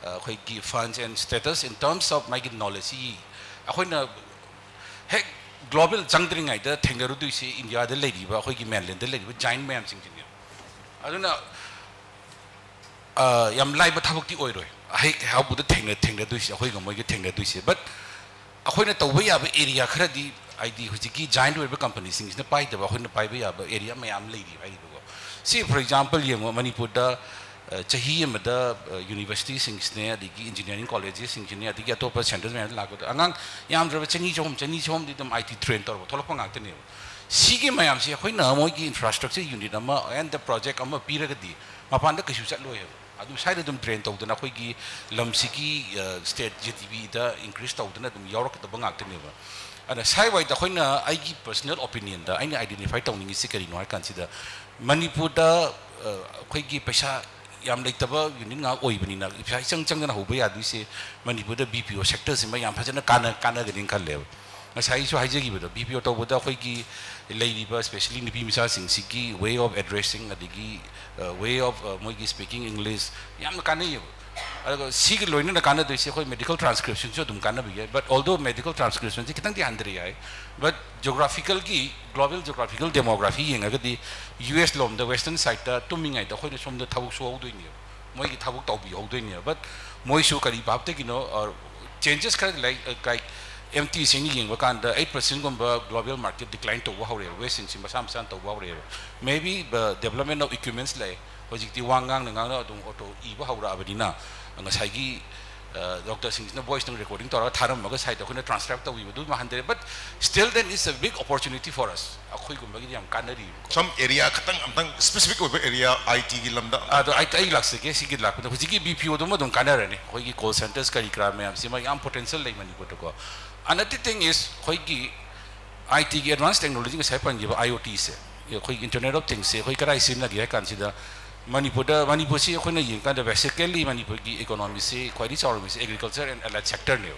ꯑ, ꯑꯩꯈꯣꯏꯒꯤ funds and status in terms of ꯃꯥꯒꯤ knowledgeꯁꯤ ꯑꯩꯈꯣꯏꯅ ꯍꯦꯛ global ꯆꯪꯗ꯭ꯔꯤꯉꯩꯗ ꯊꯦꯡꯅꯔꯨꯗꯣꯏꯁꯤ ꯏꯟꯗꯤꯌꯥꯗ ꯂꯩꯔꯤꯕ, ꯑꯩꯈꯣꯏꯒꯤ mainlandꯗ ꯂꯩꯔꯤꯕ giant ꯃꯌꯥꯝꯁꯤꯡꯁꯤꯅꯦꯕ꯫ ꯑꯗꯨꯅ, ꯑ, ꯌꯥꯝ ꯂꯥꯏꯕ ꯊꯕꯛꯇꯤ ꯑꯣꯏꯔꯣꯏ ꯑꯍꯩ ꯑꯍꯥꯎꯕꯗ ꯊꯦꯡꯅ-, ꯊꯦꯡꯅꯗꯣꯏꯁꯦ, ꯑꯩꯈꯣꯏꯒ ꯃꯣꯏꯒ ꯊꯦꯡꯅꯗꯣꯏꯁꯦ꯫ But ꯑꯩꯈꯣꯏꯅ ꯇꯧꯕ ꯌꯥꯕ area ꯈꯔꯗꯤ, ꯍꯥꯏꯗꯤ ꯍꯧꯖꯤꯛꯀꯤ giant ꯑꯣꯏꯕ companyꯁꯤꯡꯁꯤꯅ ꯄꯥꯏꯗꯕ, ꯑꯩꯈꯣꯏꯅ ꯄꯥꯏꯕ ꯌꯥꯕ area ꯃꯌꯥꯝ ꯂꯩꯔꯤ ꯍꯥꯏꯔꯤꯕꯀꯣ꯫ ꯁꯤ, for example, ꯌꯦꯡꯉꯣ, ꯃꯅꯤꯄꯨꯔꯗ, ꯑ, ꯆꯍꯤ ꯑꯃꯗ, ꯑ, universityꯁꯤꯡꯁꯤꯅꯦ, ꯑꯗꯒꯤ engineering collegesꯁꯤꯡꯁꯤꯅꯦ, ꯑꯗꯒꯤ ꯑꯇꯣꯞꯄ centres ꯃꯌꯥꯝꯗ ꯂꯥꯛꯄꯗ ꯑꯉꯥꯡ ꯌꯥꯝꯗ꯭ꯔꯕ ꯆꯅꯤ, ꯆꯍꯨꯝ, ꯆꯅꯤ, ꯆꯍꯨꯝꯗꯤ ꯑꯗꯨꯝ I T train ꯇꯧꯔꯒ ꯊꯣꯛꯂꯛꯄ ꯉꯥꯛꯇꯅꯦꯕ꯫ ꯁꯤꯒꯤ ꯃꯌꯥꯝꯁꯤ ꯑꯩꯈꯣꯏꯅ ꯃꯣꯏꯒꯤ infrastructure unit ꯑꯃ and the project ꯑꯃ ꯄꯤꯔꯒꯗꯤ ꯃꯄꯥꯟꯗ ꯀꯩꯁꯨ ꯆꯠꯂꯣꯏꯕ꯫ ꯑꯗꯨꯝ ꯁ꯭ꯋꯥꯏꯗ ꯑꯗꯨꯝ train ꯇꯧꯗꯅ ꯑꯩꯈꯣꯏꯒꯤ ꯂꯝꯁꯤꯒꯤ, ꯑ, state G D Pꯗ increase ꯇꯧꯗꯅ ꯑꯗꯨꯝ ꯌꯥꯎꯔꯛꯀꯗꯕ ꯉꯥꯛꯇꯅꯦꯕ꯫ ꯑꯗꯨꯅ ꯁ꯭ꯋꯥꯏꯋꯥꯏꯗ ꯑꯩꯈꯣꯏꯅ, ꯑꯩꯒꯤ personal opinionꯗ ꯑꯩꯅ identify ꯇꯧꯅꯤꯡꯉꯤꯁꯤ ꯀꯔꯤꯅꯣ ꯍꯥꯏ ꯀꯥꯟꯁꯤꯗ, ꯃꯅꯤꯄꯨꯔꯗ, ꯑ, ꯑꯩꯈꯣꯏꯒꯤ ꯄꯩꯁꯥ ꯌꯥꯝ ꯂꯩꯇꯕ unit ꯉꯥꯛ ꯑꯣꯏꯕꯅꯤꯅ ꯄꯩꯁꯥ ꯏꯆꯪ ꯆꯪꯗꯅ ꯍꯧꯕ ꯌꯥꯗꯣꯏꯁꯦ ꯃꯅꯤꯄꯨꯔꯗ B P O sectorꯁꯤꯃ ꯌꯥꯝ ꯐꯖꯅ ꯀꯥꯟꯅ-, ꯀꯥꯟꯅꯒꯅꯤꯅ ꯈꯜꯂꯦꯕ꯫ ꯉꯁꯥꯏꯁꯨ ꯍꯥꯏꯖꯈꯤꯕꯗꯣ, ꯕꯤ ꯄꯤ ꯑꯣ ꯇꯧꯕꯗ ꯑꯩꯈꯣꯏꯒꯤ ꯂꯩꯔꯤꯕ especially ꯅꯨꯄꯤ ꯃꯆꯥꯁꯤꯡꯁꯤꯒꯤ way of addressing ꯑꯗꯒꯤ way of ꯃꯣꯏꯒꯤ speaking English ꯌꯥꯝꯅ ꯀꯥꯟꯅꯩꯌꯦꯕ꯫ ꯑꯗꯨꯒ ꯁꯤꯒꯤ ꯂꯣꯏꯅꯅ ꯀꯥꯟꯅꯗꯣꯏꯁꯦ ꯑꯩꯈꯣꯏ medical transcriptionꯁꯨ ꯑꯗꯨꯝ ꯀꯥꯟꯅꯕ ꯌꯥꯏ, but although medical transcriptionꯁꯦ ꯈꯤꯇꯪꯗꯤ ꯍꯟꯊꯔꯦ ꯍꯥꯏ, but geographicalꯒꯤ global geographical demography ꯌꯦꯡꯉꯒꯗꯤ ꯌꯨ ꯑꯦꯁ ꯂꯣꯝꯗ western sideꯇ ꯇꯨꯝꯃꯤꯉꯩꯗ ꯑꯩꯈꯣꯏꯅ ꯁꯣꯝꯗ ꯊꯕꯛ ꯁꯨꯍꯧꯗꯣꯏꯅꯦꯕ, ꯃꯣꯏꯒꯤ ꯊꯕꯛ ꯇꯧꯕꯤꯍꯧꯗꯣꯏꯅꯦꯕ꯫ But ꯃꯣꯏꯁꯨ ꯀꯔꯤ ꯚꯥꯞꯇꯒꯤꯅꯣ changes ꯈꯔ ꯂꯩ꯫ Like M T ꯁꯤꯡ ꯌꯦꯡꯕ ꯀꯥꯟꯗ eight percentꯒꯨꯝꯕ global market decline ꯇꯧꯕ ꯍꯧꯔꯛꯑꯦꯕ, ꯋꯦꯁꯁꯤꯡꯁꯤ ꯃꯁꯥ ꯃꯁꯥꯅ ꯇꯧꯕ ꯍꯧꯔꯛꯑꯦꯕ꯫ Maybe development of equipments ꯂꯩ, ꯍꯧꯖꯤꯛꯇꯤ ꯋꯥ ꯉꯥꯡꯅ ꯉꯥꯡꯅ ꯑꯗꯨꯝ ꯑꯣꯇꯣ ꯏꯕ ꯍꯧꯔꯛꯑꯕꯅꯤꯅ ꯉꯁꯥꯏꯒꯤ ꯗꯣꯛꯇꯔꯁꯤꯡꯁꯤꯅ voiceꯇꯪ recording ꯇꯧꯔꯒ ꯊꯥꯔꯝꯃꯒ ꯁꯥꯏꯗ ꯑꯩꯈꯣꯏꯅ transcribe ꯇꯧꯕꯤꯕ ꯑꯗꯨ ꯃꯥꯟꯍꯟꯗ꯭ꯔꯦ꯫ But still then it's a big opportunity for us, ꯑꯩꯈꯣꯏꯒꯨꯝꯕꯒꯤꯗꯤ ꯌꯥꯝ ꯀꯥꯟꯅꯔꯤꯕꯀꯣ꯫ Some area ꯈꯇꯪ ꯑꯝꯇꯪ specific ꯑꯣꯏꯕ area I Tꯒꯤ ꯂꯝꯗ ꯑꯗꯣ ꯑꯩ ꯑꯩ ꯂꯥꯛꯆꯒꯦ꯫ ꯁꯤꯒꯤ ꯂꯥꯛꯄꯗ ꯍꯧꯖꯤꯛꯀꯤ B P Oꯗꯨꯃ ꯑꯗꯨꯝ ꯀꯥꯟꯅꯔꯅꯤ꯫ ꯑꯩꯈꯣꯏꯒꯤ call centres ꯀꯔꯤ ꯀꯔꯥ ꯃꯌꯥꯝꯁꯤꯃ ꯌꯥꯝ potential ꯂꯩ ꯃꯅꯤꯄꯨꯔꯗꯀꯣ꯫ Another thing is ꯑꯩꯈꯣꯏꯒꯤ I Tꯒꯤ advanced technology ꯉꯁꯥꯏ ꯄꯟꯈꯤꯕ IoTꯁꯦ, ꯑꯩꯈꯣꯏꯒꯤ Internet of Thingsꯁꯦ ꯑꯩꯈꯣꯏ ꯀꯗꯥꯏ ꯁꯤꯖꯤꯟꯅꯒꯦ ꯍꯥꯏ ꯀꯥꯟꯁꯤꯗ ꯃꯅꯤꯄꯨꯔꯗ, ꯃꯅꯤꯄꯨꯔꯁꯤ ꯑꯩꯈꯣꯏꯅ ꯌꯦꯡꯀꯥꯟꯗ basically ꯃꯅꯤꯄꯨꯔꯒꯤ economyꯁꯤ ꯈ꯭ꯋꯥꯏꯗꯒꯤ ꯆꯥꯎꯔꯝꯃꯤꯁꯤ agriculture and allied sectorꯅꯦꯕ꯫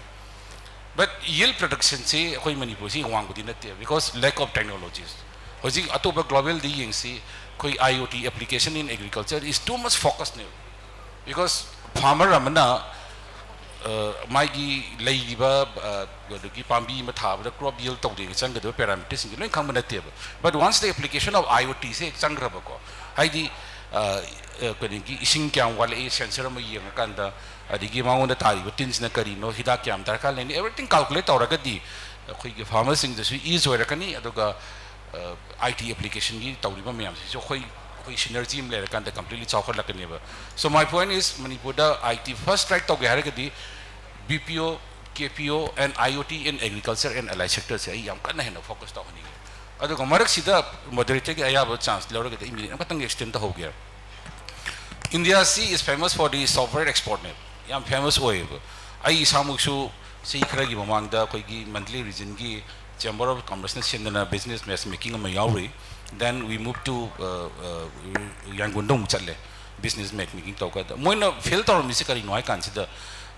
But yield productionꯁꯤ ꯑꯩꯈꯣꯏ ꯃꯅꯤꯄꯨꯔꯁꯤ ꯋꯥꯡꯕꯗꯤ ꯅꯠꯇꯦ, because lack of technologies꯫ ꯍꯧꯖꯤꯛ ꯑꯇꯣꯞꯄ globalꯗ ꯌꯦꯡꯁꯤ, ꯑꯩꯈꯣꯏ IoT application in agriculture is too much focusꯅꯦꯕ꯫ Because farmer ꯑꯃꯅ ꯃꯥꯒꯤ ꯂꯩꯔꯤꯕ ꯑꯗꯒꯤ ꯄꯥꯝꯕꯤ ꯑꯃ ꯊꯥꯕꯗ crop yield ꯇꯧꯗ꯭ꯔꯤꯉꯩ ꯆꯪꯒꯗꯕ parameterꯁꯤꯡꯁꯦ ꯂꯣꯏ ꯈꯪꯕ ꯅꯠꯇꯦꯕ꯫ But once the application of IoTꯁꯦ ꯍꯦꯛ ꯆꯪꯈ꯭ꯔꯕꯀꯣ, ꯍꯥꯏꯗꯤ ꯀꯩꯅꯣꯒꯤ ꯏꯁꯤꯡ ꯀꯌꯥꯝ ꯋꯥꯠꯂꯛꯏ sensor ꯑꯃ ꯌꯦꯡꯉꯀꯥꯟꯗ, ꯑꯗꯒꯤ ꯃꯉꯣꯟꯗ ꯇꯥꯔꯤꯕ ꯇꯤꯟꯁꯤꯅ ꯀꯔꯤꯅꯣ, ꯍꯤꯗꯥꯛ ꯀꯌꯥꯝ ꯗꯔꯀꯥꯔ ꯂꯩꯅꯤ, everything calculate ꯇꯧꯔꯒꯗꯤ ꯑꯩꯈꯣꯏꯒꯤ farmerꯁꯤꯡꯗꯁꯨ ease ꯑꯣꯏꯔꯛꯀꯅꯤ꯫ ꯑꯗꯨꯒ I T applicationꯒꯤ ꯇꯧꯔꯤꯕ ꯃꯌꯥꯝꯁꯤꯁꯨ ꯑꯩꯈꯣꯏ ꯑꯩꯈꯣꯏ synergy ꯑꯃ ꯂꯩꯔꯀꯥꯟꯗ completely ꯆꯥꯎꯈꯠꯂꯛꯀꯅꯦꯕ꯫ So my point is, ꯃꯅꯤꯄꯨꯔꯗ I T first strike ꯇꯧꯒꯦ ꯍꯥꯏꯔꯒꯗꯤ B P O, K P O and IoT in agriculture and allied sectorꯁꯦ ꯑꯩ ꯌꯥꯝ ꯀꯟꯅ ꯍꯦꯟꯅ focus ꯇꯧꯍꯟꯅꯤꯡꯉꯦ꯫ ꯑꯗꯨꯒ ꯃꯔꯛꯁꯤꯗ moderatorꯒꯤ ꯑꯌꯥꯕ chance ꯂꯧꯔꯒꯗꯤ ꯑꯩ minute ꯑꯃꯈꯛꯇꯪ extend ꯇꯧꯍꯧꯒꯦ꯫ Indiaꯁꯤ is famous for the software exportꯅꯦꯕ, ꯌꯥꯝ famous ꯑꯣꯏꯌꯦꯕ꯫ ꯑꯩ ꯏꯁꯥꯃꯛꯁꯨ ꯆꯍꯤ ꯈꯔꯒꯤ ꯃꯃꯥꯡꯗ ꯑꯩꯈꯣꯏꯒꯤ Mandalay regionꯒꯤ Chamber of Commerceꯅ ꯁꯤꯟꯗꯅ business matchmaking ꯑꯃ ꯌꯥꯎꯔꯨꯏ꯫ Then we move to ꯌꯥꯡꯒꯣꯟꯗ ꯑꯃꯨꯛ ꯆꯠꯂꯦ business matchmaking ꯇꯧꯀꯥꯟꯗ꯫ ꯃꯣꯏꯅ fail ꯇꯧꯔꯝꯃꯤꯁꯦ ꯀꯔꯤꯅꯣ ꯍꯥꯏ ꯀꯥꯟꯁꯤꯗ,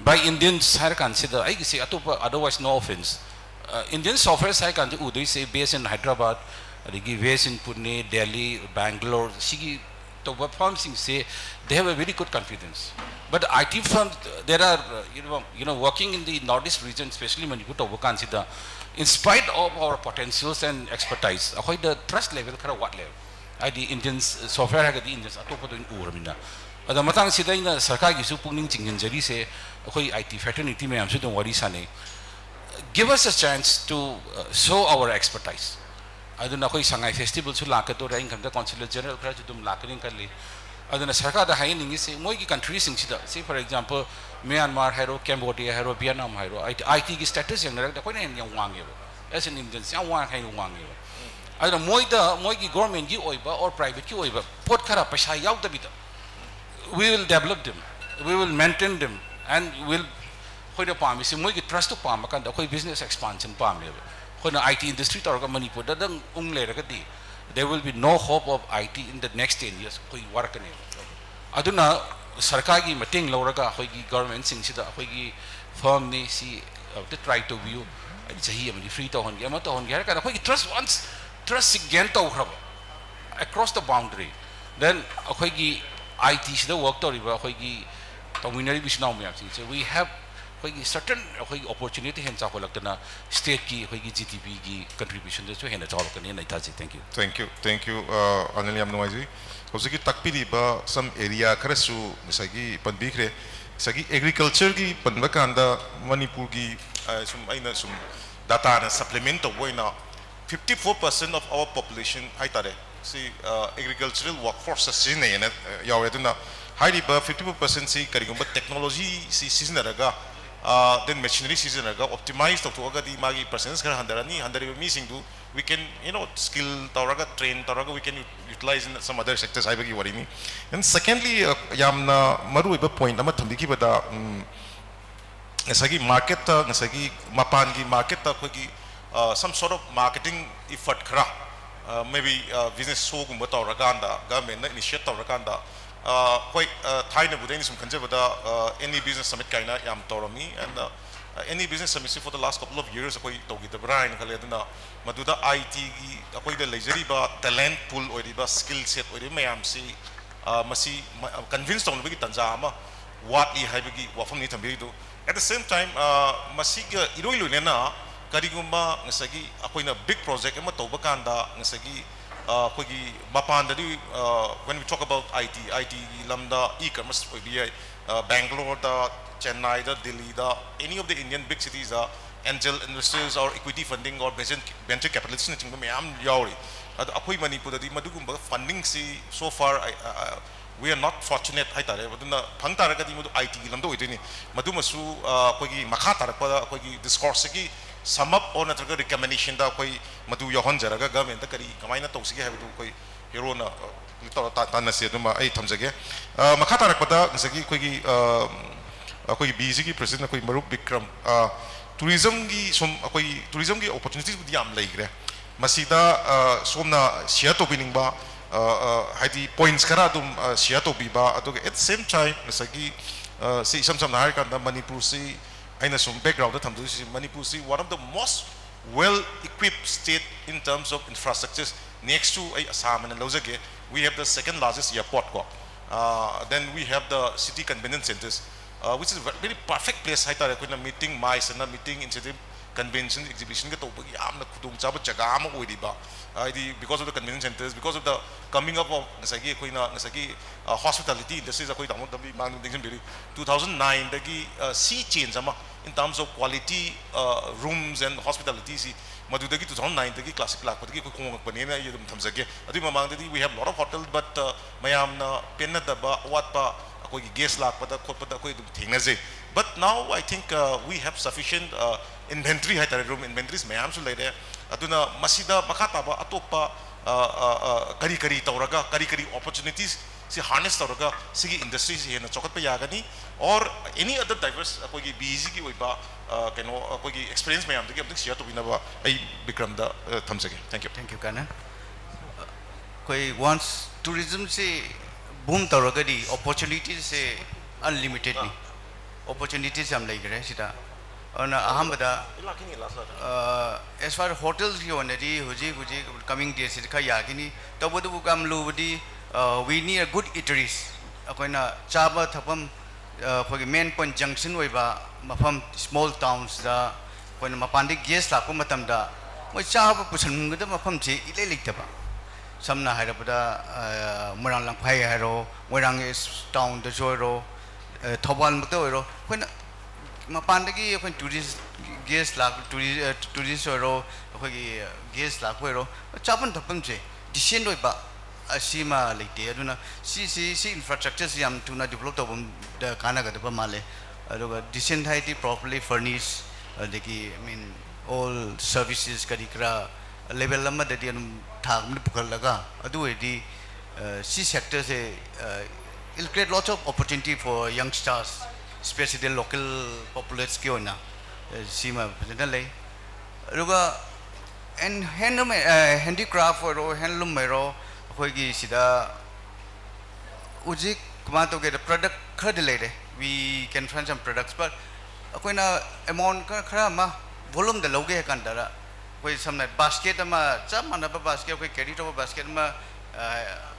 by Indians ꯍꯥꯏꯔ ꯀꯥꯟꯁꯤꯗ ꯑꯩꯒꯤꯁꯦ ꯑꯇꯣꯞꯄ, otherwise no offence, Indian softwares ꯍꯥꯏ ꯀꯥꯟꯗ ꯎꯗꯣꯏꯁꯦ based in Hyderabad, ꯑꯗꯒꯤ based in Pune, Delhi, Bangalore, ꯁꯤꯒꯤ ꯇꯧꯕ firmꯁꯤꯡꯁꯦ, they have a very good confidence. But I T firms, there are, uh, you know, you know, working in the Northeast region, especially Manipur ꯇꯧꯕ ꯀꯥꯟꯁꯤꯗ, in spite of our potentials and expertise, ꯑꯩꯈꯣꯏꯗ trust level ꯈꯔ ꯋꯥꯠꯂꯦꯕ. ꯍꯥꯏꯗꯤ Indian software ꯍꯥꯏꯔꯒꯗꯤ Indians ꯑꯇꯣꯞꯄꯗ ꯑꯣꯏꯅ ꯎꯔꯕꯅꯤꯅ. ꯑꯗꯣ ꯃꯇꯥꯡꯁꯤꯗ ꯑꯩꯅ ꯁꯔꯀꯥꯔꯒꯤꯁꯨ ꯄꯨꯛꯅꯤꯡ ꯆꯤꯡꯁꯤꯟꯖꯔꯤꯁꯦ, ꯑꯩꯈꯣꯏ I T fraternity ꯃꯌꯥꯝꯁꯨ ꯑꯗꯨꯝ ꯋꯥꯔꯤ ꯁꯥꯟꯅꯩ. Give us a chance to, uh, show our expertise. ꯑꯗꯨꯅ ꯑꯩꯈꯣꯏ ꯁꯉꯥꯏ festivalꯁꯨ ꯂꯥꯛꯀꯗꯧꯔꯦ, ꯑꯩꯅ ꯈꯟꯕꯗ consular general ꯈꯔꯁꯨ ꯑꯗꯨꯝ ꯂꯥꯛꯀꯅꯤ ꯈꯜꯂꯤ. ꯑꯗꯨꯅ ꯁꯔꯀꯥꯔꯗ ꯍꯥꯏꯍꯟꯅꯤꯡꯉꯤꯁꯤ, ꯃꯣꯏꯒꯤ countryꯁꯤꯡꯁꯤꯗ, say for example, Myanmar ꯍꯥꯏꯔꯣ, Cambodia ꯍꯥꯏꯔꯣ, Vietnam ꯍꯥꯏꯔꯣ, I T, ITꯒꯤ status ꯌꯦꯡꯅꯔꯒꯗꯤ ꯑꯩꯈꯣꯏꯅ ꯍꯦꯟꯅ ꯌꯥꯝ ꯋꯥꯡꯉꯦꯕ, as an Indians ꯌꯥꯝ ꯋꯥꯡ ꯍꯦꯟꯅ ꯋꯥꯡꯉꯦꯕ. ꯑꯗꯨꯅ ꯃꯣꯏꯗ ꯃꯣꯏꯒꯤ governmentꯀꯤ ꯑꯣꯏꯕ or privateꯀꯤ ꯑꯣꯏꯕ ꯄꯣꯠ ꯈꯔ ꯄꯩꯁꯥ ꯌꯥꯎꯗꯕꯤꯗ, we will develop them, we will maintain them, and will ꯑꯩꯈꯣꯏꯅ ꯄꯥꯝꯃꯤꯁꯤ ꯃꯣꯏꯒꯤ trustꯇꯨ ꯄꯥꯝꯕ ꯀꯥꯟꯗ ꯑꯩꯈꯣꯏ business expansion ꯄꯥꯝꯃꯦꯕ. ꯑꯩꯈꯣꯏꯅ I T industry ꯇꯧꯔꯒ ꯃꯅꯤꯄꯨꯔꯗꯗꯪ ꯎꯪ ꯂꯩꯔꯒꯗꯤ, there will be no hope of I T in the next ten years. ꯑꯩꯈꯣꯏ ꯋꯥꯔꯛꯀꯅꯦꯕ. ꯑꯗꯨꯅ ꯁꯔꯀꯥꯔꯒꯤ ꯃꯇꯦꯡ ꯂꯧꯔꯒ ꯑꯩꯈꯣꯏꯒꯤ governmentꯁꯤꯡꯁꯤꯗ ꯑꯩꯈꯣꯏꯒꯤ firmꯅꯤ ꯁꯤ ꯑꯝꯇ try ꯇꯧꯕꯤꯌꯨ, ꯍꯥꯏꯗꯤ ꯆꯍꯤ ꯑꯃꯗꯤ free ꯇꯧꯍꯟꯒꯦ, ꯑꯃ ꯇꯧꯍꯟꯒꯦ ꯍꯥꯏꯔ ꯀꯥꯟꯗ ꯑꯩꯈꯣꯏꯒꯤ trust, once trustꯁꯤ gain ꯇꯧꯈ꯭ꯔꯕ across the boundary, then ꯑꯩꯈꯣꯏꯒꯤ ITꯁꯤꯗ work ꯇꯧꯔꯤꯕ ꯑꯩꯈꯣꯏꯒꯤ ꯇꯧꯃꯤꯟꯅꯔꯤꯕ ꯏꯆꯤꯟ ꯏꯅꯥꯎ ꯃꯌꯥꯝꯁꯤꯡꯁꯦ, we have ꯑꯩꯈꯣꯏꯒꯤ certain ꯑꯩꯈꯣꯏꯒꯤ opportunity ꯍꯦꯟꯅ ꯆꯥꯎꯈꯠꯂꯛꯇꯅ stateꯀꯤ ꯑꯩꯈꯣꯏꯒꯤ GDPꯒꯤ contributionꯗꯁꯨ ꯍꯦꯟꯅ ꯆꯥꯎꯔꯛꯀꯅꯤ ꯍꯥꯏꯅ ꯑꯩ ꯊꯥꯖꯩ꯫ Thank you. Thank you, thank you, Anil, ꯌꯥꯝ ꯅꯨꯡꯉꯥꯏꯖꯩ꯫ ꯍꯧꯖꯤꯛꯀꯤ ꯇꯥꯛꯄꯤꯔꯤꯕ some area ꯈꯔꯁꯨ ꯉꯁꯥꯏꯒꯤ ꯄꯟꯕꯤꯈ꯭ꯔꯦ꯫ ꯉꯁꯥꯏꯒꯤ agricultureꯒꯤ ꯄꯟꯕ ꯀꯥꯟꯗ ꯃꯅꯤꯄꯨꯔꯒꯤ, ꯑ, ꯁꯨꯝ ꯑꯩꯅ ꯁꯨꯝ dataꯅ supplement ꯇꯧꯕ ꯑꯣꯏꯅ fifty four percent of our population ꯍꯥꯏꯇꯥꯔꯦ, ꯁꯤ, ꯑ, agricultural workforce ꯁꯤꯖꯤꯟꯅꯩꯌꯦꯅ, ꯑ, ꯌꯥꯎꯋꯦ꯫ ꯑꯗꯨꯅ ꯍꯥꯏꯔꯤꯕ fifty four percentꯁꯤ ꯀꯔꯤꯒꯨꯝꯕ technologyꯁꯤ ꯁꯤꯖꯤꯟꯅꯔꯒ, ꯑ, then machinery ꯁꯤꯖꯤꯟꯅꯔꯒ optimize ꯇꯧꯊꯣꯛꯑꯒꯗꯤ ꯃꯥꯒꯤ percentage ꯈꯔ ꯍꯟꯊꯔꯅꯤ꯫ ꯍꯟꯊꯔꯤꯕ ꯃꯤꯁꯤꯡꯗꯨ we can, you know, skill ꯇꯧꯔꯒ, train ꯇꯧꯔꯒ we can utilize in some other sectors ꯍꯥꯏꯕꯒꯤ ꯋꯥꯔꯤꯅꯤ꯫ And secondly, ꯑ, ꯌꯥꯝꯅ ꯃꯔꯨꯑꯣꯏꯕ point ꯑꯃ ꯊꯝꯕꯤꯈꯤꯕꯗ, ꯎꯝ, ꯉꯁꯥꯏꯒꯤ marketꯇ, ꯉꯁꯥꯏꯒꯤ ꯃꯄꯥꯟꯒꯤ marketꯇ ꯑꯩꯈꯣꯏꯒꯤ, ꯑ, some sort of marketing effort ꯈꯔ, ꯑ, maybe, ꯑ, business showꯒꯨꯝꯕ ꯇꯧꯔꯀꯥꯟꯗ, governmentꯅ initiate ꯇꯧꯔꯀꯥꯟꯗ, ꯑ, ꯍꯣꯏ, ꯑ, ꯊꯥꯏꯅꯕꯨꯗꯤ ꯑꯩꯅ ꯁꯨꯝ ꯈꯟꯖꯕꯗ, ꯑ, any business summit ꯀꯥꯏꯅ ꯌꯥꯝ ꯇꯧꯔꯝꯃꯤ꯫ And, ꯑ, Any business summit ꯁꯤ for the last couple of years ꯑꯩꯈꯣꯏ ꯇꯧꯈꯤꯗꯕ꯭ꯔꯥ ꯍꯥꯏꯅ ꯈꯜꯂꯦ꯫ ꯑꯗꯨꯅ ꯃꯗꯨꯗ ꯑꯥꯏ ꯇꯤꯒꯤ ꯑꯩꯈꯣꯏꯗ ꯂꯩꯖꯔꯤꯕ talent pool ꯑꯣꯏꯔꯤꯕ, skill set ꯑꯣꯏꯔꯤꯕ ꯃꯌꯥꯝꯁꯤ, ꯑ, ꯃꯁꯤ ꯃ-, convince ꯇꯧꯅꯕꯒꯤ ꯇꯥꯟꯖꯥ ꯑꯃ ꯋꯥꯠꯂꯤ ꯍꯥꯏꯕꯒꯤ ꯋꯥꯐꯝꯅꯤ ꯊꯝꯕꯤꯔꯤꯗꯨ꯫ At the same time, ꯑ, ꯃꯁꯤꯒ ꯏꯔꯣꯏ ꯂꯣꯏꯅꯅ ꯀꯔꯤꯒꯨꯝꯕ ꯉꯁꯥꯏꯒꯤ ꯑꯩꯈꯣꯏꯅ big project ꯑꯃ ꯇꯧꯕ ꯀꯥꯟꯗ ꯉꯁꯥꯏꯒꯤ, ꯑ, ꯑꯩꯈꯣꯏꯒꯤ ꯃꯄꯥꯟꯗꯗꯤ, ꯑ, when we talk about I T, I Tꯒꯤ ꯂꯝꯗ e-commerce ꯑꯣꯏꯕ ꯌꯥꯏ, ꯑ, ꯕꯦꯡꯒꯂꯣꯔꯗ, ꯆꯦꯟꯅꯥꯏꯗ, ꯗꯤꯜꯂꯤꯗ, any of the Indian big citiesꯇ angel investors or equity funding or venture, venture capitalistꯅꯆꯤꯡꯕ ꯃꯌꯥꯝ ꯌꯥꯎꯔꯤ꯫ ꯑꯗꯣ ꯑꯩꯈꯣꯏ ꯃꯅꯤꯄꯨꯔꯗꯗꯤ ꯃꯗꯨꯒꯨꯝꯕ fundingꯁꯤ so far I, I, I, we are not fortunate ꯍꯥꯏꯇꯥꯔꯦ꯫ ꯑꯗꯨꯅ ꯐꯪ ꯇꯥꯔꯒꯗꯤ ꯃꯗꯨ I Tꯒꯤ ꯂꯝꯗ ꯑꯣꯏꯗꯣꯏꯅꯤ꯫ ꯃꯗꯨꯃꯁꯨ, ꯑ, ꯑꯩꯈꯣꯏꯒꯤ ꯃꯈꯥ ꯇꯥꯔꯛꯄꯗ ꯑꯩꯈꯣꯏꯒꯤ discourseꯁꯤꯒꯤ sum up or ꯅꯠꯇ꯭ꯔꯒ recommendationꯗ ꯑꯩꯈꯣꯏ ꯃꯗꯨ ꯌꯥꯎꯍꯟꯖꯔꯒ governmentꯇ ꯀꯔꯤ ꯀꯃꯥꯏꯅ ꯇꯧꯁꯤꯒꯦ ꯍꯥꯏꯕꯗꯨ ꯑꯩꯈꯣꯏ ꯍꯦꯔꯣꯅ, ꯑ, ꯇꯧꯔ ꯇꯥ-, ꯇꯥꯟꯅꯁꯤ꯫ ꯑꯗꯨꯃ ꯑꯩ ꯊꯝꯖꯒꯦ꯫ ꯑ, ꯃꯈꯥ ꯇꯥꯔꯛꯄꯗ ꯉꯁꯥꯏꯒꯤ ꯑꯩꯈꯣꯏꯒꯤ, ꯑ, ꯑꯩꯈꯣꯏꯒꯤ ꯕꯤꯁꯤꯒꯤ president ꯑꯩꯈꯣꯏ ꯃꯔꯨꯞ ꯕꯤꯀ꯭ꯔꯝ, ꯑ, tourismꯒꯤ ꯁꯨꯝ ꯑꯩꯈꯣꯏꯒꯤ tourismꯒꯤ opportunitiesꯕꯨꯗꯤ ꯌꯥꯝ ꯂꯩꯈ꯭ꯔꯦ꯫ ꯃꯁꯤꯗ, ꯑ, ꯁꯣꯝꯅ share ꯇꯧꯕꯤꯅꯤꯡꯕ, ꯑ, ꯑ, ꯍꯥꯏꯗꯤ points ꯈꯔ ꯑꯗꯨꯝ, ꯑ, share ꯇꯧꯕꯤꯕ, ꯑꯗꯨꯒ at the same time ꯉꯁꯥꯏꯒꯤ, ꯑ, ꯁꯤ ꯏꯁꯝ ꯁꯝꯅ ꯍꯥꯏꯔꯀꯥꯟꯗ ꯃꯅꯤꯄꯨꯔꯁꯤ ꯑꯩꯅ ꯁꯨꯝ backgroundꯗ ꯊꯝꯗꯣꯏꯁꯤ, ꯃꯅꯤꯄꯨꯔꯁꯤ one of the most well equipped state in terms of infrastructures, next to ꯑꯩ ꯑꯁꯥꯝ ꯑꯅ ꯂꯧꯖꯒꯦ, we have the second largest airport ꯀꯣ, uh, then we have the city convention centers, uh, which is a very perfect place ꯍꯥꯏꯇꯥꯔꯦ꯫ ꯑꯩꯈꯣꯏꯅ meeting, MICE ꯑꯅ meeting, incentive, convention, exhibitionꯒ ꯇꯧꯕꯒꯤ ꯌꯥꯝꯅ ꯈꯨꯗꯣꯡꯆꯥꯕ ꯖꯒꯥ ꯑꯃ ꯑꯣꯏꯔꯤꯕ, ꯍꯥꯏꯗꯤ because of the convention centers, because of the coming up of ꯉꯁꯥꯏꯒꯤ ꯑꯩꯈꯣꯏꯅ ꯉꯁꯥꯏꯒꯤ, uh, hospitality industries ꯑꯩꯈꯣꯏ ꯇꯥꯃꯣ ꯇꯝꯕꯤ ꯃꯥꯡꯗ ꯅꯤꯡꯁꯤꯡꯕꯤꯔꯤ, two thousand nineꯗꯒꯤ, uh, sea change ꯑꯃ in terms of quality, uh, rooms and hospitalityꯁꯤ ꯃꯗꯨꯗꯒꯤ two thousand nineꯗꯒꯤ classic ꯂꯥꯛꯄꯗꯒꯤ ꯑꯩꯈꯣꯏ ꯍꯣꯡꯉꯛꯄꯅꯦꯅ ꯑꯩ ꯑꯗꯨꯝ ꯊꯝꯖꯒꯦ꯫ ꯑꯗꯨꯒꯤ ꯃꯃꯥꯡꯗꯗꯤ we have lot of hotel, but, uh, ꯃꯌꯥꯝꯅ ꯄꯦꯟꯅꯗꯕ ꯑꯋꯥꯠꯄ ꯑꯩꯈꯣꯏꯒꯤ guest ꯂꯥꯛꯄꯗ ꯈꯣꯠꯄꯗ ꯑꯩꯈꯣꯏ ꯑꯗꯨꯝ ꯊꯦꯡꯅꯖꯩ꯫ But now I think, uh, we have sufficient, uh, inventory ꯍꯥꯏꯇꯥꯔꯦ, room inventories ꯃꯌꯥꯝꯁꯨ ꯂꯩꯔꯦ꯫ ꯑꯗꯨꯅ ꯃꯁꯤꯗ ꯃꯈꯥ ꯇꯥꯕ ꯑꯇꯣꯞꯄ, uh, uh, uh, ꯀꯔꯤ ꯀꯔꯤ ꯇꯧꯔꯒ, ꯀꯔꯤ ꯀꯔꯤ opportunities ꯁꯤ harness ꯇꯧꯔꯒ ꯁꯤꯒꯤ industryꯁꯤ ꯍꯦꯟꯅ ꯆꯥꯎꯈꯠꯄ ꯌꯥꯒꯅꯤ, or any other diverse ꯑꯩꯈꯣꯏꯒꯤ ꯕꯤꯁꯤꯒꯤ ꯑꯣꯏꯕ, ꯑ, ꯀꯩꯅꯣ, ꯑꯩꯈꯣꯏꯒꯤ experience ꯃꯌꯥꯝꯗꯒꯤ ꯑꯝꯇꯪ share ꯇꯧꯕꯤꯅꯕ ꯑꯩ ꯕꯤꯀ꯭ꯔꯝꯗ, ꯑ, ꯊꯝꯖꯒꯦ꯫ Thank you꯫ Thank you, ꯀꯥꯟꯅ꯫ ꯑꯩꯈꯣꯏ once tourismꯁꯤ boom ꯇꯧꯔꯒꯗꯤ opportunitiesꯁꯦ unlimitedꯅꯤ꯫ Opportunities ꯌꯥꯝ ꯂꯩꯈ꯭ꯔꯦ ꯁꯤꯗ꯫ ꯑꯗꯨꯅ ꯑꯍꯥꯟꯕꯗ, ꯂꯥꯛꯈꯤꯅꯤ, ꯂꯥꯁ ꯂꯥꯛꯈꯤꯅꯤ꯫ ꯑ, as far hotels ꯀꯤ ꯑꯣꯏꯅꯗꯤ ꯍꯧꯖꯤꯛ, ꯍꯧꯖꯤꯛ coming days ꯁꯤꯗ ꯈꯔ ꯌꯥꯈꯤꯅꯤ꯫ ꯇꯧꯕꯇꯕꯨ ꯌꯥꯝ ꯂꯨꯕꯗꯤ, ꯑ, we need a good eateries꯫ ꯑꯩꯈꯣꯏꯅ ꯆꯥꯕ ꯊꯛꯐꯝ, ꯑ, ꯑꯩꯈꯣꯏꯒꯤ main point junction ꯑꯣꯏꯕ ꯃꯐꯝ, small towns ꯇ ꯑꯩꯈꯣꯏꯅ ꯃꯄꯥꯟꯗꯒꯤ guest ꯂꯥꯛꯄ ꯃꯇꯝꯗ ꯃꯣꯏ ꯆꯥꯕ ꯄꯨꯁꯟꯒꯗꯕ ꯃꯐꯝꯁꯤ ꯏꯂꯩ ꯂꯩꯇꯕ꯫ ꯁꯝꯅ ꯍꯥꯏꯔꯕꯗ, ꯑ, ꯃꯣꯏꯔꯥꯡ ꯂꯝꯈꯥꯏ ꯍꯥꯏꯔꯣ, ꯃꯣꯏꯔꯥꯡ town ꯗꯁꯨ ꯑꯣꯏꯔꯣ, ꯑ, ꯊꯧꯕꯥꯜꯃꯛꯇ ꯑꯣꯏꯔꯣ, ꯑꯩꯈꯣꯏꯅ ꯃꯄꯥꯟꯗꯒꯤ ꯑꯩꯈꯣꯏ tourist, guest ꯂꯥꯛ-, tourist, ꯑ, tourist ꯑꯣꯏꯔꯣ, ꯑꯩꯈꯣꯏꯒꯤ guest ꯂꯥꯛꯄ ꯑꯣꯏꯔꯣ, ꯆꯥꯐꯝ ꯊꯛꯐꯝꯁꯦ decent ꯑꯣꯏꯕ ꯑꯁꯤꯃ ꯂꯩꯇꯦ꯫ ꯑꯗꯨꯅ ꯁꯤꯁꯤ, ꯁꯤ infrastructure ꯁꯤ ꯌꯥꯝ ꯊꯨꯅ develop ꯇꯧꯕꯗ ꯀꯥꯟꯅꯒꯗꯕ ꯃꯥꯜꯂꯦ꯫ ꯑꯗꯨꯒ decent ꯍꯥꯏꯗꯤ properly furnish, ꯑꯗꯒꯤ, I mean, all services ꯀꯔꯤ ꯀꯔꯥ level ꯑꯃꯗꯗꯤ ꯑꯗꯨꯝ ꯊꯥꯛ ꯑꯃꯗ ꯄꯨꯈꯠꯂꯒ, ꯑꯗꯨ ꯑꯣꯏꯔꯗꯤ, ꯑ, ꯁꯤ sector ꯁꯦ, ꯑ, it create lots of opportunity for youngsters, especially local populace ꯀꯤ ꯑꯣꯏꯅ, ꯑ, ꯁꯤꯃ ꯐꯖꯅ ꯂꯩ꯫ ꯑꯗꯨꯒ ꯑꯦꯟ-, handloom, ꯑ, handicraft ꯑꯣꯏꯔꯣ, handloom ꯑꯣꯏꯔꯣ, ꯑꯩꯈꯣꯏꯒꯤ ꯁꯤꯗ ꯍꯧꯖꯤꯛ ꯀꯃꯥꯏꯅ ꯇꯧꯒꯦꯗ, product ꯈꯔꯗꯤ ꯂꯩꯔꯦ, we can find some products, but ꯑꯩꯈꯣꯏꯅ amount ꯈꯔ, ꯈꯔ ꯑꯃ volume ꯗ ꯂꯧꯒꯦ ꯍꯥꯏ ꯀꯥꯟꯗ, ꯑꯩꯈꯣꯏ ꯁꯝꯅ basket ꯑꯃ, ꯆꯞ ꯃꯥꯟꯅꯕ basket, ꯑꯩꯈꯣꯏ carry ꯇꯧꯕ basket ꯑꯃ, ꯑ,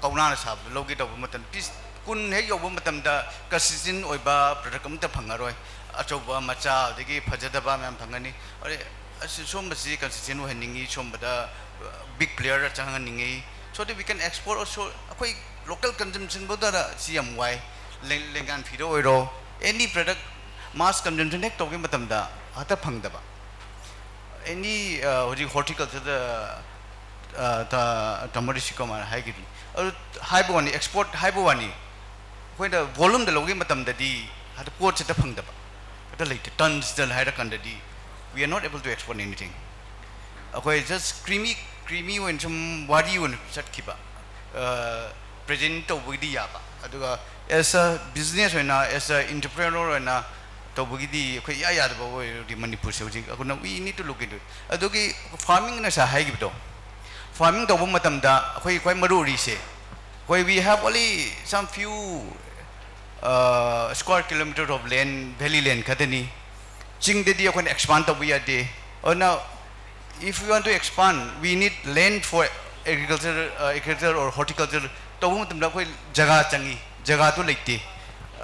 ꯀꯧꯅꯥꯅ ꯁꯥꯕꯗ ꯂꯧꯒꯦ ꯇꯧꯕ ꯃꯇꯝꯗ, piece ꯀꯨꯟ ꯍꯦꯛ ꯌꯧꯕ ꯃꯇꯝꯗ consistent ꯑꯣꯏꯕ product ꯑꯃꯠꯇ ꯐꯪꯉꯔꯣꯏ꯫ ꯑꯆꯧꯕ, ꯃꯆꯥ, ꯑꯗꯒꯤ ꯐꯖꯗꯕ ꯃꯌꯥꯝ ꯐꯪꯒꯅꯤ꯫ ꯑꯗꯩ ꯑꯁꯤ, ꯁꯨꯝꯕꯁꯤ consistent ꯑꯣꯏꯍꯟꯅꯤꯡꯉꯤ, ꯁꯨꯝꯕꯗ, ꯑ, big player ꯆꯪꯍꯟꯅꯤꯡꯉꯤ, so that we can export also꯫ ꯑꯩꯈꯣꯏ local consumption ꯐꯥꯎꯗ ꯁꯤ ꯌꯥꯝ ꯋꯥꯏ꯫ ꯂꯦꯡ-, ꯂꯦꯡꯒꯥꯟ ꯐꯤꯗ ꯑꯣꯏꯔꯣ, any product mass consumption ꯍꯦꯛ ꯇꯧꯒꯦ ꯃꯇꯝꯗ ꯍꯦꯛꯇ ꯐꯪꯗꯕ꯫ Any, ꯑ, ꯍꯧꯖꯤꯛ horticulture ꯗ, ꯑ, ꯇ-, ꯇꯥꯃꯣ ꯔꯤꯁꯤ ꯀꯨꯃꯥꯔ ꯍꯥꯏꯈꯤꯕꯅꯤ꯫ ꯑꯗꯨ ꯍꯥꯏꯕ ꯋꯥꯅꯤ, export ꯍꯥꯏꯕ ꯋꯥꯅꯤ, ꯑꯩꯈꯣꯏꯅ volume ꯗ ꯂꯧꯒꯦ ꯃꯇꯝꯗꯗꯤ ꯍꯦꯛꯇ ꯄꯣꯠꯁꯦ ꯍꯦꯛꯇ ꯐꯪꯗꯕ꯫ ꯍꯦꯛꯇ ꯂꯩꯇꯦ꯫ Tons the ꯍꯥꯏꯔꯀꯥꯟꯗꯗꯤ, we are not able to export anything꯫ ꯑꯩꯈꯣꯏ just creamy, creamy ꯑꯣꯏꯅ ꯁꯨꯝ ꯋꯥꯔꯤ ꯑꯣꯏꯅ ꯆꯠꯈꯤꯕ, ꯑ, present ꯇꯧꯕꯒꯤꯗꯤ ꯌꯥꯕ, ꯑꯗꯨꯒ as a business ꯑꯣꯏꯅ, as a entrepreneur ꯑꯣꯏꯅ ꯇꯧꯕꯒꯤꯗꯤ ꯑꯩꯈꯣꯏ ꯏꯌꯥ ꯌꯥꯗꯕ ꯑꯣꯏꯔꯗꯤ ꯃꯅꯤꯄꯨꯔꯁꯦ ꯍꯧꯖꯤꯛ꯫ ꯑꯗꯨꯅ we need to look into it꯫ ꯑꯗꯨꯒꯤ farming ꯅ ꯉꯁꯥꯏ ꯍꯥꯏꯈꯤꯕꯗꯣ, farming ꯇꯧꯕ ꯃꯇꯝꯗ ꯑꯩꯈꯣꯏ ꯈ꯭ꯋꯥꯏ ꯃꯔꯨ ꯑꯣꯏꯔꯤꯁꯦ, ꯑꯩꯈꯣꯏ we have only some few, uh, square kilometer of land, valley land ꯈꯛꯇꯅꯤ꯫ ꯆꯤꯡꯗꯗꯤ ꯑꯩꯈꯣꯏꯅ expand ꯇꯧꯕ ꯌꯥꯗꯦ꯫ ꯑꯗꯨꯅ if we want to expand, we need land for agriculture, uh, agriculture or horticulture ꯇꯧꯕ ꯃꯇꯝꯗ ꯑꯩꯈꯣꯏ ꯖꯒꯥ ꯆꯪꯉꯤ, ꯖꯒꯥꯗꯨ ꯂꯩꯇꯦ꯫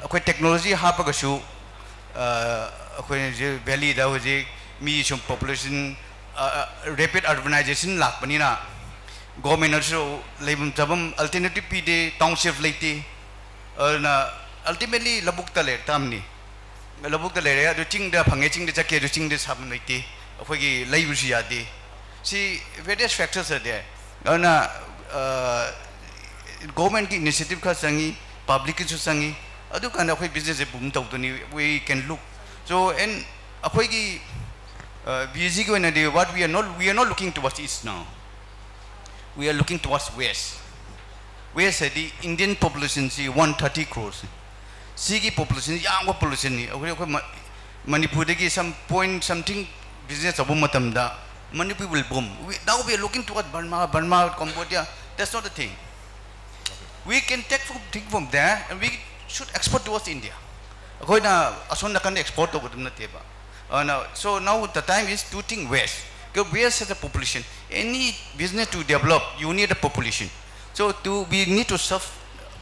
ꯑꯩꯈꯣꯏ technology ꯍꯥꯞꯄꯒꯁꯨ, ꯑ, ꯑꯩꯈꯣꯏ ꯍꯧꯖꯤꯛ valley ꯗ ꯍꯧꯖꯤꯛ ꯃꯤ ꯁꯨꯝ population, ꯑ, rapid urbanization ꯂꯥꯛꯄꯅꯤꯅ government ꯅꯁꯨ ꯂꯩꯐꯝ ꯆꯥꯐꯝ alternative ꯄꯤꯗꯦ, township ꯂꯩꯇꯦ꯫ ꯑꯗꯨꯅ ultimately ꯂꯧꯕꯨꯛꯇ ꯂꯩꯔꯛ ꯇꯥꯕꯅꯤ꯫ ꯂꯧꯕꯨꯛꯇ ꯂꯩꯔꯦ, ꯑꯗꯨ ꯆꯤꯡꯗ ꯐꯪꯉꯦ, ꯆꯤꯡꯗ ꯆꯠꯀꯦ, ꯑꯗꯨ ꯆꯤꯡꯗ ꯁꯥꯐꯝ ꯂꯩꯇꯦ, ꯑꯩꯈꯣꯏꯒꯤ ꯂꯩꯕꯁꯨ ꯌꯥꯗꯦ꯫ ꯁꯤ various factors are there꯫ ꯑꯗꯨꯅ, ꯑ, government ꯀꯤ initiative ꯈꯔ ꯆꯪꯉꯤ, public ꯀꯤꯁꯨ ꯆꯪꯉꯤ, ꯑꯗꯨꯀꯥꯟꯗ ꯑꯩꯈꯣꯏ business ꯁꯦ boom ꯇꯧꯗꯣꯏꯅꯤ꯫ We can look꯫ So, and ꯑꯩꯈꯣꯏꯒꯤ, ꯑ, B G ꯒꯤ ꯑꯣꯏꯅꯗꯤ what we are not, we are not looking towards east now. We are looking towards west. West ꯍꯥꯏꯗꯤ Indian population ꯁꯤ one thirty crores꯫ ꯁꯤꯒꯤ population ꯁꯤ ꯌꯥꯝꯕ population ꯅꯤ꯫ ꯑꯩꯈꯣꯏ, ꯑꯩꯈꯣꯏ ꯃ-, ꯃꯅꯤꯄꯨꯔꯗꯒꯤ some point something business ꯇꯧꯕ ꯃꯇꯝꯗ Manipur will boom. We, now we are looking toward Burma, Burma, Cambodia. That's not the thing. We can take from, thing from there and we should export towards India. ꯑꯩꯈꯣꯏꯅ ꯑꯁꯣꯝ ꯅꯥꯀꯟꯗ export ꯇꯧꯒꯗꯕ ꯅꯠꯇꯦꯕ꯫ ꯑꯗꯨꯅ, so now the time is to think west. Because west has a population. Any business to develop, you need a population. So to, we need to serve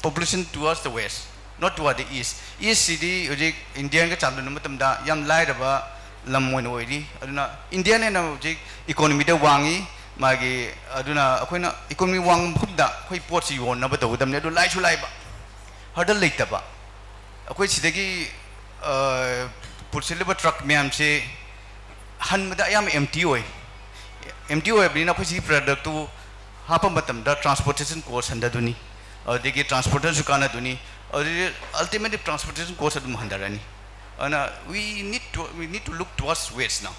population towards the west, not toward the east. East ꯁꯤꯗꯤ ꯍꯧꯖꯤꯛ India ꯒ ꯆꯥꯡꯗꯝꯅꯕ ꯃꯇꯝꯗ ꯌꯥꯝ ꯂꯥꯏꯔꯕ ꯂꯝ ꯑꯣꯏꯅ ꯑꯣꯏꯔꯤ꯫ ꯑꯗꯨꯅ India ꯅ ꯍꯦꯟꯅ ꯍꯧꯖꯤꯛ economy ꯗ ꯋꯥꯡꯉꯤ꯫ ꯃꯥꯒꯤ, ꯑꯗꯨꯅ ꯑꯩꯈꯣꯏꯅ economy ꯋꯥꯡꯕ ꯃꯐꯝꯗ ꯑꯩꯈꯣꯏ ꯄꯣꯠꯁꯤ ꯌꯣꯟꯅꯕ ꯇꯧꯒꯗꯕꯅꯤ꯫ ꯑꯗꯨ ꯂꯥꯏꯁꯨ ꯂꯥꯏꯕ, hurdle ꯂꯩꯇꯕ꯫ ꯑꯩꯈꯣꯏ ꯁꯤꯗꯒꯤ, ꯑ, ꯄꯨꯁꯤꯜꯂꯤꯕ truck ꯃꯌꯥꯝꯁꯦ ꯍꯟꯕꯗ ꯑꯌꯥꯝꯕ empty ꯑꯣꯏ꯫ Empty ꯑꯣꯏꯕꯅꯤꯅ ꯑꯩꯈꯣꯏ ꯁꯤꯒꯤ product ꯇꯨ ꯍꯥꯞꯄ ꯃꯇꯝꯗ transportation cost ꯍꯟꯊꯗꯣꯏꯅꯤ, ꯑꯗꯨꯗꯒꯤ transporter ꯁꯨ ꯀꯥꯟꯅꯗꯣꯏꯅꯤ, ꯑꯗꯨꯗꯒꯤ ultimately transportation cost ꯑꯗꯨꯝ ꯍꯟꯊꯔꯅꯤ꯫ ꯑꯗꯨꯅ we need to, we need to look towards west now,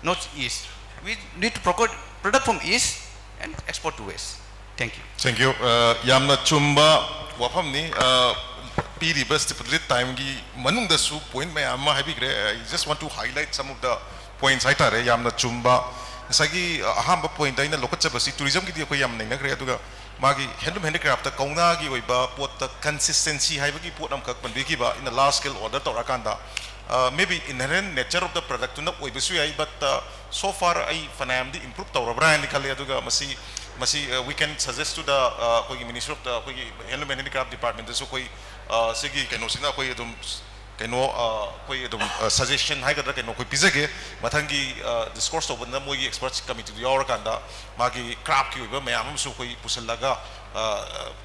not east. We need to procure product from east and export to west. Thank you. Thank you. ꯑ, ꯌꯥꯝꯅ ꯆꯨꯝꯕ ꯋꯥꯐꯝꯅꯤ꯫ ꯑ, ꯄꯤꯔꯤꯕ stipulated time ꯒꯤ ꯃꯅꯨꯡꯗꯁꯨ point ꯃꯌꯥꯝ ꯑꯃ ꯍꯥꯏꯕꯤꯈ꯭ꯔꯦ꯫ I just want to highlight some of the points ꯍꯥꯏꯇꯥꯔꯦ꯫ ꯌꯥꯝꯅ ꯆꯨꯝꯕ, ꯉꯁꯥꯏꯒꯤ, ꯑ, ꯑꯍꯥꯟꯕ point ꯑꯩꯅ ꯂꯧꯈꯠꯆꯕꯁꯤ tourism ꯒꯤꯗꯤ ꯑꯩꯈꯣꯏ ꯌꯥꯝ ꯅꯩꯅꯈ꯭ꯔꯦ, ꯑꯗꯨꯒ ꯃꯥꯒꯤ handloom handicraft ꯇ ꯀꯧꯅꯥꯒꯤ ꯑꯣꯏꯕ ꯄꯣꯠꯇ consistency ꯍꯥꯏꯕꯒꯤ ꯄꯣꯠ ꯑꯃꯈꯛ ꯄꯟꯕꯤꯈꯤꯕ, in a large scale order ꯇꯧꯔꯀꯥꯟꯗ, maybe inherent nature of the product ꯇꯨꯅ ꯑꯣꯏꯕꯁꯨ ꯌꯥꯏ, but so far ꯑꯩ ꯐꯅꯌꯥꯝꯗꯤ improve ꯇꯧꯔꯕ꯭ꯔꯥ ꯍꯥꯏꯅ ꯈꯜꯂꯤ꯫ ꯑꯗꯨꯒ ꯃꯁꯤ ꯃꯁꯤ we can suggest to the ꯑꯩꯈꯣꯏꯒꯤ Ministry of the ꯑꯩꯈꯣꯏꯒꯤ Handloom and Handicraft Department ꯇꯁꯨ ꯑꯩꯈꯣꯏ ꯁꯤꯒꯤ ꯀꯩꯅꯣꯁꯤꯅ ꯑꯩꯈꯣꯏ ꯑꯗꯨꯝ ꯀꯩꯅꯣ ꯑꯩꯈꯣꯏ ꯑꯗꯨꯝ suggestion ꯍꯥꯏꯒꯗ꯭ꯔꯥ ꯀꯩꯅꯣ ꯑꯩꯈꯣꯏ ꯄꯤꯖꯒꯦ꯫ ꯃꯊꯪꯒꯤ discourse ꯇꯧꯕꯗꯅ ꯃꯣꯏꯒꯤ experts committee ꯗꯨ ꯌꯥꯎꯔꯀꯥꯟꯗ ꯃꯥꯒꯤ craft ꯀꯤ ꯑꯣꯏꯕ ꯃꯌꯥꯝ ꯑꯃꯁꯨ ꯑꯩꯈꯣꯏ ꯄꯨꯁꯤꯜꯂꯒ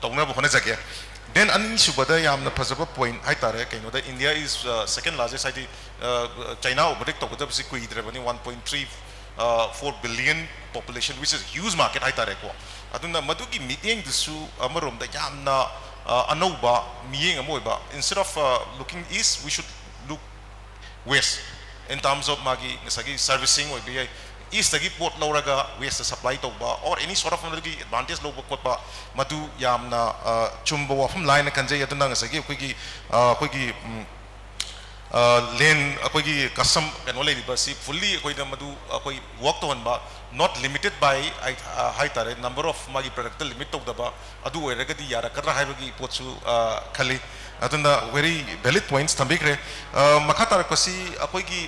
ꯇꯧꯅꯕ ꯍꯣꯠꯅꯖꯒꯦ꯫ Then ꯑꯅꯤꯁꯨꯕꯗ ꯌꯥꯝꯅ ꯐꯖꯕ point ꯍꯥꯏꯇꯥꯔꯦ, ꯀꯩꯅꯣꯗ India is second largest, ꯍꯥꯏꯗꯤ China overtake ꯇꯧꯒꯗꯕꯁꯤ ꯀꯨꯏꯗ꯭ꯔꯕꯅꯤ, one point three four billion population, which is huge market ꯍꯥꯏꯇꯥꯔꯦꯀꯣ꯫ ꯑꯗꯨꯅ ꯃꯗꯨꯒꯤ ꯃꯤꯠꯌꯦꯡꯗꯨꯁꯨ ꯑꯃꯔꯣꯝꯗ ꯌꯥꯝꯅ ꯑꯅꯧꯕ ꯃꯤꯠꯌꯦꯡ ꯑꯃ ꯑꯣꯏꯕ, instead of looking east, we should look west in terms of ꯃꯥꯒꯤ ꯉꯁꯥꯏꯒꯤ servicing ꯑꯣꯏꯕ ꯌꯥꯏ, east ꯇꯒꯤ ꯄꯣꯠ ꯂꯧꯔꯒ west ꯇ supply ꯇꯧꯕ or any sort of ꯃꯗꯨꯒꯤ advantage ꯂꯧꯕ ꯈꯣꯠꯄ, ꯃꯗꯨ ꯌꯥꯝꯅ ꯆꯨꯝꯕ ꯋꯥꯐꯝ ꯂꯥꯏꯅ ꯈꯟꯖꯩ꯫ ꯑꯗꯨꯅ ꯉꯁꯥꯏꯒꯤ ꯑꯩꯈꯣꯏꯒꯤ ꯑꯩꯈꯣꯏꯒꯤ land ꯑꯩꯈꯣꯏꯒꯤ custom ꯀꯩꯅꯣ ꯂꯩꯔꯤꯕ ꯑꯁꯤ fully ꯑꯩꯈꯣꯏꯅ ꯃꯗꯨ ꯑꯩꯈꯣꯏ work ꯇꯧꯍꯟꯕ, not limited by ꯍꯥꯏꯇꯥꯔꯦ, number of ꯃꯥꯒꯤ product ꯇ limit ꯇꯧꯗꯕ, ꯑꯗꯨ ꯑꯣꯏꯔꯒꯗꯤ ꯌꯥꯔꯛꯀꯗ꯭ꯔꯥ ꯍꯥꯏꯕꯒꯤ ꯄꯣꯠꯁꯨ ꯈꯜꯂꯤ꯫ ꯑꯗꯨꯅ very valid points ꯊꯝꯕꯤꯈ꯭ꯔꯦ꯫ ꯃꯈꯥ ꯇꯥꯔꯛꯄꯁꯤ ꯑꯩꯈꯣꯏꯒꯤ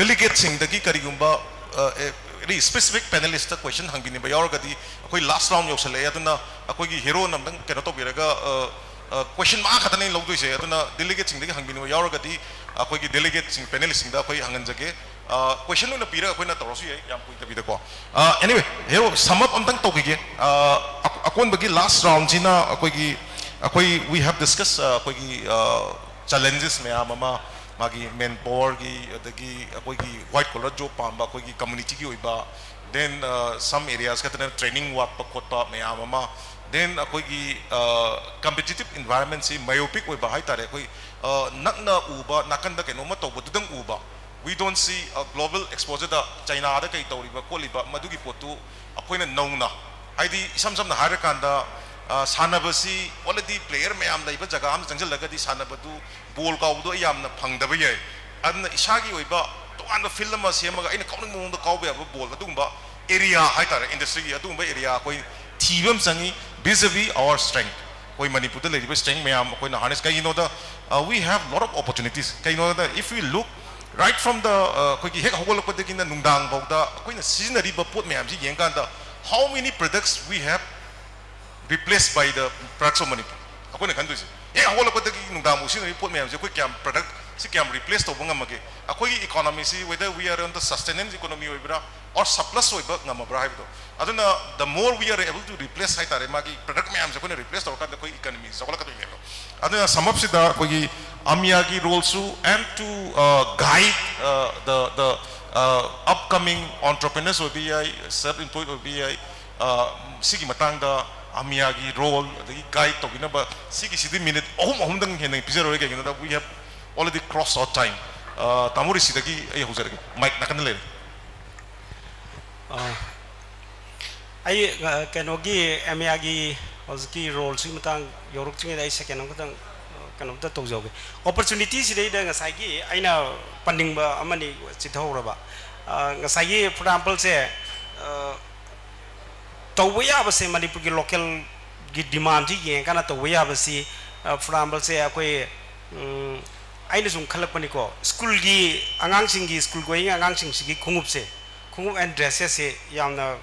delegates ꯁꯤꯡꯗꯒꯤ ꯀꯔꯤꯒꯨꯝꯕ any specific panelist ꯇ question ꯍꯪꯕꯤꯅꯤꯡꯕ ꯌꯥꯎꯔꯒꯗꯤ, ꯑꯩꯈꯣꯏ last round ꯌꯧꯁꯜꯂꯛꯑꯦ, ꯑꯗꯨꯅ ꯑꯩꯈꯣꯏꯒꯤ hero ꯅ ꯑꯝꯇꯪ ꯀꯩꯅꯣ ꯇꯧꯕꯤꯔꯒ question ꯃꯉꯥ ꯈꯛꯇꯅꯦ ꯑꯩꯅ ꯂꯧꯗꯣꯏꯁꯦ꯫ ꯑꯗꯨꯅ delegates ꯁꯤꯡꯗꯒꯤ ꯍꯪꯕꯤꯅꯤꯡꯕ ꯌꯥꯎꯔꯒꯗꯤ ꯑꯩꯈꯣꯏꯒꯤ delegates ꯁꯤꯡ, panelist ꯁꯤꯡꯗ ꯑꯩꯈꯣꯏ ꯍꯪꯍꯟꯖꯒꯦ꯫ Question ꯑꯣꯏꯅ ꯄꯤꯔꯒ ꯑꯩꯈꯣꯏꯅ ꯇꯧꯔꯁꯨ ꯌꯥꯏ, ꯌꯥꯝ ꯀꯨꯏꯗꯕꯤꯗꯀꯣ꯫ Anyway, hero, sum up ꯑꯝꯇꯪ ꯇꯧꯈꯤꯒꯦ꯫ ꯑꯀꯣꯟꯕꯒꯤ last round ꯁꯤꯅ ꯑꯩꯈꯣꯏꯒꯤ ꯑꯩꯈꯣꯏ we have discussed ꯑꯩꯈꯣꯏꯒꯤ challenges ꯃꯌꯥꯝ ꯑꯃ, ꯃꯥꯒꯤ manpower ꯒꯤ, ꯑꯗꯒꯤ ꯑꯩꯈꯣꯏꯒꯤ white collar job ꯄꯥꯝꯕ ꯑꯩꯈꯣꯏꯒꯤ community ꯒꯤ ꯑꯣꯏꯕ, then some areas ꯈꯛꯇꯅ training ꯋꯥꯠꯄ ꯈꯣꯠꯄ ꯃꯌꯥꯝ ꯑꯃ, then ꯑꯩꯈꯣꯏꯒꯤ competitive environment ꯁꯤ myopic ꯑꯣꯏꯕ ꯍꯥꯏꯇꯥꯔꯦ, ꯑꯩꯈꯣꯏ ꯅꯛꯅ ꯎꯕ, ꯅꯥꯀꯟꯗ ꯀꯩꯅꯣꯝꯃ ꯇꯧꯕꯗꯨꯗꯪ ꯎꯕ, we don't see a global exposure the China ꯗ ꯀꯩ ꯇꯧꯔꯤꯕ ꯈꯣꯠꯂꯤꯕ ꯃꯗꯨꯒꯤ ꯄꯣꯠꯇꯨ ꯑꯩꯈꯣꯏꯅ ꯅꯧꯅ, ꯍꯥꯏꯗꯤ ꯏꯁꯝ ꯁꯝꯅ ꯍꯥꯏꯔꯀꯥꯟꯗ ꯁꯥꯟꯅꯕꯁꯤ already player ꯃꯌꯥꯝ ꯂꯩꯕ ꯖꯒꯥ ꯑꯃ ꯆꯪꯁꯤꯜꯂꯒꯗꯤ ꯁꯥꯟꯅꯕꯗꯨ ball ꯀꯥꯎꯕꯗꯣ ꯑꯩ ꯌꯥꯝꯅ ꯐꯪꯗꯕ ꯌꯥꯏ꯫ ꯑꯗꯨꯅ ꯏꯁꯥꯒꯤ ꯑꯣꯏꯕ ꯇꯣꯉꯥꯟꯕ field ꯑꯃ ꯁꯦꯝꯃꯒ ꯑꯩꯅ ꯀꯥꯎꯅꯤꯡꯕ ꯃꯑꯣꯡꯗ ꯀꯥꯎꯕ ꯌꯥꯕ ball ꯑꯗꯨꯒꯨꯝꯕ area ꯍꯥꯏꯇꯥꯔꯦ, industry ꯒꯤ ꯑꯗꯨꯒꯨꯝꯕ area ꯑꯩꯈꯣꯏ ꯊꯤꯕ ꯑꯃ ꯆꯪꯉꯤ, vis-a-vis our strength꯫ ꯑꯩꯈꯣꯏ ꯃꯅꯤꯄꯨꯔꯗ ꯂꯩꯔꯤꯕ strength ꯃꯌꯥꯝ ꯑꯩꯈꯣꯏꯅ harness, ꯀꯩꯒꯤꯅꯣꯗ, uh, we have lot of opportunities. ꯀꯩꯒꯤꯅꯣꯗ, if we look right from the, uh, ꯑꯩꯈꯣꯏꯒꯤ ꯍꯦꯛ ꯍꯧꯒꯠꯂꯛꯄꯗꯒꯤꯅ ꯅꯨꯡꯗꯥꯡ ꯐꯥꯎꯗ ꯑꯩꯈꯣꯏꯅ ꯁꯤꯖꯤꯟꯅꯔꯤꯕ ꯄꯣꯠ ꯃꯌꯥꯝꯁꯤ ꯌꯦꯡꯀꯥꯟꯗ, how many products we have replaced by the products of Manipur? ꯑꯩꯈꯣꯏꯅ ꯈꯟꯗꯣꯏꯁꯦ, ꯍꯦꯛ ꯍꯧꯒꯠꯂꯛꯄꯗꯒꯤ ꯅꯨꯡꯗꯥꯡꯐꯥꯎ ꯁꯤꯖꯤꯟꯅꯔꯤꯕ ꯄꯣꯠ ꯃꯌꯥꯝꯁꯦ ꯑꯩꯈꯣꯏ ꯀꯌꯥꯝ product ꯁꯤ ꯀꯌꯥꯝ replace ꯇꯧꯕ ꯉꯝꯃꯒꯦ? ꯑꯩꯈꯣꯏꯒꯤ economy ꯁꯤ whether we are on the sustenance economy ꯑꯣꯏꯕ꯭ꯔꯥ or surplus ꯑꯣꯏꯕ ꯉꯝꯃꯕ꯭ꯔꯥ ꯍꯥꯏꯕꯗꯣ꯫ ꯑꯗꯨꯅ the more we are able to replace ꯍꯥꯏꯇꯥꯔꯦ, ꯃꯥꯒꯤ product ꯃꯌꯥꯝꯁꯦ ꯑꯩꯈꯣꯏꯅ replace ꯇꯧꯔꯀꯥꯟꯗ ꯑꯩꯈꯣꯏ economy ꯁꯤ ꯆꯥꯎꯈꯠꯂꯛꯀꯗꯣꯏꯅꯦꯕ꯫ ꯑꯗꯨꯅ sum up ꯁꯤꯗ ꯑꯩꯈꯣꯏꯒꯤ ꯑꯃꯤꯌꯥꯒꯤ role ꯁꯨ and to, uh, guide, uh, the, the, uh, upcoming entrepreneurs ꯑꯣꯏꯕ ꯌꯥꯏ, self employed ꯑꯣꯏꯕ ꯌꯥꯏ, uh, ꯁꯤꯒꯤ ꯃꯇꯥꯡꯗ ꯑꯃꯤꯌꯥꯒꯤ role ꯑꯗꯒꯤ guide ꯇꯧꯕꯤꯅꯕ ꯁꯤꯒꯤꯁꯤꯗꯤ minute ꯑꯍꯨꯝ, ꯑꯍꯨꯝꯗꯪ ꯍꯦꯟꯅ ꯄꯤꯖꯔꯣꯏ, ꯀꯩꯒꯤꯅꯣꯗ we have already crossed our time꯫ ꯑ, ꯇꯥꯃꯣ ꯔꯤꯁꯤꯗꯒꯤ ꯑꯩ ꯍꯧꯖꯔꯒꯦ, mic ꯅꯥꯀꯟꯗ ꯂꯩꯔꯦ꯫ ꯑ, ꯑꯩ, ꯑ, ꯀꯩꯅꯣꯒꯤ ꯑꯃꯤꯌꯥꯒꯤ ꯍꯧꯖꯤꯛꯀꯤ role ꯁꯤꯒꯤ ꯃꯇꯥꯡ ꯌꯧꯔꯛꯇ꯭ꯔꯤꯉꯩꯗ ꯑꯩ second ꯑꯃꯈꯛꯇꯪ, ꯑ, ꯀꯩꯅꯣꯝꯇ ꯇꯧꯖꯍꯧꯒꯦ꯫ Opportunity ꯁꯤꯗꯩꯗ ꯉꯁꯥꯏꯒꯤ ꯑꯩꯅ ꯄꯟꯅꯤꯡꯕ ꯑꯃꯅꯤ ꯆꯤꯊꯍꯧꯔꯕ꯫ ꯑ, ꯉꯁꯥꯏꯒꯤ, for example ꯁꯦ, ꯑ, ꯇꯧꯕ ꯌꯥꯕꯁꯦ, ꯃꯅꯤꯄꯨꯔꯒꯤ local ꯒꯤ demand ꯁꯤ ꯌꯦꯡꯉꯀꯥꯟꯗ ꯇꯧꯕ ꯌꯥꯕꯁꯤ, ꯑ, for example ꯁꯦ ꯑꯩꯈꯣꯏ, ꯎꯝ, ꯑꯩꯅ ꯁꯨꯝ ꯈꯜꯂꯛꯄꯅꯤꯀꯣ, school ꯒꯤ ꯑꯉꯥꯡꯁꯤꯡꯒꯤ, school going ꯑꯉꯥꯡꯁꯤꯡꯁꯤꯒꯤ ꯈꯣꯡꯎꯞꯁꯦ, ꯈꯣꯡꯎꯞ and dresses ꯁꯦ ꯌꯥꯝꯅ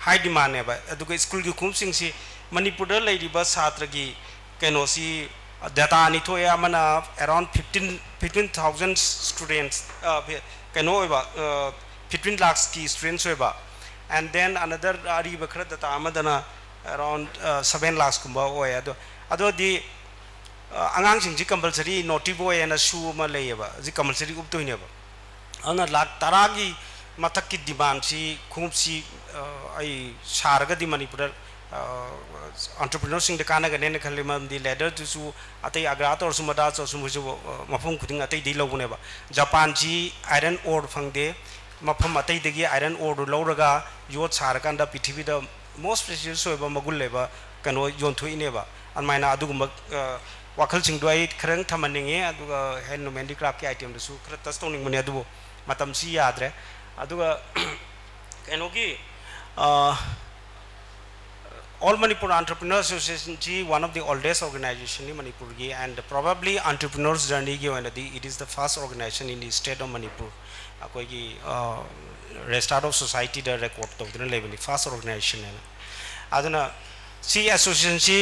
high demand ꯅꯦꯕ꯫ ꯑꯗꯨꯒ school ꯒꯤ ꯈꯣꯡꯎꯞꯁꯤꯡꯁꯤ ꯃꯅꯤꯄꯨꯔꯗ ꯂꯩꯔꯤꯕ ꯁꯥꯇ꯭ꯔꯒꯤ ꯀꯩꯅꯣꯁꯤ, data ꯑꯅꯤ ꯊꯣꯛꯑꯦ, ꯑꯃꯅ around fifteen, fifteen thousand students, ꯑ, ꯀꯩꯅꯣ ꯑꯣꯏꯕ, ꯑ, fifteen lakhs ꯀꯤ students ꯑꯣꯏꯕ, and then another ꯑꯔꯤꯕ ꯈꯔ data ꯑꯃꯗꯅ around, ꯑ, seven lakhs ꯀꯨꯝꯕ ꯑꯣꯏ꯫ ꯑꯗꯣ, ꯑꯗꯨꯗꯤ, ꯑ, ꯑꯉꯥꯡꯁꯤꯡꯁꯤ compulsory naughty boy ꯍꯥꯏꯅ shoe ꯑꯃ ꯂꯩꯌꯦꯕ, ꯍꯧꯖꯤꯛ compulsory ꯎꯞꯇꯣꯏꯅꯦꯕ꯫ ꯑꯗꯨꯅ ꯂꯥꯈ ꯇꯔꯥꯒꯤ ꯃꯊꯛꯀꯤ demand ꯁꯤ, ꯈꯣꯡꯎꯞꯁꯤ, ꯑ, ꯑꯩ ꯁꯥꯔꯒꯗꯤ ꯃꯅꯤꯄꯨꯔꯗ, ꯑ, entrepreneur ꯁꯤꯡꯗ ꯀꯥꯟꯅꯒꯅꯦꯅ ꯈꯜꯂꯤ꯫ ꯃꯔꯝꯗꯤ leather ꯗꯨꯁꯨ ꯑꯇꯩ ꯑꯒ꯭ꯔꯥ ꯇꯧꯔꯁꯨ, ꯃꯗ꯭ꯔꯥꯁ ꯇꯧꯔꯁꯨ, ꯃꯣꯏꯁꯨ, ꯑ, ꯃꯐꯝ ꯈꯨꯗꯤꯡ ꯑꯇꯩꯗꯒꯤ ꯂꯧꯕꯅꯦꯕ꯫ ꯖꯄꯥꯟꯁꯤ iron ore ꯐꯪꯗꯦ, ꯃꯐꯝ ꯑꯇꯩꯗꯒꯤ iron ore ꯗꯨ ꯂꯧꯔꯒ ꯌꯣꯠ ꯁꯥꯔꯀꯥꯟꯗ ꯄ꯭ꯔꯤꯊꯤꯕꯤꯗ most precious ꯑꯣꯏꯕ ꯃꯒꯨꯟ ꯂꯩꯕ ꯀꯩꯅꯣ ꯌꯣꯟꯊꯣꯛꯏꯅꯦꯕ꯫ ꯑꯗꯨꯃꯥꯏꯅ ꯑꯗꯨꯒꯨꯝꯕ, ꯑ, ꯋꯥꯈꯜꯁꯤꯡꯗꯣ ꯑꯩ ꯈꯔꯪ ꯊꯝꯍꯟꯅꯤꯡꯉꯤ꯫ ꯑꯗꯨꯒ handloom handicraft ꯀꯤ item ꯗꯁꯨ ꯈꯔ touch ꯇꯧꯅꯤꯡꯕꯅꯦ, ꯑꯗꯨꯕꯨ ꯃꯇꯝꯁꯤ ꯌꯥꯗ꯭ꯔꯦ꯫ ꯑꯗꯨꯒ ꯀꯩꯅꯣꯒꯤ, ꯑ, All Manipur Entrepreneurs Association ꯁꯤ one of the oldest organization ꯅꯤ ꯃꯅꯤꯄꯨꯔꯒꯤ, and probably entrepreneurs journey ꯒꯤ ꯑꯣꯏꯅꯗꯤ it is the first organization in the state of Manipur꯫ ꯑꯩꯈꯣꯏꯒꯤ registrar of society the record ꯇꯧꯗꯨꯅ ꯂꯩꯕꯅꯤ, first organization ꯍꯥꯏꯅ꯫ ꯑꯗꯨꯅ ꯁꯤ association ꯁꯤ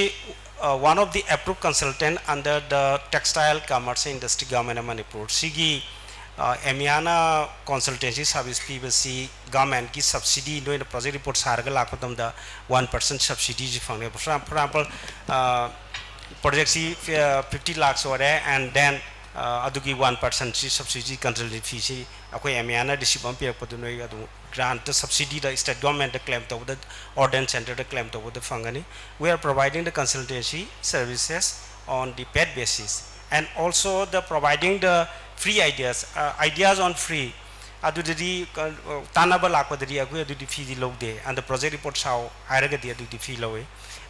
one of the approved consultant under the Textile Commerce and Industry, Government of Manipur꯫ ꯁꯤꯒꯤ ꯑꯦꯃꯤꯌꯥꯅ consultancy service ꯄꯤꯕꯁꯤ government ꯀꯤ subsidy, ꯅꯣꯏꯅ project report ꯁꯥꯔꯒ ꯂꯥꯛꯄ ꯃꯇꯝꯗ one percent subsidy ꯁꯤ ꯐꯪꯅꯦꯕ꯫ For example, project ꯁꯤ fifty lakhs ꯑꯣꯏꯔꯦ, and then ꯑꯗꯨꯒꯤ one percent ꯁꯤ subsidy, consultancy fee ꯁꯤ ꯑꯩꯈꯣꯏ ꯑꯦꯃꯤꯌꯥꯅ receipt ꯑꯃ ꯄꯤꯔꯛꯄꯗꯨ ꯅꯣꯏ ꯑꯗꯨꯝ grant subsidy ꯗ state government ꯇ claim ꯇꯧꯕꯗ, ordinance center ꯗ claim ꯇꯧꯕꯗ ꯐꯪꯒꯅꯤ꯫ We are providing the consultancy services on the paid basis and also the providing the free ideas, ideas on free꯫ ꯑꯗꯨꯗꯗꯤ ꯇꯥꯟꯅꯕ ꯂꯥꯛꯄꯗꯗꯤ ꯑꯩꯈꯣꯏ ꯑꯗꯨꯗꯤ fee ꯗꯤ ꯂꯧꯗꯦ, and the project report ꯁꯥꯎ ꯍꯥꯏꯔꯒꯗꯤ ꯑꯗꯨꯗꯤ fee ꯂꯧꯋꯤ꯫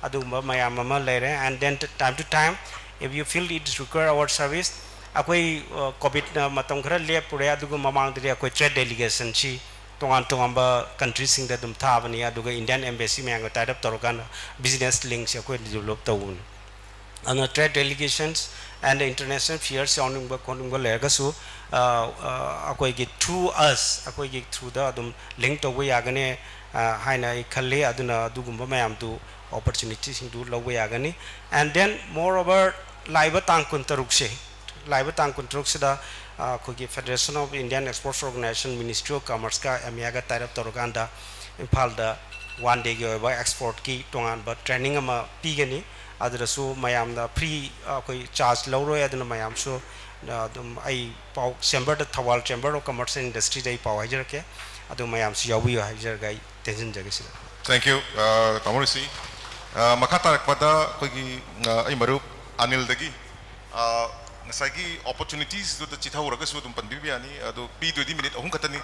ꯑꯗꯨꯒꯨꯝꯕ ꯃꯌꯥꯝ ꯑꯃ ꯂꯩꯔꯦ꯫ And then time to time, if you feel it require our service, ꯑꯩꯈꯣꯏ COVID ꯅ ꯃꯇꯝ ꯈꯔ ꯂꯦꯞꯄꯨꯔꯦ, ꯑꯗꯨꯒ ꯃꯃꯥꯡꯗꯗꯤ ꯑꯩꯈꯣꯏ trade delegation ꯁꯤ ꯇꯣꯉꯥꯟ ꯇꯣꯉꯥꯟꯕ country ꯁꯤꯡꯗ ꯑꯗꯨꯝ ꯊꯥꯕꯅꯤ, ꯑꯗꯨꯒ Indian embassy ꯃꯌꯥꯝꯒ tie up ꯇꯧꯔꯀꯥꯟꯗ business link ꯁꯤ ꯑꯩꯈꯣꯏ develop ꯇꯧꯕꯅꯤ꯫ ꯑꯗꯨꯅ trade delegations and international fairs ꯌꯥꯎꯅꯤꯡꯕ ꯈꯣꯠꯅꯤꯡꯕ ꯂꯩꯔꯒꯁꯨ ꯑꯩꯈꯣꯏꯒꯤ through us, ꯑꯩꯈꯣꯏꯒꯤ through ꯗ ꯑꯗꯨꯝ link ꯇꯧꯕ ꯌꯥꯒꯅꯤ ꯍꯥꯏꯅ ꯑꯩ ꯈꯜꯂꯤ꯫ ꯑꯗꯨꯅ ꯑꯗꯨꯒꯨꯝꯕ ꯃꯌꯥꯝꯗꯨ, opportunity ꯁꯤꯡꯗꯨ ꯂꯧꯕ ꯌꯥꯒꯅꯤ꯫ And then moreover, ꯂꯥꯛꯏꯕ ꯇꯥꯡ ꯀꯨꯟꯇꯔꯨꯛꯁꯦ, ꯂꯥꯛꯏꯕ ꯇꯥꯡ ꯀꯨꯟꯇꯔꯨꯛꯁꯤꯗ ꯑꯩꯈꯣꯏꯒꯤ Federation of Indian Exports Organization, Ministry of Commerce ꯀ ꯑꯦꯃꯤꯌꯥꯒ tie up ꯇꯧꯔꯀꯥꯟꯗ ꯏꯝꯐꯥꯜꯗ one day ꯒꯤ ꯑꯣꯏꯕ export ꯀꯤ ꯇꯣꯉꯥꯟꯕ training ꯑꯃ ꯄꯤꯒꯅꯤ꯫ ꯑꯗꯨꯗꯁꯨ ꯃꯌꯥꯝꯅ free, ꯑꯩꯈꯣꯏ charge ꯂꯧꯔꯣꯏ꯫ ꯑꯗꯨꯅ ꯃꯌꯥꯝꯁꯨ ꯑꯗꯨꯝ ꯑꯩ ꯄꯥꯎ chamber the, Thoubal Chamber of Commerce and Industry ꯗ ꯑꯩ ꯄꯥꯎ ꯍꯥꯏꯖꯔꯛꯀꯦ꯫ ꯑꯗꯨ ꯃꯌꯥꯝꯁꯨ ꯌꯥꯎꯕꯤꯌꯨ ꯍꯥꯏꯖꯔꯒ ꯑꯩ ꯇꯦꯟꯁꯤꯟꯖꯒꯦ ꯁꯤꯗ꯫ Thank you, ꯇꯥꯃꯣ ꯔꯤꯁꯤ꯫ ꯃꯈꯥ ꯇꯥꯔꯛꯄꯗ ꯑꯩꯈꯣꯏꯒꯤ ꯑꯩ ꯃꯔꯨꯞ ꯑꯅꯤꯜꯗꯒꯤ ꯉꯁꯥꯏꯒꯤ opportunities ꯗꯨꯗ ꯆꯤꯊꯍꯧꯔꯒꯁꯨ ꯑꯗꯨꯝ ꯄꯟꯕꯤꯕ ꯌꯥꯅꯤ꯫ ꯑꯗꯣ ꯄꯤꯗꯣꯏꯗꯤ minute ꯑꯍꯨꯝ ꯈꯛꯇꯅꯤ꯫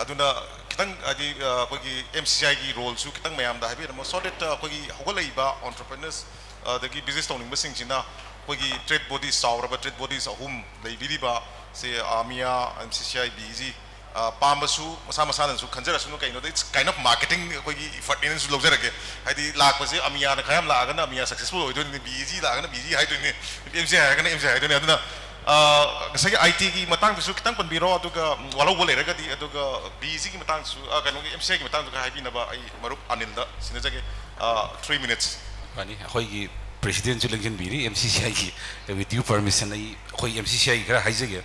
ꯑꯗꯨꯅ ꯈꯤꯇꯪ ꯍꯥꯏꯗꯤ ꯑꯩꯈꯣꯏꯒꯤ M C C I ꯒꯤ role ꯁꯨ ꯈꯤꯇꯪ ꯃꯌꯥꯝꯗ ꯍꯥꯏꯕꯤꯔꯝꯃꯣ, so that ꯑꯩꯈꯣꯏꯒꯤ ꯍꯧꯒꯠꯂꯛꯏꯕ entrepreneurs ꯑꯗꯒꯤ business ꯇꯧꯅꯤꯡꯕꯁꯤꯡꯁꯤꯅ ꯑꯩꯈꯣꯏꯒꯤ trade bodies, ꯆꯥꯎꯔꯕ trade bodies ꯑꯍꯨꯝ ꯂꯩꯕꯤꯔꯤꯕ ꯁꯦ, ꯑꯃꯤꯌꯥ, M C C I, B E G, ꯑ, ꯄꯥꯝꯕꯁꯨ ꯃꯁꯥ ꯃꯁꯥꯅꯁꯨ ꯈꯟꯖꯔꯁꯅꯨ, ꯀꯩꯅꯣꯗ it's kind of marketing ꯑꯩꯈꯣꯏꯒꯤ effortꯅꯦꯅꯁꯨ ꯂꯧꯖꯔꯒꯦ꯫ ꯍꯥꯏꯗꯤ ꯂꯥꯛꯄꯁꯦ ꯑꯃꯤꯌꯥꯅ ꯈꯔ ꯌꯥꯝ ꯂꯥꯛꯑꯒꯅ ꯑꯃꯤꯌꯥ successful ꯑꯣꯏꯗꯣꯏꯅꯤ, ꯕꯤ ꯏ ꯖꯤ ꯂꯥꯛꯑꯒꯅ ꯕꯤ ꯏ ꯖꯤ ꯍꯥꯏꯗꯣꯏꯅꯤ, ꯑꯦꯝ ꯁꯤ ꯑꯥꯏ ꯍꯥꯏꯔꯒꯅ ꯑꯦꯝ ꯁꯤ ꯑꯥꯏ ꯍꯥꯏꯗꯣꯏꯅꯤ꯫ ꯑꯗꯨꯅ, ꯑ, ꯉꯁꯥꯏꯒꯤ ꯑꯥꯏ ꯇꯤꯒꯤ ꯃꯇꯥꯡꯗꯁꯨ ꯈꯤꯇꯪ ꯄꯟꯕꯤꯔꯣ, ꯑꯗꯨꯒ, ꯎꯝ, ꯋꯥꯍꯧꯕ ꯂꯩꯔꯒꯗꯤ, ꯑꯗꯨꯒ ꯕꯤ ꯏ ꯖꯤꯒꯤ ꯃꯇꯥꯡꯗꯁꯨ, ꯑ, ꯀꯩꯅꯣꯒꯤ ꯑꯦꯝ ꯁꯤ ꯑꯥꯏꯒꯤ ꯃꯇꯥꯡꯗꯁꯨ ꯈꯔ ꯍꯥꯏꯕꯤꯅꯕ ꯑꯩ ꯃꯔꯨꯞ ꯑꯅꯤꯜꯗ ꯁꯤꯟꯅꯖꯒꯦ꯫ ꯑ, three minutes꯫ ꯐꯅꯤ, ꯑꯩꯈꯣꯏꯒꯤ presidentꯁꯨ ꯂꯦꯡꯁꯤꯟꯕꯤꯔꯤ ꯑꯦꯝ ꯁꯤ ꯁꯤ ꯑꯥꯏꯒꯤ꯫ With due permission, ꯑꯩ, ꯑꯩꯈꯣꯏ ꯑꯦꯝ ꯁꯤ ꯁꯤ ꯑꯥꯏꯒꯤ ꯈꯔ ꯍꯥꯏꯖꯒꯦ꯫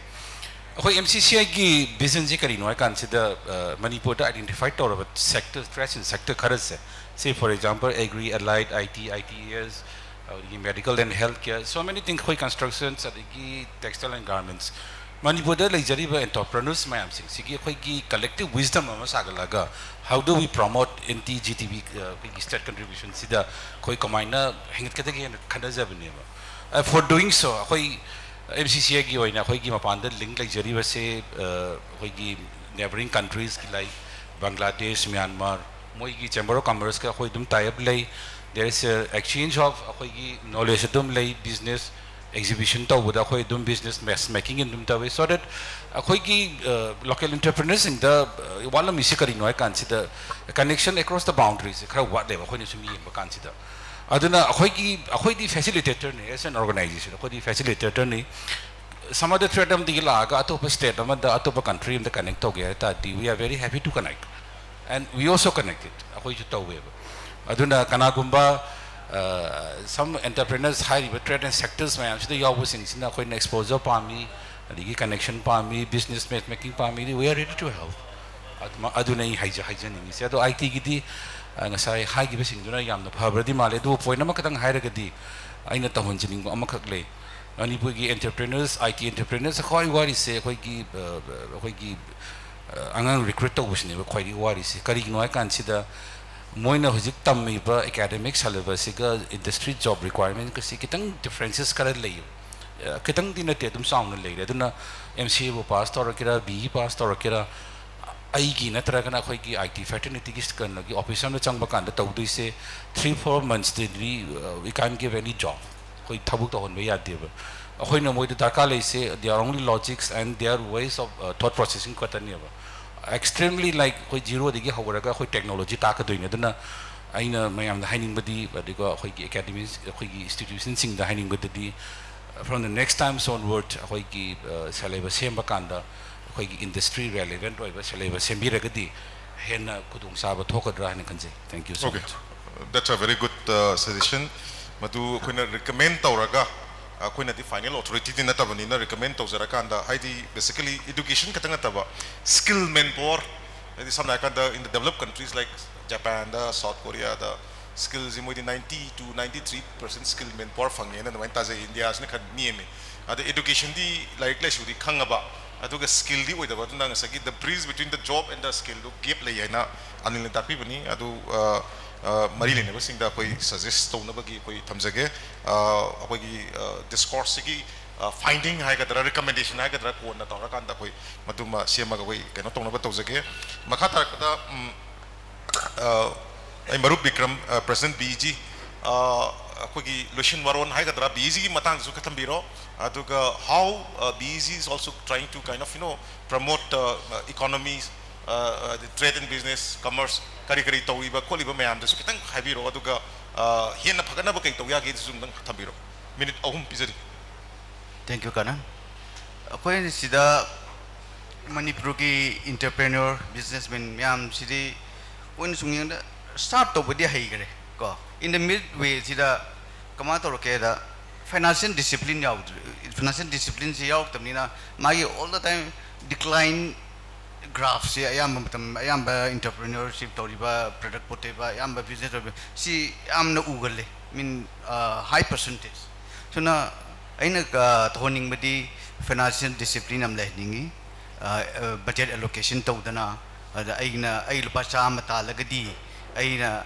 ꯑꯩꯈꯣꯏ ꯑꯦꯝ ꯁꯤ ꯁꯤ ꯑꯥꯏꯒꯤ visionꯁꯦ ꯀꯔꯤꯅꯣ ꯍꯥꯏ ꯀꯥꯟꯁꯤꯗ, ꯑ, ꯃꯅꯤꯄꯨꯔꯗ identify ꯇꯧꯔꯕ sector, threats in sector ꯈꯔꯁꯦ, say for example, agri, allied, I T, I T S, ꯑꯗꯒꯤ medical and health care, so many things, ꯑꯩꯈꯣꯏ constructions, ꯑꯗꯒꯤ textile and garments, ꯃꯅꯤꯄꯨꯔꯗ ꯂꯩꯖꯔꯤꯕ entrepreneurs ꯃꯌꯥꯝꯁꯤꯡꯁꯤꯒꯤ ꯑꯩꯈꯣꯏꯒꯤ collective wisdom ꯑꯃ ꯁꯥꯒꯠꯂꯒ, how do we promote anti G T B, ꯑ, ꯑꯩꯈꯣꯏꯒꯤ state contributionꯁꯤꯗ ꯑꯩꯈꯣꯏ ꯀꯃꯥꯏꯅ ꯍꯦꯟꯒꯠꯀꯗꯒꯦꯅ ꯈꯟꯅꯖꯕꯅꯦꯕ꯫ ꯑ, for doing so, ꯑꯩꯈꯣꯏ ꯑꯦꯝ ꯁꯤ ꯁꯤ ꯑꯥꯏꯒꯤ ꯑꯣꯏꯅ ꯑꯩꯈꯣꯏꯒꯤ ꯃꯄꯥꯟꯗ link ꯂꯩꯖꯔꯤꯕꯁꯦ, ꯑ, ꯑꯩꯈꯣꯏꯒꯤ neighbouring countries, like Bangladesh, Myanmar, ꯃꯣꯏꯒꯤ Chamber of Commerceꯀ ꯑꯩꯈꯣꯏ ꯑꯗꯨꯝ tie up ꯂꯩ꯫ There is a exchange of ꯑꯩꯈꯣꯏꯒꯤ knowledge ꯑꯗꯨꯝ ꯂꯩ, business exhibition ꯇꯧꯕꯗ ꯑꯩꯈꯣꯏ ꯑꯗꯨꯝ business match making ꯑꯗꯨꯝ ꯇꯧꯋꯤ, so that ꯑꯩꯈꯣꯏꯒꯤ, ꯑ, local entrepreneurꯁꯤꯡꯗ, ꯑ, ꯋꯥꯠꯂꯝꯃꯤꯁꯤ ꯀꯔꯤꯅꯣ ꯍꯥꯏ ꯀꯥꯟꯁꯤꯗ connection across the boundariesꯁꯦ ꯈꯔ ꯋꯥꯠꯂꯦꯕ ꯑꯩꯈꯣꯏꯅ ꯁꯨꯝ ꯌꯦꯡꯕ ꯀꯥꯟꯁꯤꯗ꯫ ꯑꯗꯨꯅ ꯑꯩꯈꯣꯏꯒꯤ, ꯑꯩꯈꯣꯏꯗꯤ facilitatorꯅꯤ, as an organization ꯑꯩꯈꯣꯏꯗꯤ facilitatorꯅꯤ꯫ Some other threat ꯑꯃꯗꯒꯤ ꯂꯥꯛꯑꯒ ꯑꯇꯣꯞꯄ state ꯑꯃꯗ, ꯑꯇꯣꯞꯄ country ꯑꯃꯗ connect ꯇꯧꯒꯦ ꯍꯥꯏ ꯇꯥꯔꯗꯤ, we are very happy to connect and we also connected, ꯑꯩꯈꯣꯏꯁꯨ ꯇꯧꯋꯦꯕ꯫ ꯑꯗꯨꯅ ꯀꯅꯥꯒꯨꯝꯕ, ꯑ, some entrepreneurs ꯍꯥꯏꯔꯤꯕ trade and sectors ꯃꯌꯥꯝꯁꯤꯗ ꯌꯥꯎꯕꯁꯤꯡꯁꯤꯅ ꯑꯩꯈꯣꯏꯅ exposure ꯄꯥꯝꯃꯤ, ꯑꯗꯒꯤ connection ꯄꯥꯝꯃꯤ, business match making ꯄꯥꯝꯃꯤ, we are ready to help꯫ ꯑꯗꯨꯃ-, ꯑꯗꯨꯅ ꯑꯩ ꯍꯥꯏꯖ-, ꯍꯥꯏꯖꯅꯤꯡꯉꯤꯁꯦ꯫ ꯑꯗꯣ ꯑꯥꯏ ꯇꯤꯒꯤꯗꯤ, ꯑ, ꯉꯁꯥꯏ ꯍꯥꯏꯈꯤꯕꯁꯤꯡꯗꯨꯅ ꯌꯥꯝꯅ ꯐꯕ꯭ꯔꯗꯤ ꯃꯥꯜꯂꯦ, ꯑꯗꯨꯕꯨ point ꯑꯃꯈꯛꯇꯪ ꯍꯥꯏꯔꯒꯗꯤ ꯑꯩꯅ ꯇꯧꯍꯟꯖꯅꯤꯡꯕ ꯑꯃꯈꯛ ꯂꯩ꯫ ꯃꯅꯤꯄꯨꯔꯒꯤ entrepreneurs, I T entrepreneurs ꯈ꯭ꯋꯥꯏ ꯋꯥꯔꯤꯁꯦ ꯑꯩꯈꯣꯏꯒꯤ, ꯑ, ꯑꯩꯈꯣꯏꯒꯤ, ꯑ, ꯑꯉꯥꯡ recruit ꯇꯧꯕꯁꯤꯅꯦꯕ ꯈ꯭ꯋꯥꯏꯗꯒꯤ ꯋꯥꯔꯤꯁꯦ꯫ ꯀꯔꯤꯒꯤꯅꯣ ꯍꯥꯏ ꯀꯥꯟꯁꯤꯗ ꯃꯣꯏꯅ ꯍꯧꯖꯤꯛ ꯇꯝꯃꯤꯕ academic syllabusꯁꯤꯒ industry job requirementꯀꯁꯤ ꯈꯤꯇꯪ differences ꯈꯔ ꯂꯩꯌꯦꯕ꯫ ꯑ, ꯈꯤꯇꯪꯗꯤ ꯅꯠꯇꯦ, ꯑꯗꯨꯝ ꯆꯥꯎꯅ ꯂꯩꯔꯦ꯫ ꯑꯗꯨꯅ M C Aꯕꯨ pass ꯇꯧꯔꯛꯀꯦꯔꯥ, B E pass ꯇꯧꯔꯛꯀꯦꯔꯥ, ꯑꯩꯒꯤ ꯅꯠꯇ꯭ꯔꯒꯅ ꯑꯩꯈꯣꯏꯒꯤ I T fraternityꯒꯤ ꯀꯩꯅꯣꯒꯤ office ꯑꯃꯗ ꯆꯪꯕ ꯀꯥꯟꯗ ꯇꯧꯗꯣꯏꯁꯦ three four monthsꯇꯗꯤ, uh, we can't give any job꯫ ꯑꯩꯈꯣꯏ ꯊꯕꯛ ꯇꯧꯍꯟꯕ ꯌꯥꯗꯦꯕ꯫ ꯑꯩꯈꯣꯏꯅ ꯃꯣꯏꯗ ꯗꯔꯀꯥꯔ ꯂꯩꯁꯦ, they are only logics and their ways of, uh, thought processing ꯈꯛꯇꯅꯦꯕ꯫ Extremely, like, ꯑꯩꯈꯣꯏ ꯖꯤꯔꯣꯗꯒꯤ ꯍꯧꯔꯒ ꯑꯩꯈꯣꯏ ꯇꯦꯛꯅꯣꯂꯣꯖꯤ ꯇꯥꯛꯀꯗꯣꯏꯅꯦ꯫ ꯑꯗꯨꯅ ꯑꯩꯅ ꯃꯌꯥꯝꯗ ꯍꯥꯏꯅꯤꯡꯕꯗꯤ, ꯑꯗꯨꯒ ꯑꯩꯈꯣꯏꯒꯤ ꯑꯦꯀꯥꯗꯃꯤ, ꯑꯩꯈꯣꯏꯒꯤ ꯏꯟꯁꯇꯤꯇ꯭ꯌꯨꯁꯟꯁꯤꯡꯗ ꯍꯥꯏꯅꯤꯡꯕꯗꯤ, from the next times onward ꯑꯩꯈꯣꯏꯒꯤ, uh, syllabus ꯁꯦꯝꯕ ꯀꯥꯟꯗ ꯑꯩꯈꯣꯏꯒꯤ industry relevant ꯑꯣꯏꯕ syllabus ꯁꯦꯝꯕꯤꯔꯒꯗꯤ ꯍꯦꯟꯅ ꯈꯨꯗꯣꯡꯆꯥꯕ ꯊꯣꯛꯀꯗ꯭ꯔꯥ ꯍꯥꯏꯅ ꯈꯟꯖꯩ꯫ Thank you so much. That's a very good, uh, suggestion. ꯃꯗꯨ ꯑꯩꯈꯣꯏꯅ recommend ꯇꯧꯔꯒ, ꯑꯩꯈꯣꯏꯅꯗꯤ final authority ꯗꯤ ꯅꯠꯇꯕꯅꯤꯅ, recommend ꯇꯧꯖꯔꯀꯥꯟꯗ, ꯍꯥꯏꯗꯤ basically education ꯈꯛꯇꯪ ꯅꯠꯇꯕ, skilled manpower, ꯍꯥꯏꯗꯤ ꯁꯝꯅ ꯍꯥꯏꯔꯀꯥꯟꯗ in the developed countries like Japan the, South Korea the, skill ꯁꯤ ꯃꯣꯏꯗꯤ ninety to ninety three percent skilled manpower ꯐꯪꯉꯦꯅ ꯑꯗꯨꯃꯥꯏꯅ ꯇꯥꯖꯩ꯫ ꯏꯟꯗꯤꯌꯥꯁꯤꯅ ꯈꯔ ꯅꯦꯝꯃꯤ꯫ ꯑꯗ education ꯗꯤ, ꯂꯥꯏꯔꯤꯛ ꯂꯥꯏꯁꯨꯗꯤ ꯈꯪꯉꯕ, ꯑꯗꯨꯒ skill ꯗꯤ ꯑꯣꯏꯗꯕ꯫ ꯑꯗꯨꯅ ꯉꯁꯥꯏꯒꯤ the bridge between the job and the skill do gap ꯂꯩ ꯍꯥꯏꯅ ꯑꯅꯤꯜꯅ ꯇꯥꯛꯄꯤꯕꯅꯤ꯫ ꯑꯗꯨ, ꯑ, ꯑ, ꯃꯔꯤ ꯂꯩꯅꯕꯁꯤꯡꯗ ꯑꯩꯈꯣꯏ suggest ꯇꯧꯅꯕꯒꯤ ꯑꯩꯈꯣꯏ ꯊꯝꯖꯒꯦ꯫ ꯑ, ꯑꯩꯈꯣꯏꯒꯤ, ꯑ, discourse ꯁꯤꯒꯤ, ꯑ, finding ꯍꯥꯏꯒꯗ꯭ꯔꯥ, recommendation ꯍꯥꯏꯒꯗ꯭ꯔꯥ, ꯀꯣꯟꯅ ꯇꯧꯔꯀꯥꯟꯗ ꯑꯩꯈꯣꯏ ꯃꯗꯨꯃ ꯁꯦꯝꯃꯒ ꯑꯩꯈꯣꯏ ꯀꯩꯅꯣ ꯇꯧꯅꯕ ꯇꯧꯖꯒꯦ꯫ ꯃꯈꯥ ꯇꯥꯔꯛꯄꯗ, ꯎꯝ, ꯑ, ꯑꯩ ꯃꯔꯨꯞ ꯕꯤꯀ꯭ꯔꯝ, ꯑ, President B E G, ꯑ, ꯑꯩꯈꯣꯏꯒꯤ ꯂꯣꯏꯁꯤꯟ ꯋꯥꯔꯣꯟ ꯍꯥꯏꯒꯗ꯭ꯔꯥ, B E G ꯒꯤ ꯃꯇꯥꯡꯗꯁꯨ ꯈꯔ ꯊꯝꯕꯤꯔꯣ꯫ ꯑꯗꯨꯒ how, uh, B E G is also trying to kind of, you know, promote, uh, economy, uh, uh, trade and business, commerce, ꯀꯔꯤ ꯀꯔꯤ ꯇꯧꯔꯤꯕ ꯈꯣꯠꯂꯤꯕ ꯃꯌꯥꯝꯗꯁꯨ ꯈꯤꯇꯪ ꯍꯥꯏꯕꯤꯔꯣ꯫ ꯑꯗꯨꯒ, ꯑ, ꯍꯦꯟꯅ ꯐꯒꯠꯅꯕ ꯀꯔꯤ ꯇꯧ ꯌꯥꯒꯦꯗꯨꯁꯨ ꯑꯝꯇꯪ ꯊꯝꯕꯤꯔꯣ꯫ Minute ꯑꯍꯨꯝ ꯄꯤꯖꯔꯤ꯫ Thank you, Kanan. ꯑꯩꯈꯣꯏꯅ ꯁꯤꯗ ꯃꯅꯤꯄꯨꯔꯒꯤ entrepreneur, businessman ꯃꯌꯥꯝꯁꯤꯗꯤ ꯑꯩꯈꯣꯏꯅ ꯁꯨꯝ ꯌꯦꯡꯕꯗ start ꯇꯧꯕꯗꯤ ꯍꯩꯈ꯭ꯔꯦ ꯀꯣ, in the midway ꯁꯤꯗ ꯀꯃꯥꯏꯅ ꯇꯧꯔꯛꯀꯦꯗ, financial discipline ꯌꯥꯎꯗ꯭ꯔꯦ꯫ Financial discipline ꯁꯤ ꯌꯥꯎꯔꯛꯇꯕꯅꯤꯅ ꯃꯥꯒꯤ all the time decline graph ꯁꯤ ꯑꯌꯥꯝꯕ ꯃꯇꯝ, ꯑꯌꯥꯝꯕ entrepreneurship ꯇꯧꯔꯤꯕ, product ꯄꯨꯊꯣꯛꯏꯕ, ꯑꯌꯥꯝꯕ business ꯇꯧꯔꯤꯕ ꯁꯤ ꯌꯥꯝꯅ ꯎꯒꯜꯂꯦ, mean, uh, high percentage꯫ ꯑꯗꯨꯅ ꯑꯩꯅ, ꯑ, ꯇꯧꯍꯟꯅꯤꯡꯕꯗꯤ financial discipline ꯑꯃ ꯂꯩꯍꯟꯅꯤꯡꯉꯤ꯫ ꯑ, ꯑ, budget allocation ꯇꯧꯗꯅ, ꯑꯗ ꯑꯩꯅ, ꯑꯩ ꯂꯨꯄꯥ ꯆꯥꯝꯃ ꯇꯥꯜꯂꯒꯗꯤ ꯑꯩꯅ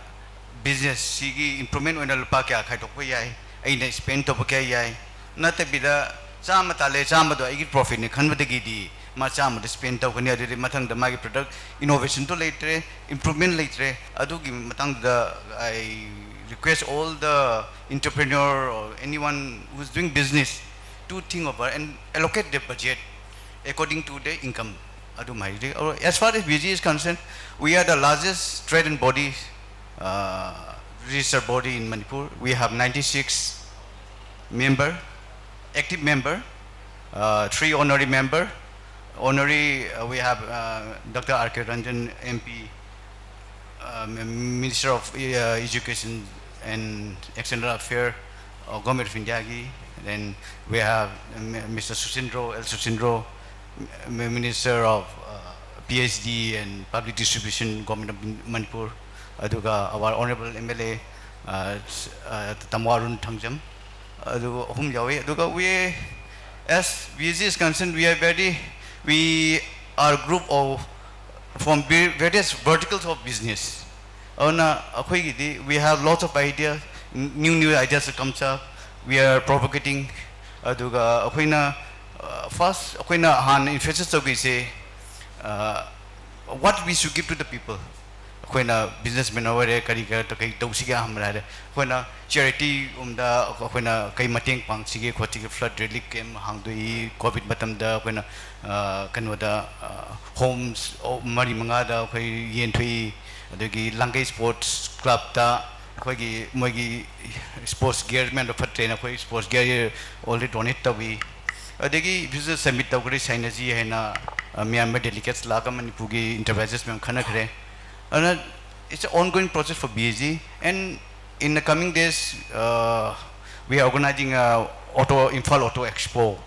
business ꯁꯤꯒꯤ improvement ꯑꯣꯏꯅ ꯂꯨꯄꯥ ꯀꯌꯥ ꯈꯥꯏꯗꯣꯛꯄ ꯌꯥꯏ, ꯑꯩꯅ spend ꯇꯧꯕ ꯀꯌꯥ ꯌꯥꯏ, ꯅꯠꯇꯕꯤꯗ ꯆꯥꯝꯃ ꯇꯥꯜꯂꯦ, ꯆꯥꯝꯃꯗꯣ ꯑꯩꯒꯤ profit ꯅꯤ ꯈꯟꯕꯗꯒꯤꯗꯤ ꯃꯥ ꯆꯥꯝꯃꯗꯣ spend ꯇꯧꯒꯅꯤ꯫ ꯑꯗꯨꯗꯤ ꯃꯊꯪꯗ ꯃꯥꯒꯤ product innovation ꯗꯣ ꯂꯩꯇ꯭ꯔꯦ, improvement ꯂꯩꯇ꯭ꯔꯦ꯫ ꯑꯗꯨꯒꯤ ꯃꯇꯥꯡꯗ I request all the entrepreneur or anyone who is doing business, to think about and allocate the budget according to the income. ꯑꯗꯨꯝ ꯍꯥꯏꯖꯔꯤ꯫ As far as B G is concerned, we are the largest trade and body uh, registered body in Manipur. We have ninety-six member, active member, uh, three honorary member. Honorary, uh, we have uh, Doctor R K Ranjan, M P, uh, Minister of uh, Education and External Affairs, uh, Government of India. Then we have uh, Mister Susindro, L Susindro, Minister of uh, P H D and Public Distribution, Government of Manipur. ꯑꯗꯨꯒ our honorable M L A, uh, uh, Tamu Arun Thangjam, ꯑꯗꯨ ꯑꯍꯨꯝ ꯌꯥꯎꯏ꯫ ꯑꯗꯨꯒ we, as B G is concerned, we are very, we are group of from various verticals of business. ꯑꯗꯨꯅ ꯑꯩꯈꯣꯏꯒꯤꯗꯤ we have lots of idea, new new ideas comes up, we are propagating. ꯑꯗꯨꯒ ꯑꯩꯈꯣꯏꯅ first ꯑꯩꯈꯣꯏꯅ ꯍꯥꯟꯅ emphasis ꯇꯧꯒꯤꯁꯦ, what we should give to the people. ꯑꯩꯈꯣꯏꯅ businessman ꯑꯣꯏꯔꯦ, ꯀꯔꯤ ꯀꯔꯤ ꯇꯧꯁꯤꯒꯦ ꯍꯥꯏꯔꯦ, ꯑꯩꯈꯣꯏꯅ charity ꯒꯨꯝꯗ ꯑꯩꯈꯣꯏꯅ ꯀꯩ ꯃꯇꯦꯡ ꯄꯥꯡꯁꯤꯒꯦ ꯈꯣꯠꯁꯤꯒꯦ, flood relief camp ꯍꯥꯡꯗꯣꯛꯏ, COVID ꯃꯇꯝꯗ ꯑꯩꯈꯣꯏꯅ ꯀꯩꯅꯣꯗ homes ꯃꯔꯤ ꯃꯉꯥꯗ ꯑꯩꯈꯣꯏ ꯌꯦꯟꯊꯣꯛꯏ꯫ ꯑꯗꯒꯤ ꯂꯥꯡꯒꯩ sports club ꯇ ꯑꯩꯈꯣꯏꯒꯤ ꯃꯣꯏꯒꯤ sports gear ꯃꯌꯥꯝꯗꯣ ꯐꯠꯇ꯭ꯔꯦꯅ ꯑꯩꯈꯣꯏ sports gear already donate ꯇꯧꯏ꯫ ꯑꯗꯒꯤ business summit ꯇꯧꯈ꯭ꯔꯦ, ꯁꯥꯏꯅꯖꯤ ꯍꯥꯏꯅ ꯃꯌꯥꯝ delegates ꯂꯥꯛꯑꯒ ꯃꯅꯤꯄꯨꯔꯒꯤ enterprises ꯃꯌꯥꯝ ꯈꯟꯅꯈ꯭ꯔꯦ꯫ ꯑꯗꯨꯅ it's an ongoing process for B G, and in the coming days uh, we are organizing a auto Imphal Auto Expo,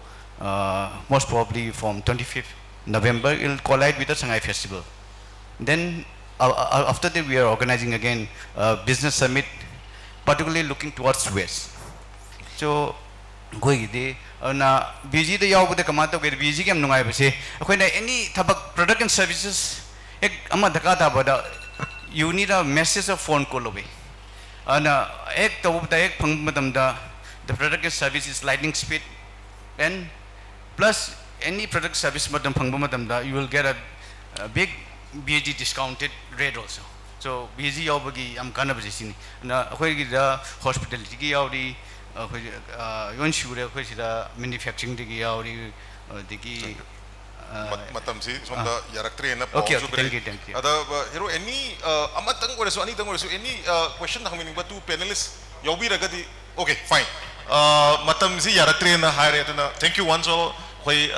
uh, most probably from twenty-fifth November. It will collide with the Sangai Festival. Then uh, uh, after that we are organizing again a business summit, particularly looking towards West. So ꯑꯩꯈꯣꯏꯒꯤꯗꯤ ꯑꯗꯨꯅ B G ꯗ ꯌꯥꯎꯕꯗ ꯀꯃꯥꯏꯅ ꯇꯧꯒꯦ? B G ꯒꯤ ꯌꯥꯝ ꯅꯨꯡꯉꯥꯏꯕꯁꯦ, ꯑꯩꯈꯣꯏꯅ any ꯊꯕꯛ, product and services ꯍꯦꯛ ꯑꯃ ꯗꯔꯀꯥꯔ ꯇꯥꯕꯗ you need a message of phone call away. ꯑꯗꯨꯅ ꯍꯦꯛ ꯇꯧꯕꯗ ꯍꯦꯛ ꯐꯪꯕ ꯃꯇꯝꯗ the product and service is lightning speed, and plus any product service ꯃꯇꯝ ꯐꯪꯕ ꯃꯇꯝꯗ you will get a, a big B G discounted rate also. So B G ꯌꯥꯎꯕꯒꯤ ꯌꯥꯝ ꯀꯥꯟꯅꯕꯁꯦ ꯁꯤꯅꯤ꯫ ꯑꯗꯨꯅ ꯑꯩꯈꯣꯏꯒꯤꯗ hospitality ꯒꯤ ꯌꯥꯎꯔꯤ, ꯑꯩꯈꯣꯏ ꯌꯣꯟ ꯁꯨꯔꯦ꯫ ꯑꯩꯈꯣꯏ ꯁꯤꯗ ꯃꯦꯅꯨꯐꯦꯛꯆꯔꯤꯡꯗꯒꯤ ꯌꯥꯎꯔꯤ, ꯑꯗꯒꯤ ꯃꯇꯝꯁꯤ ꯁꯣꯝꯗ ꯌꯥꯔꯛꯇ꯭ꯔꯦꯅ ꯄꯥꯎ ꯑꯃꯁꯨ ꯄꯤꯔꯛꯏ꯫ ꯑꯗ ꯍꯦꯔꯣ, ꯑꯦꯅꯤ ꯑꯃꯇꯪ ꯑꯣꯏꯔꯁꯨ ꯑꯅꯤꯇꯪ ꯑꯣꯏꯔꯁꯨ ꯑꯦꯅꯤ ꯀ꯭ꯋꯦꯁꯟ ꯍꯪꯕꯤꯅꯤꯡꯕ ꯇꯨ ꯄꯦꯅꯦꯂꯤꯁ ꯌꯥꯎꯕꯤꯔꯒꯗꯤ꯫ ꯑꯣꯀꯦ, ꯐꯥꯏꯟ꯫ ꯃꯇꯝꯁꯤ ꯌꯥꯔꯛꯇ꯭ꯔꯦꯅ ꯍꯥꯏꯔꯦ꯫ ꯑꯗꯨꯅ thank you once all꯫ ꯑꯩꯈꯣꯏ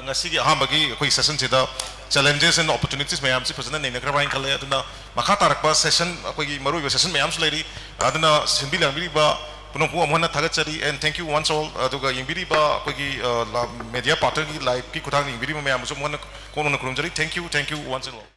ꯉꯁꯤꯒꯤ ꯑꯍꯥꯟꯕꯒꯤ ꯑꯩꯈꯣꯏ ꯁꯦꯁꯟꯁꯤꯗ challenges and opportunities ꯃꯌꯥꯝꯁꯤ ꯐꯖꯅ ꯅꯩꯅꯈ꯭ꯔꯕ ꯍꯥꯏꯅ ꯈꯜꯂꯦ꯫ ꯑꯗꯨꯅ ꯃꯈꯥ ꯇꯥꯔꯛꯄ ꯁꯦꯁꯟ, ꯑꯩꯈꯣꯏꯒꯤ ꯃꯔꯨꯑꯣꯏꯕ ꯁꯦꯁꯟ ꯃꯌꯥꯝꯁꯨ ꯂꯩꯔꯤ꯫ ꯑꯗꯨꯅ ꯁꯤꯟꯕꯤ ꯂꯥꯡꯕꯤꯔꯤꯕ ꯄꯨꯝꯅꯃꯛꯄꯨ ꯑꯃꯨꯛ ꯍꯟꯅ ꯊꯥꯒꯠꯆꯔꯤ꯫ And thank you once all꯫ ꯑꯗꯨꯒ ꯌꯦꯡꯕꯤꯔꯤꯕ ꯑꯩꯈꯣꯏꯒꯤ ꯃꯦꯗꯤꯌꯥ ꯄꯥꯔꯠꯅꯔꯒꯤ ꯂꯥꯏꯚꯀꯤ ꯈꯨꯠꯊꯥꯡꯗ ꯌꯦꯡꯕꯤꯔꯤꯕ ꯃꯌꯥꯝꯕꯨꯁꯨ ꯑꯃꯨꯛ ꯍꯟꯅ ꯀꯣꯡꯅ ꯈꯨꯔꯨꯝꯖꯔꯤ꯫ Thank you, thank you once and all꯫